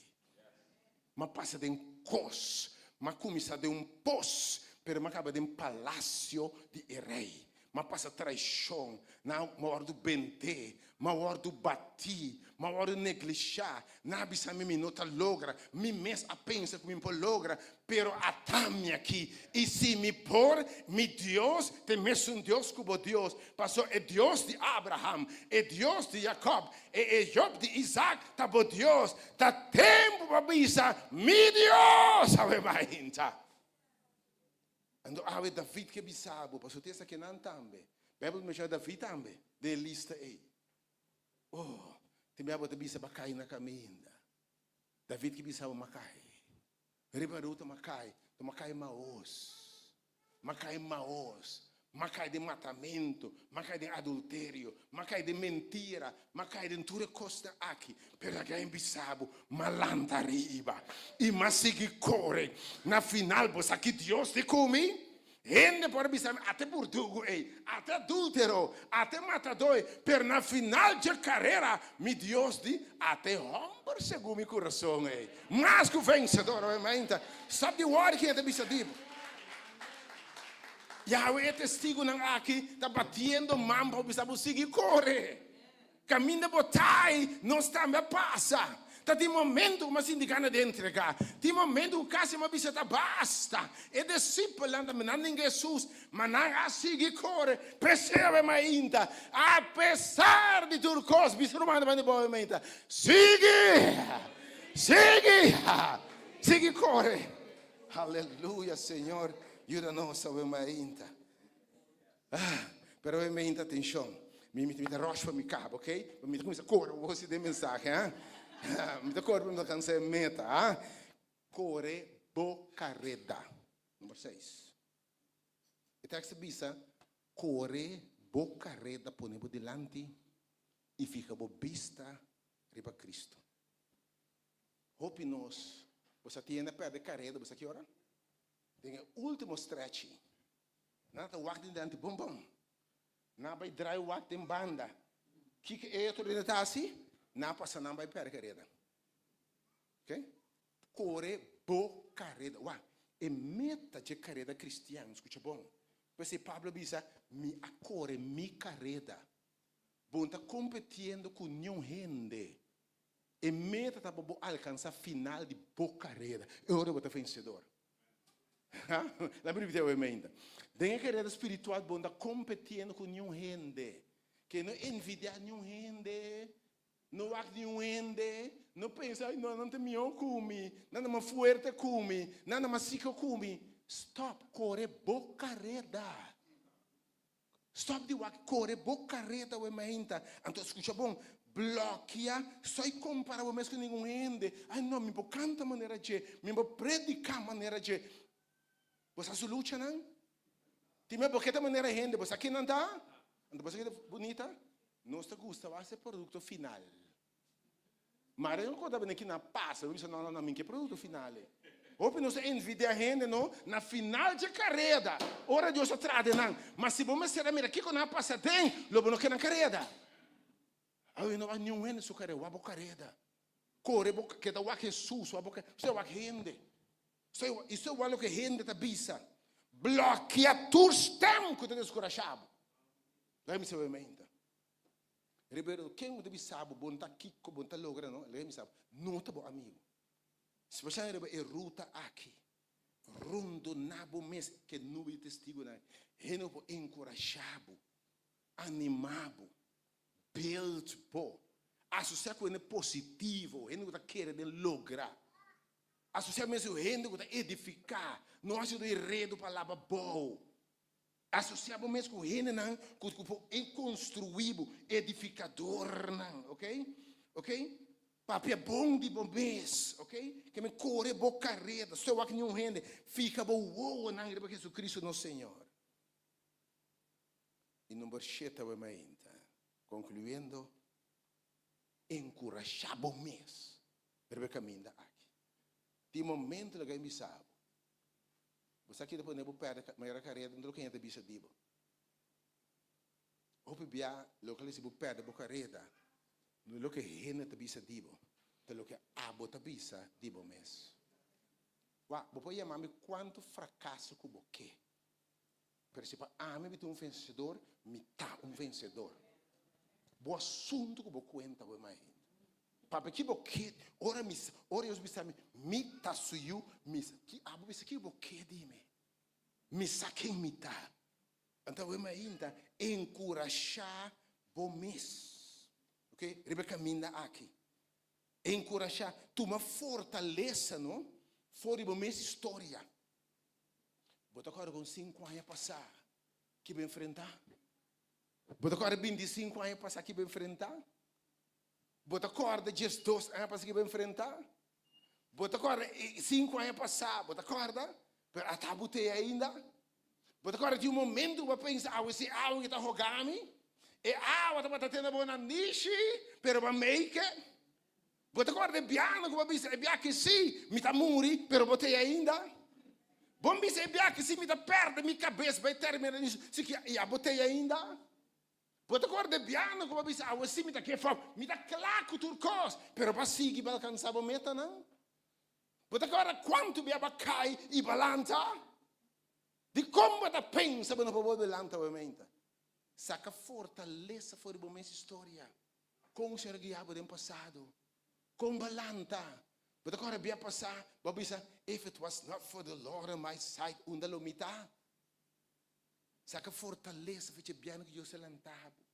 M'a pasa den kos. M'a kuminsá den un pos, pero m'a kaba den palasio di e rei. M'a pasa traishon, nan a wòrdu bendé, m'a wòrdu batí, m'a wòrdu neglishá. Nan a bisa mi mi no ta logra. Mi mes a pensa ku mi por logra, pero ata mi aki. I si mi por, mi Dios ta e mesun Dios ku bo Dios, pasobra e Dios di Abraham, e Dios di Jakòb, E e Job di Isaac ta bo Dios, ta tempu pa bisa, Mi Dios! Awe mainta. Anto awe David ke bisa bo, pasobra tin esakinan tambe. Bijbel ta menciona David tambe den e lista ei. Oh, tin bia bo ta bisa bo a kai na kaminda. David ke bisa bo, M'a kai. Riba ruta m'a kai, to m'a kai maos. M'a kai maos. M'a kai den matamentu, m'a kai den adulterio, m'a kai den mentira, m'a kai den tur e kosnan aki. Pero laga mi bisa bo, m'a lanta riba i m'a sigui kore. Na final bo sa ki Dios di ku mi? Hende por bisa mi, ata e burdugu ei, ata e adúltero, ata e matadó ei, pero na final dje karera, mi Dios di, ata e hòmber segun mi kurason ei, mas ku vensedor. Awe mainta, stòp di wòri ken ta bisa di bo. Yahweh, e testigunan aki ta batiendo man pa bo bisa bo sigui kore. Kaminda bo ta ei, nos tambe a pasa. Ta tin momento ku mi a sinti gana di entregá. Tin momento ku kasi mi a bisa ta basta. E disipelnan tambe nan ninga Hesus, ma nan a sigui kore. P'esei awe mainta, apesar di tur kos, bisa ruman tambe di bo awe mainta, Sigui! Sigui! Sigui kore! Aleluya, Señor, yuda nos awe mainta. Ah, pero awe mainta atencion. Mi mi ta rush pa mi caba, ok? Mi ta cuminsa core awor si den mensahe, ah. Mi ta core pa mi ta alcansa e meta, ah. Core bo careda. Number seis. E tekst ta bisa, Core bo careda pone bo dilanti y fija bo bista riba Cristo. Hopi nos, bo sa tiende a perde careda, bo sa ki ora? Den e ultimo stretchi. Nan ta wak den dilanti bon bon. Nan a bai drai wak den banda. Kiko e otro reda ta hasi? Nan a pasa nan bai pèrdè kareda. Ok? Kore bo kareda. Wak, e meta dje kareda kristian, skucha bon. P'esei Pablo a bisa, Mi a kore mi kareda. Bo no ta kompetiendo ku niun hende. E meta ta pa bo alkansá final di bo kareda. E ora bo ta vensedor. Laat mi repiti awe meinta. Den e karera spiritual bo no ta kompetiendo ku niun hende. Ke no envidiá niun hende, no wak niun hende, no pensa, ay no, nan ta mihó ku mi, nan ta mas fuerte ku mi, nan ta mas siko ku mi. Stòp, kore bo kareda. Stòp di wak, kore bo kareda awe mainta. Anto skucha bon, blòkia, stòi kompara bo mes ku ningun hende. Ai no, mi por kanta manera dje, mi por prediká manera dje. Bo sa su luchanan? Tin bia bo ke ta manera hende, bo sa ken nan ta? Anto bo sa ke ta bunita? Nos ta gusta wak e produkto final. Mara yo konta bene kina pasa, mi bisa no no no mi ke produkto final ei. Hopi nos ta envidia hende no na final dje kareda ora Dios a traha den nan, ma si bo mester a mira kiko nan a pasa den lo bo no ke nan kareda. Awe no wak niun hende su kareda, wak bo kareda. Kore bo keda wak Hesus, wak bo usted wak hende. Usted wak loke hende ta bisa. Blòkia tur stèm ku ta deskurashá bo. Laga mi sabe meinta. Ribeiro, ken bo ta bisa bo, bo no ta kiko, bo no ta logra no, lei mi sa, no ta bo amigo. Si bo sa riba e ruta aki, rondona bo mes ke nube di testigunan, hende ku por enkurashá bo, animá bo, build bo, asosiá ku hende positivo, hende ku ta kere den logra, asosiá mes ku hende ku ta edifiká, no hasi e redu pa laba bou. Asosiá bo mes ku hendenan ku ku por konstruí bo, edifikadornan, ok? Ok? Papia bon di bo mes, ok? Ke men kore bo kareda, stoi wak niun hende, fika bo wowonan riba Jesucristo nos Señor. I number shete awe mainta, konkluyendo, enkurashá bo mes riba e kaminda aki. Tin momento laga e bisa bo, Bo sa kita pone bo perde manera kareda no ta loke hende ta bisa di bo. Hopi bia loke a si bo perde bo kareda no loke hende ta bisa di bo, ta loke abo ta bisa di bo mes. Wak, bo por yama mi kuantu frakaso ku bo ke, pero si pa ami mi ta un vensedor, mi ta un vensedor. Bo asuntu ku bo kuenta bo e hende. Papia ki bo ke ora mi ora Dios bisa mi, mi ta su yu, mi sa ki abo bisa ki bo ke di mi? Mi sa ken mi ta. Anto awe mainta enkurashá bo mes. Ok, riba e kaminda aki. Enkurashá, tuma fortalesa no for di bo mes historia. Bo ta kòrda kon sinku aña pasá ki bo enfrentá? Bo ta kòrda bintisinku aña pasá ki bo enfrentá? Bo ta kòrda diesdos aña pasá ki bo enfrentá? Bo ta kòrda e sinku aña pasá? Bo ta kòrda? Pero ata bo t'ei ainda? Bo ta kòrda tin un momentu ku bo a pensa, Awe si awa ke ta hogá mi? E awa tabata tene bo na nishi, pero bo a make it. Bo ta kòrda e biaha ku bo a bisa, E biaha ki sí, mi ta muri, pero bo t'ei ainda? Bon bisa e biaha si mi ta perde mi kabes bai termina ni si ki i abo tei ainda? Bo ta kòrda e biaha ku bo a bisa awe si mi ta give up, mi ta kla ku tur kos, pero bo a sigui bo alkansa bo metanan? Bo ta kòrda kuantu bia bo a kai i bo a lanta? Dikon bo ta pensa bo no por bolbe lanta awe meinta? Saka fortalesa for di bo mes historia. Kon Señor a guia bo den pasado? Kon bo a lanta? Bo ta kòrda bia pasá bo a bisa, If it was not for the Lord on my side, unda lo mi ta? Saka fortalesa for dje bianan ku Dios a lanta bo.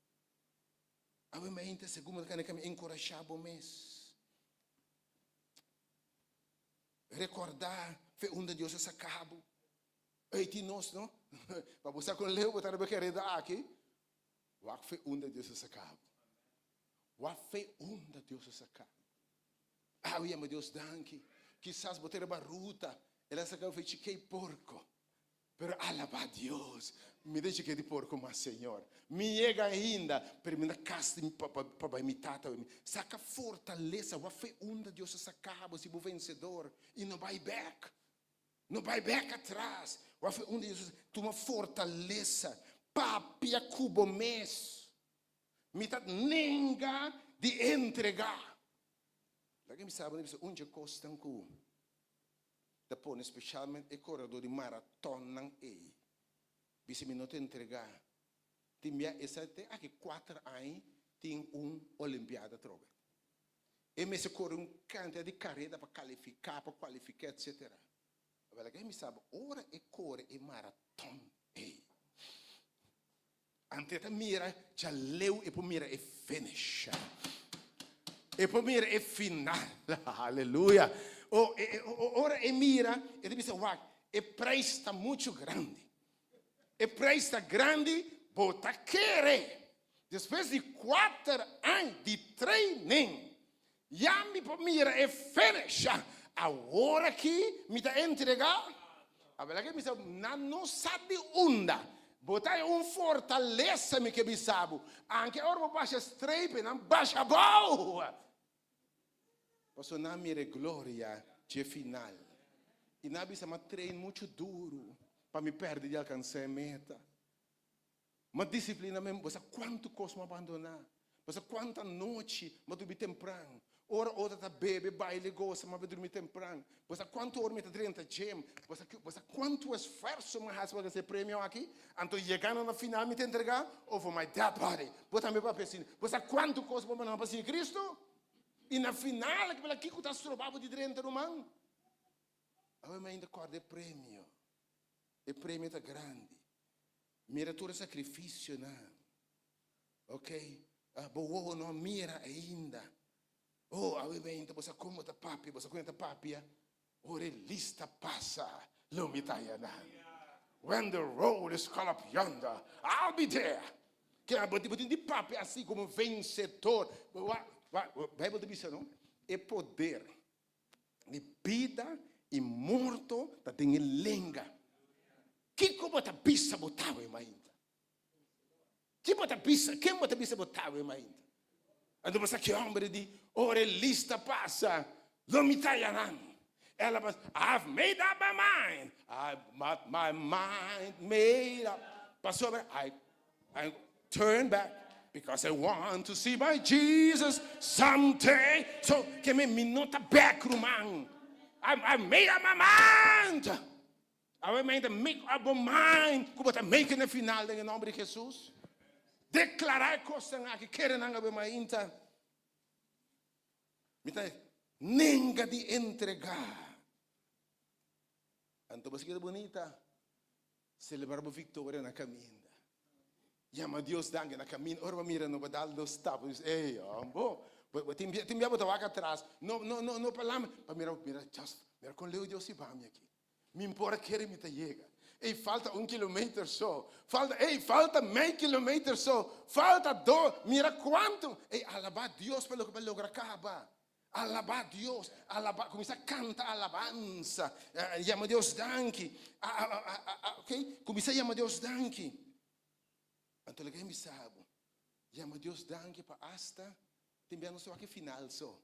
Awe mainta segun bo ta kende kami enkurashá bo mes. Rekordá fe unda Dios a saka bo. Ey tin nos no? Pa bo sa kon leu bo ta riba e kereda aki, wak fe unda Dios a saka bo. Wak fe unda Dios a saka bo. Awe yama Dios danki. Kisas bo ta riba ruta, el a saka bo fe chikei porko. Pero alabá Dios, mi ta chikei di porko mas Señor. Mi yega ainda, pero mi na kas di pa pa bai mi tata. Saka fortalesa, wak fe unda Dios a saka bo si bo vensedor i no bai bek. No bai bek atras. Wak un di Jesus tuma fortalesa. Papia ku bo mes. Mi ta nenga di entregá. Laga mi sa bo bisa un dje kosnan ku ta pone speshalmente e koredó di maratonnan ei bisa mi no ta entregá. Tin bia esa te aki kuater aña tin un olimpiada atrobe. E mester kore un kantidat di kareda pa kalifiká, pa kualifiká etsetera. Awel laga mi saba ora e kore e maraton ei, anto e ta mira djaleu e por mira e finish, e por mira e final, aleluya. O ora e mira e ta bisa wak e prijs ta muchu grandi, e prijs ta grandi bo ta kere. Despues di kuater aña di training, ya mi por mira e finish. Awor aki mi ta entrega. Abel aki mi sa, nan no sa di unda. Bo ta e un fortalesa mi ke bisa bo. Anke ora bo basha strepe, nan basha abou. Pasobra nan mira e gloria dje final. I nan a bisa, mi a train muchu duru pa mi perde di alkansa e meta. M'a disiplina mi, bo sa kuantu kos m'a bandoná, bo sa kuantu anochi m'a durmi tempran, ora otro ta bebe, baila i gosa, m'a bai durmi tempran, bo sa kuantu ora mi ta drenta gym, bo sa bo sa kuantu esfuerso m'a hasi pa alkansá e premio aki, anto yegando na final mi ta entregá over my dead body, bo tambe papia asina, bo sa kuantu kos bo bandoná pa sigui Kristu? I na final kiko ta stroba bo di drenta ruman? Awe mi ainda kòrda e premio, e premio ta grandi. Mira tur e sacrificionan. Ok, bo wowo no a mira ainda. Oh, awe meinta bo sa con bo ta papia, bo sa con e ta papia. Ora e lista pasa, lo mi ta ayanan. When the roll is called up yonder, I'll be there. Ke bo tin di papia asi como vencedor. Bijbel ta bisa no, e poder di bida i morto ta den e lenga. Kiko bo ta bisa bo tawe mainta? Ki bo ta bisa? Ken bo ta bisa bo tawe mainta? Anto bo sa ki homber di, ora e lista pasa, lo mi ta yanan. Ela pas, I've made up my mind. I've got my mind made up. Pasobra, I I turn back because I want to see my Jesus someday. So, ke mi mi no ta back ruman. I, I made up my mind. I made make up my mind. Ku bo ta make in the final den e nomber di Jesus. Declara e kosnan aki, kere nan awe mainta. Mi ta nenga di entrega. Anto bo skita bunita. Celebra bo victoria na caminda. Yama Dios danki na caminda. Ora bo mira no bo dal dos stap. Bo bisa, ey, hombo. Bo tin bia, tin bia bo ta wak atras. No, no, no, no pa lama. Pa mira, mira, just, mira con leu Dios hiba mi aki. Mi por a kere mi ta yega. Ey, falta un kilometer so. Falta, ey, falta mei kilometer so. Falta dos. Mira cuanto. Ey, alaba Dios pa loke bo a logra caba. Alabá Dios, alabá, kuminsá kanta alabansa, yama Dios danki, ok, kuminsá yama Dios danki. Anto laga mi bisa bo, yama Dios danki pa asta tin bia nos ta wak e final so.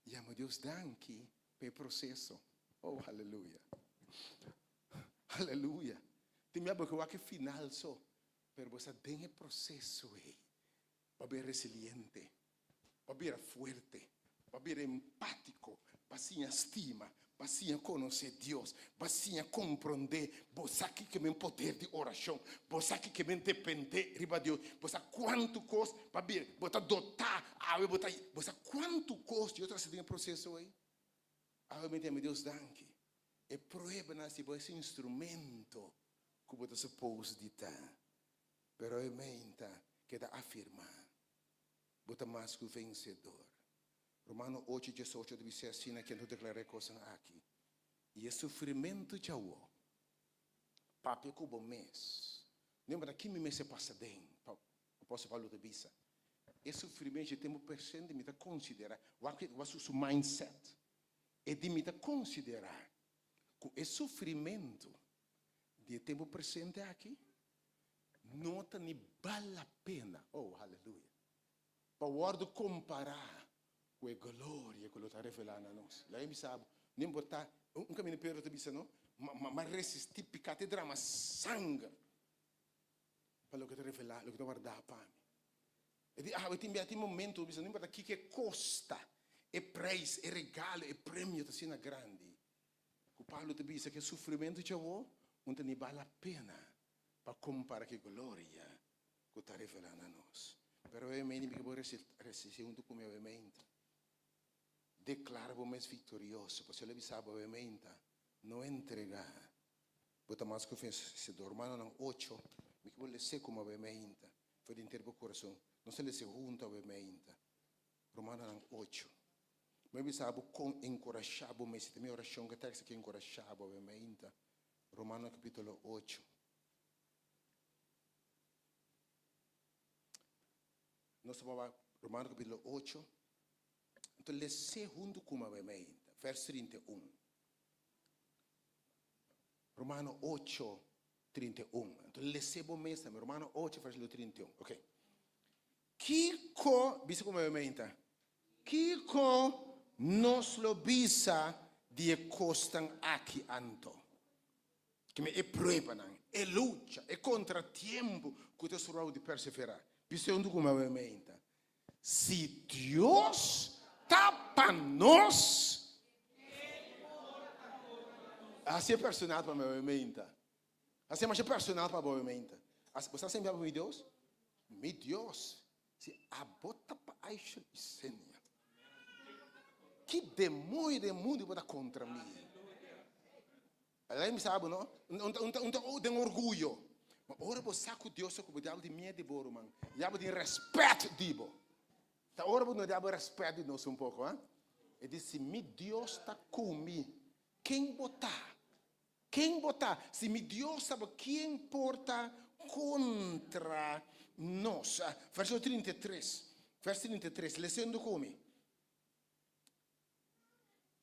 Yama Dios danki pa e proseso. Oh, aleluya. Aleluya. Tin mi abo ke wak e final so, pero bo sa den e proseso ei, bo a bira resiliente, bo a bira fuerte, bo a bira empátiko, bo a siña stima, bo a siña konosé Dios, bo a siña komprondé, bo sa kiko men poder di orashon, bo sa kiko men dependé riba Dios, bo sa kuantu kos bo a bira, bo ta dotá awe, bo ta, bo sa kuantu kos Dios ta hasi den e proseso ei. Awe mi ta yama Dios danki. E pruebanan si bo es instrumento ku bo ta supos di ta, pero e menta keda afirmá, bo ta mas ku vensedor. Romano ocho diesocho ta bisa asina ken ta deklará e kosnan aki, I e sufrimentu djawo, papia ku bo mes, no importa ki mi mester pasa den, Apòstel Pablo ta bisa, e sufrimentu dje tempu presente mi ta konsiderá, wak su mindset, E di mi ta konsiderá ku e sufrimentu di e tempu presente aki no ta ni bal la pena, oh, haleluya, pa wòrdu kompará ku e gloria ku lo ta revelá na nos. Laga mi bisa bo, no importá, un kaminda Pedro ta bisa no, ma resistí piká te drama sanger pa loke ta revelá, loke ta wardá pa mi. E di, Awe tin bia tin momento bo bisa no importa kiko e kosta, e prijs, e regalo, e premio ta asina grandi ku Pablo ta bisa ku e sufrimentu djawo un ta ni bal la pena pa kompara ku e gloria ku ta revelá na nos. Pero awe mei mi ke bo resistí huntu ku mi awe meinta. Deklara bo mes viktorioso, pasobra el a bisa bo awe meinta, no entregá. Bo ta mas ku vensedor. Romanonan ocho, mi ke bo les'é komo awe meinta. For di henter bo kurason. Nos ta lesa huntu awe meinta. Romanonan ocho. Mi a bisa bo kon enkurashá bo mes. Ta mi orashon ku e tekst aki enkurashá bo awe meinta. Romanonan kapítulo ocho. Nos ta wak Romano kapítulo ocho. Anto les'é huntu ku mi awe meinta. Vèrs 31. Romano ocho, 31. Anto les'é bo mes tambe. Romano ocho, versíkulo 31. Ok. Kiko, bisa ku mi meinta, kiko nos lo bisa di e kosnan aki anto? Ke mi e pruebanan, e lucha, e kontratiempo ku ta stroba di perseverá. Bisa huntu ku mi meinta. Si Dios ta pa nos, Hasi e personal pa mi meinta. Hasi masha personal pa bo meinta. Bo sa sempre pa mi Dios? Mi Dios, si abo ta pa Aisha y Senia, ki demonio den mundo por ta contra mi? Alai mi sa bo no, un ta un ta un ta den orguyo. Ma ora bo sa ku Dios ta ku bo, diabel tin miedu di bo, ruman. Diabel tin rèspèt di bo. Ta ora bo duna diabel rèspèt di nos un poko, ha? E di, si mi Dios ta ku mi, ken bo ta? Ken bo ta? Si mi Dios ta bo, ken por ta kontra nos? Versíkulo 33, vers 33, lesendo ku mi.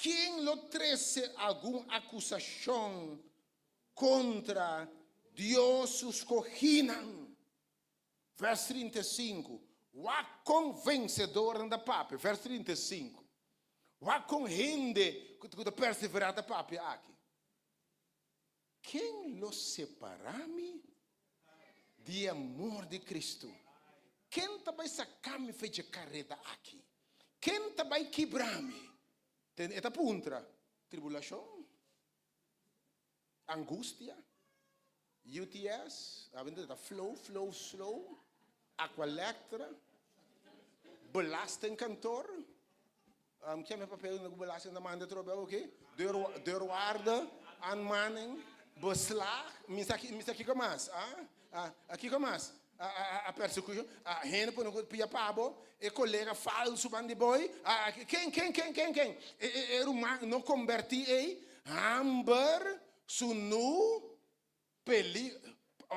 Ken lo trese algun akusashon kontra Dios su skohínan? Vers 35, Wak kon vensedornan ta papia. Vers 35, Wak kon hende ku ta perseverá ta papia aki. Ken lo separá mi di e amor di Kristu? Ken ta bai saká mi fe dje kareda aki? Ken ta bai kibrá mi? E ta puntra, Tribulashon? Angustia? UTS? Awendia ta flow, flow, slow? Aqualectra? Belastingkantoor? Kieme papel ku belasting ta manda atrobe awoki? Deurwaarde, aanmaning, beslag, mi sa mi sa kiko mas, ah? Kiko mas? A persekushon, hende pone ku pia pa bo, e kolega falsu ban di boi, ken, ken, ken, ken, ken? E ruman no kombertí ei, hamber, sunu, peli,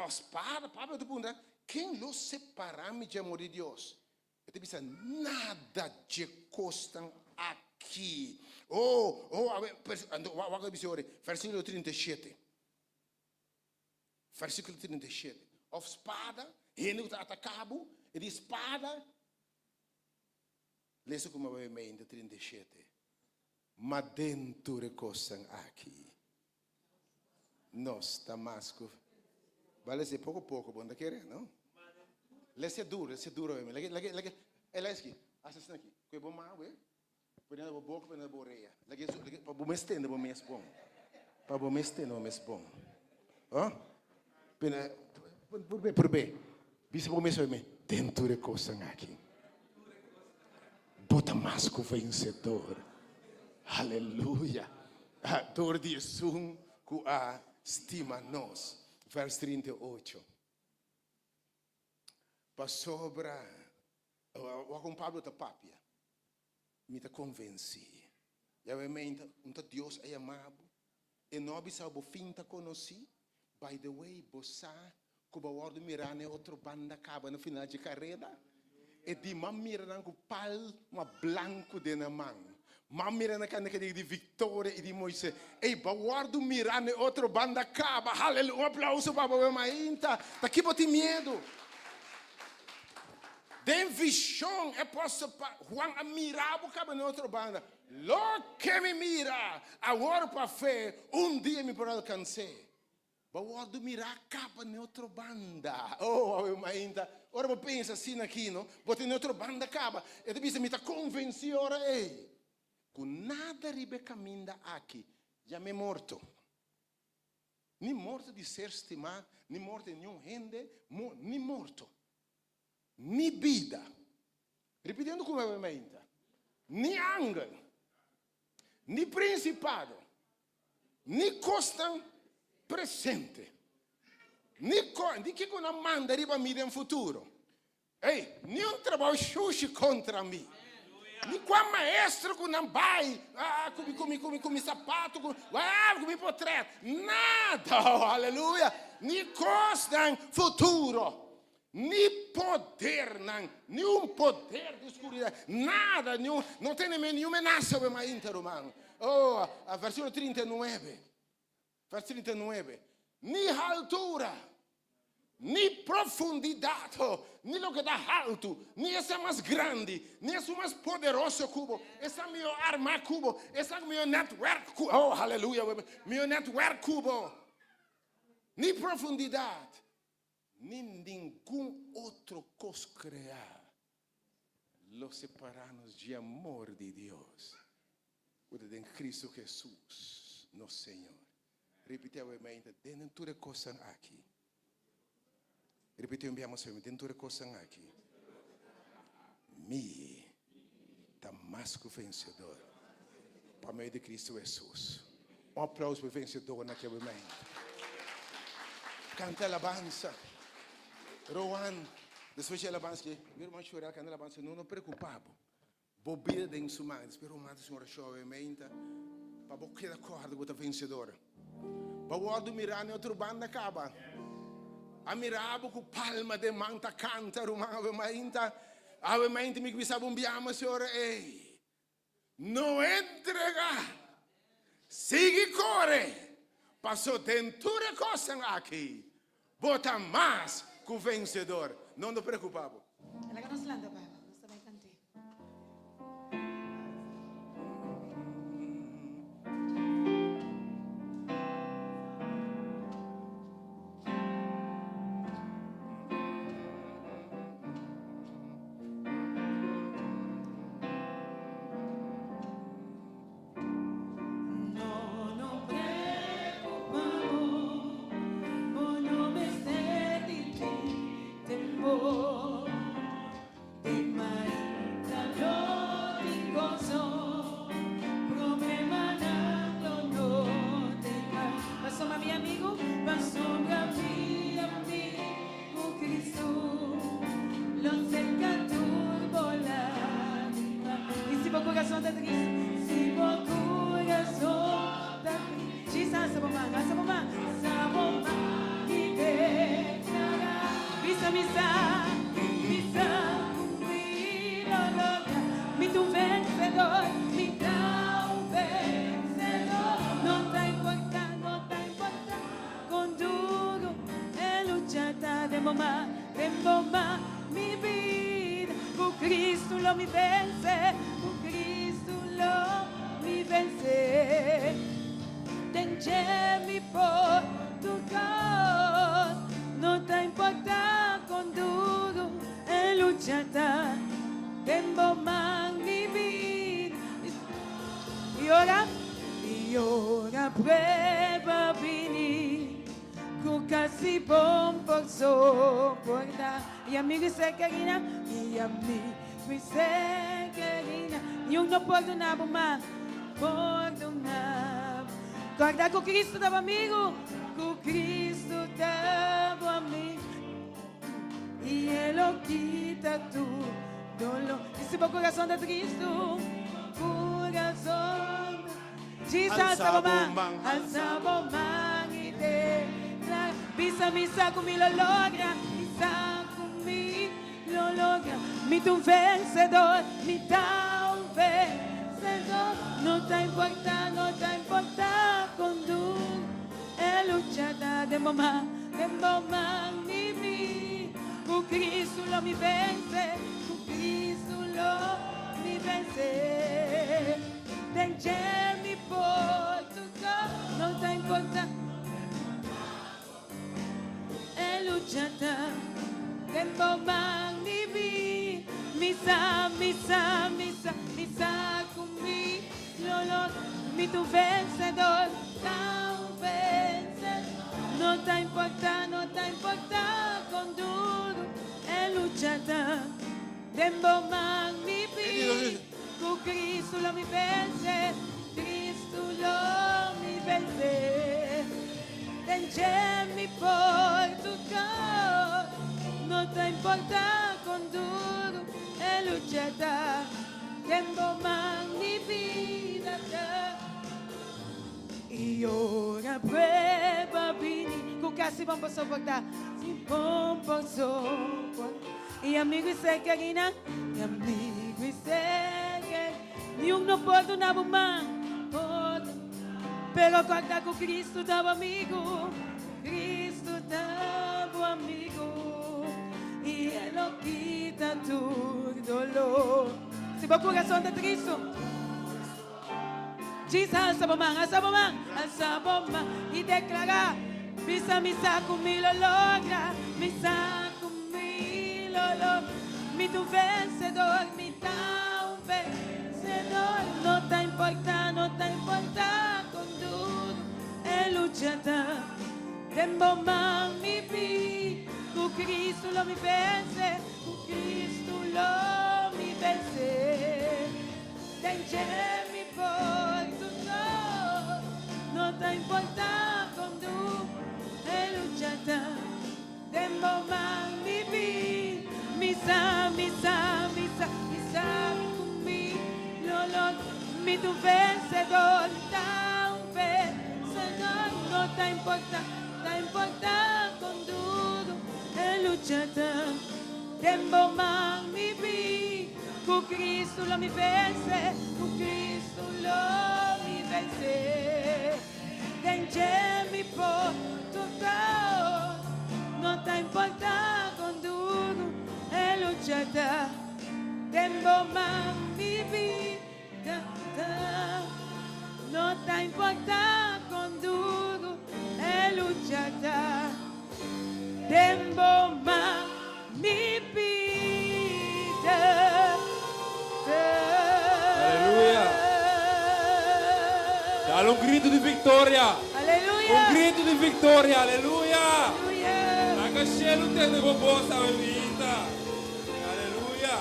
spada, Pablo ta puntra, ken lo separá mi dje amor di Dios? E ta bisa, Nada dje kosnan aki. Oh, oh, awe, anto, wak wak bisa ora, versíkulo 37. Versíkulo 37. Of spada, hende ku ta ataká bo, e di spada. Lesa ku mi awe mente 37. Ma den tur e kosnan aki. Nos ta mas ku Bale si poko poko bo no ta kere no Lese duro lese duro awe lage lage lage e lage ski hasi asina aki koe bo man awe pone na bo boka pone na bo orea lage lage pa bo mes tende bo mes bon pa bo mes tende bo mes bon oh pone purbe purbe bisa bo mes awe den tur e kosnan aki Bo ta mas ku vensedor. Aleluya! Dor di esun ku a stima nos. Vers 38. Pasobra, wak kon Pablo ta papia, Mi ta konvensí. Yahweh meinta, un ta Dios a yama bo. E no a bisa bo fin ta konosí. By the way, bo sa ku bo a wòrdu mirá na e otro banda kaba na final dje kareda? E di m'a mira nan ku palma blanku den nan man. M'a mira nan kanda di viktoria i di Moisés. Ey, bo a wòrdu mirá na e otro banda kaba. Haleluya! Un aplauso pa bo mainta. Ta ki bo tin miedu? Den vishon, e apòstel Juan a mira bo kaba na e otro banda. Loke mi mira awor pa fe, un dia mi por alkans'é. Bo a wòrdu mirá kaba n'e otro banda. Oh, awe mainta, ora bo pensa asina aki, no? Bo ta n'e otro banda kaba. E ta bisa, Mi ta konvensí ora ei ku nada riba e kaminda aki yam'é morto. Ni morto di ser stimá, ni morto di niun hende, ni morto, ni bida. Ripitiendo ku mi mainta, ni angel, ni prinsipado, ni kosnan presente, ni ko, ni kiko nan manda riba mi den futuro. Ey, ni un trabou shushi kontra mi. Ni kua maestro ku nan bai ah, ku mi, ku mi, ku mi, ku mi sapato, ku, ah, ku mi potret. Nada, oh, aleluya. Ni kosnan futuro. Ni podernan, ni un poder di oscuridad, nada, ni un, no tene ni un menasa awe mainta, ruman. Oh, a versículo 39, vers 39, ni haltura, ni profundidad, oh, ni loke ta haltu, ni esnan mas grandi, ni esun mas poderoso ku bo, esnan mihó armá ku bo, esnan mihó netwerk ku, oh, haleluya, mihó netwerk ku bo, ni profundidad, Ni ningun otro kos kreá lo separá nos dje amor di Dios ku ta den Kristu Hesus, nos Señor. Ripití awe mainta, Den tur e kosnan aki. Ripití un bia mas awe, Den tur e kosnan aki, mi ta mas ku vensedor pa medio di Kristu Hesus. Un aplauso pa e vensedornan aki awe mainta. Kanta alabansa. Rowan, despues di alabansa ke mi ruman Shorel kanta alabansa, no no preokupa bo. Bo bida den su man. Despues Roman ta hasi un orashon awe mainta pa bo keda kòrda ku bo ta vensedor. Bo a wòrdu mirá na e otro banda kaba. A mira bo ku palma den man ta kanta, ruman, awe mainta. Awe mainta mi kuminsá bo un biama, Señor, ey, no entregá. Sigui kore, paso den tur e kosnan aki bo ta mas ku vensedor. No no preokupá bo. Laga nos lanta, Papa. Nos ta bai kant'é. No, no preocupa bo, bo no mester di temor. Den mainta lo tin goso, problemanan lo no tin mas. Pasobra mi amigu, pasobra mi amigu Cristo lo seca tur bo lágrima. I si bo curason ta triste, si bo curason ta triste, Jesus alsa bo man, alsa bo man, alsa bo man i declara, bisa mi sa. Mi sa ku mi lo logra. Mi ta un vencedor, mi ta un vencedor. No ta importa, no ta importa kon duro e lucha ta den bo man, den bo man. Mi bida ku Cristo lo mi vence, ku Cristo lo mi vence. Den dje mi por. Tur kos no ta importá kon duru e lucha ta den bo man mi bida. I ora, i ora prueba bini ku kasi bon por soportá. I amigu i ser kerina, i amigu i ser kerina. Niun no por duna bo mas, por duna bo. Kòrda ku Kristu ta bo amigu, ku Kristu ta bo amigu. I e lo kita tur doló. I si bo kurason ta tristu, kurason. Jesus alsa bo man, alsa bo man i deklará. Bisa mi sa ku mi lo logra, mi sa ku mi lo logra. Mi ta un vensedor, mi ta un vensedor. No ta importá, no ta importá kon duru e lucha ta den bo man, den bo man mi bida. Ku Cristo lo mi vense, ku Cristo lo mi vense. Den dje mi por toca, no ta importa e lucha ta den bo man mi bida. Mi sa, mi sa, mi sa, mi sa cu mi lo logra. Mi ta un vencedor, ta un vencedor. No ta importa, no ta importa con duro e lucha ta den bo man mi bida. Ku Cristo lo mi vence, Cristo lo mi vence. Den dje mi por toca, no ta importa con duro e lucha ta. Den bo man mi bida ta. I ora prueba bini, ku kasi bon por soporta, si bon por soporta. I amigu i ser kerina, i amigu i ser kerina. Niun no por duna bo man, por Pero kòrda ku Cristo ta bo amigu, Cristo ta bo amigu. I e lo kita tur doló. Si bo kurason ta tristu. Djis alsa bo man, alsa bo man, alsa bo man i deklará, Bisa mi sa ku mi lo logra, mi sa ku mi lo logra. Mi ta un vensedor, mi ta un vensedor. No ta importá, no ta importá kon duru e lucha ta. Den bo man mi bida, ku Cristo lo mi vense, ku Cristo lo mi vense. Den dje mi por tuto, no ta importa kon duro e lucha ta. Den bo man mi bida, mi sa, mi sa, mi sa, mi sa ku mi lo logra. Mi ta un vencedor, mi ta un vencedor. No ta importa, ta importa kon duro e lucha ta. Den bo man mi bida. Ku Cristo lo mi vence, ku Cristo lo mi vence. Den dje mi por toca, no ta importa con duro e lucha ta. Den bo man mi bida ta, no ta importa con duro e lucha ta. Den bo man mi bida ta. Aleluya. Dale un grito di viktoria. Aleluya. Un grito di viktoria. Aleluya. Aleluya. Laga shelu tende bo bos, abuelita. Aleluya.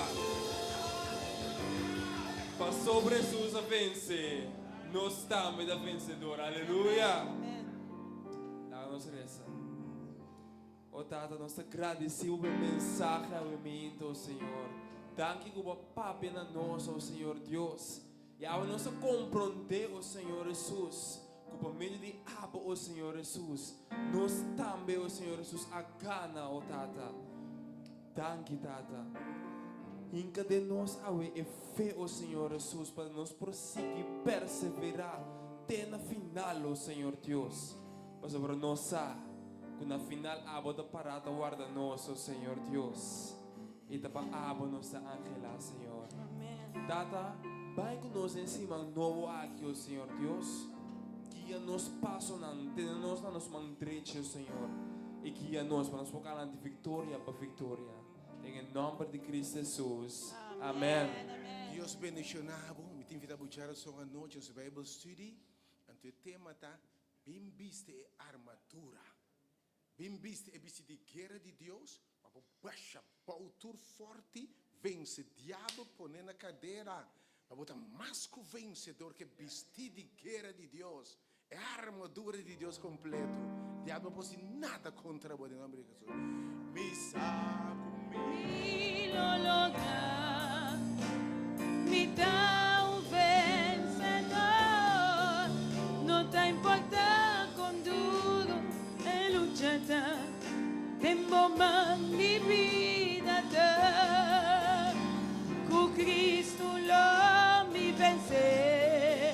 Pasobra Hesus a vense, nos tambe ta vensedor. Aleluya. Amen. Laga nos resa. O Tata, nos ta gradisí bo pa e mensahe awe-minto, o Señor. Danki ku bo a papia na nos, o Señor Dios. I awe nos a komprondé, o Señor Hesus, ku pa medio di abo, o Señor Hesus, nos tambe, o Señor Hesus, a gana, o Tata. Danki, Tata. Hinka den nos awe e fe, o Señor Hesus, pa nos por sigui perseverá te na final, o Señor Dios. Pasobra nos sa ku na final abo ta pará ta warda nos, o Señor Dios, i ta pa abo nos ta anhelá, Señor. Tata, bai ku nos den siman nobo aki, o Señor Dios. Guia nos pasonan, tene nos na nos man drechi, o Señor, i guia nos pa nos por kana di viktoria pa viktoria. Den e nòmber di Cristo Hesus. Amèn. Dios bendiciona bo. Mi ta invita bo djarason anochi nos Bijbel study. Anto e tema ta, Bin bisti e armadura. Bin bisti e bisti di guera di Dios pa bo basha bou tur forti, vence diabel, pone na cadera, pa bo ta mas cu vencedor cu e bisti di guera di Dios, e armadura di Dios completo. Diabel no por haci nada contra bo den nomber di Jesus. Mi sa cu mi. Mi lo logra, mi ta un vencedor, no ta importa con duro e lucha ta, den bo man mi bida ta, cu Cristo lo mi vence,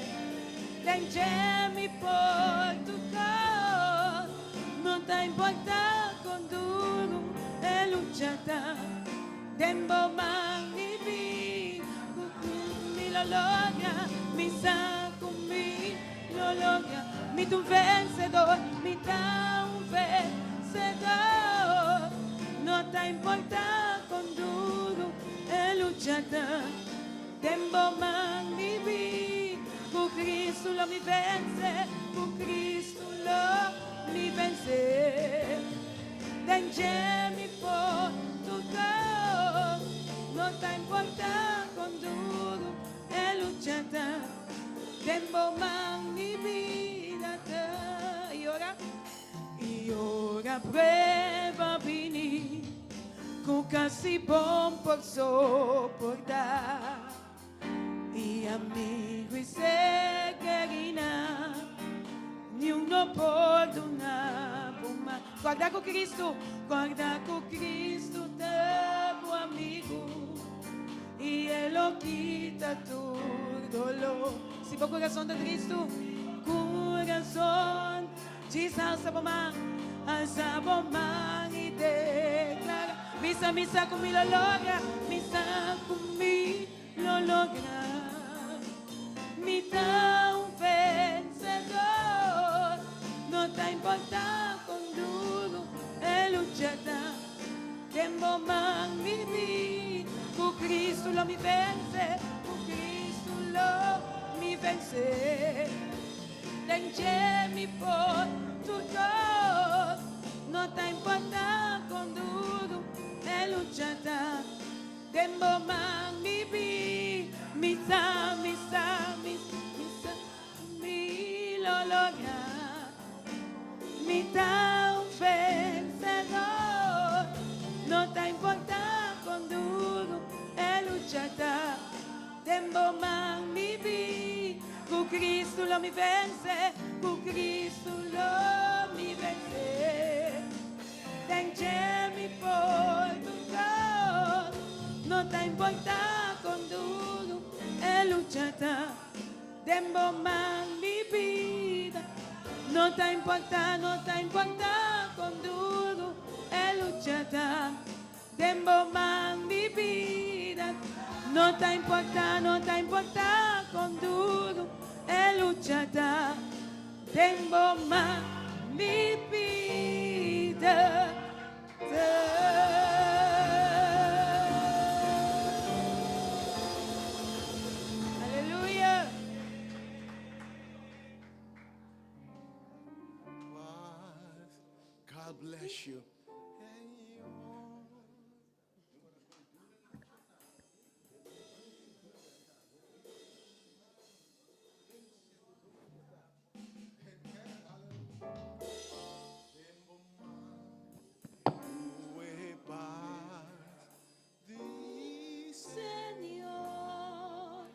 den dje mi por toca, no ta importa con duro e lucha ta, den bo man mi bida, cu mi lo logra, mi sa cu mi lo logra, mi ta un vencedor, mi ta un vencedor, no ta importa con duro e lucha ta, den bo man mi bida, cu Cristo lo mi vence, cu Cristo lo mi vence, den dje mi por toca, no ta importa con duro e lucha ta, den bo man mi bida ta. Y ora, y ora prueba bini, cu casi bo n por soporta, y amigo y ser querida, ni un no por duna bo man. Guarda cu Cristo, guarda cu Cristo ta bo amigo, y E lo quita tur dolor. Si bo corazon ta tristo, corazon, djis alsa bo man, alsa bo man y declara, Misa, misa cu mi lo logra, misa cu mi lo logra. Mi ta un vencedor, no ta importa con duro e lucha ta, den bo man mi bida, cu Cristo lo mi vence, cu Cristo lo mi vence. Den dje mi por tur cos, no ta importa con duro e lucha ta, den bo man mi bida, mi sa, mi sa, mi mi sa, mi lo logra, mi ta un vencedor, no ta importa con duro e lucha ta, den bo man mi bida, cu Cristo lo mi vence, cu Cristo lo mi vence. Den dje mi por tur cos, no ta importa con duro e lucha ta, den bo man mi bida, no ta importa, no ta importa con duro e lucha ta, den bo man mi bida, no ta importa, no ta importa con duro e lucha ta, den bo man mi bida ta. Aleluya! God bless you. Señor,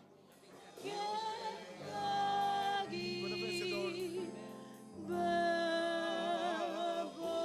keda riba bo.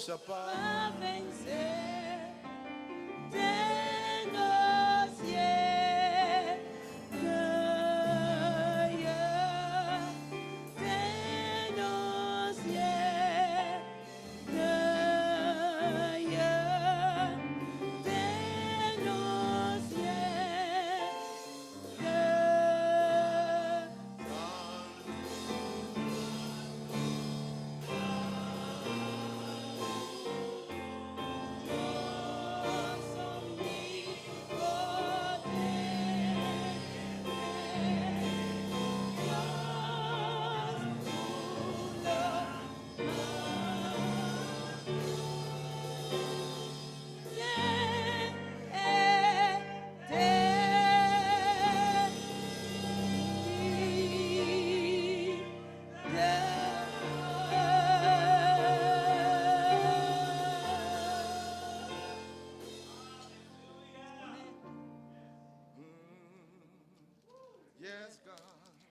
Forsa pa vense.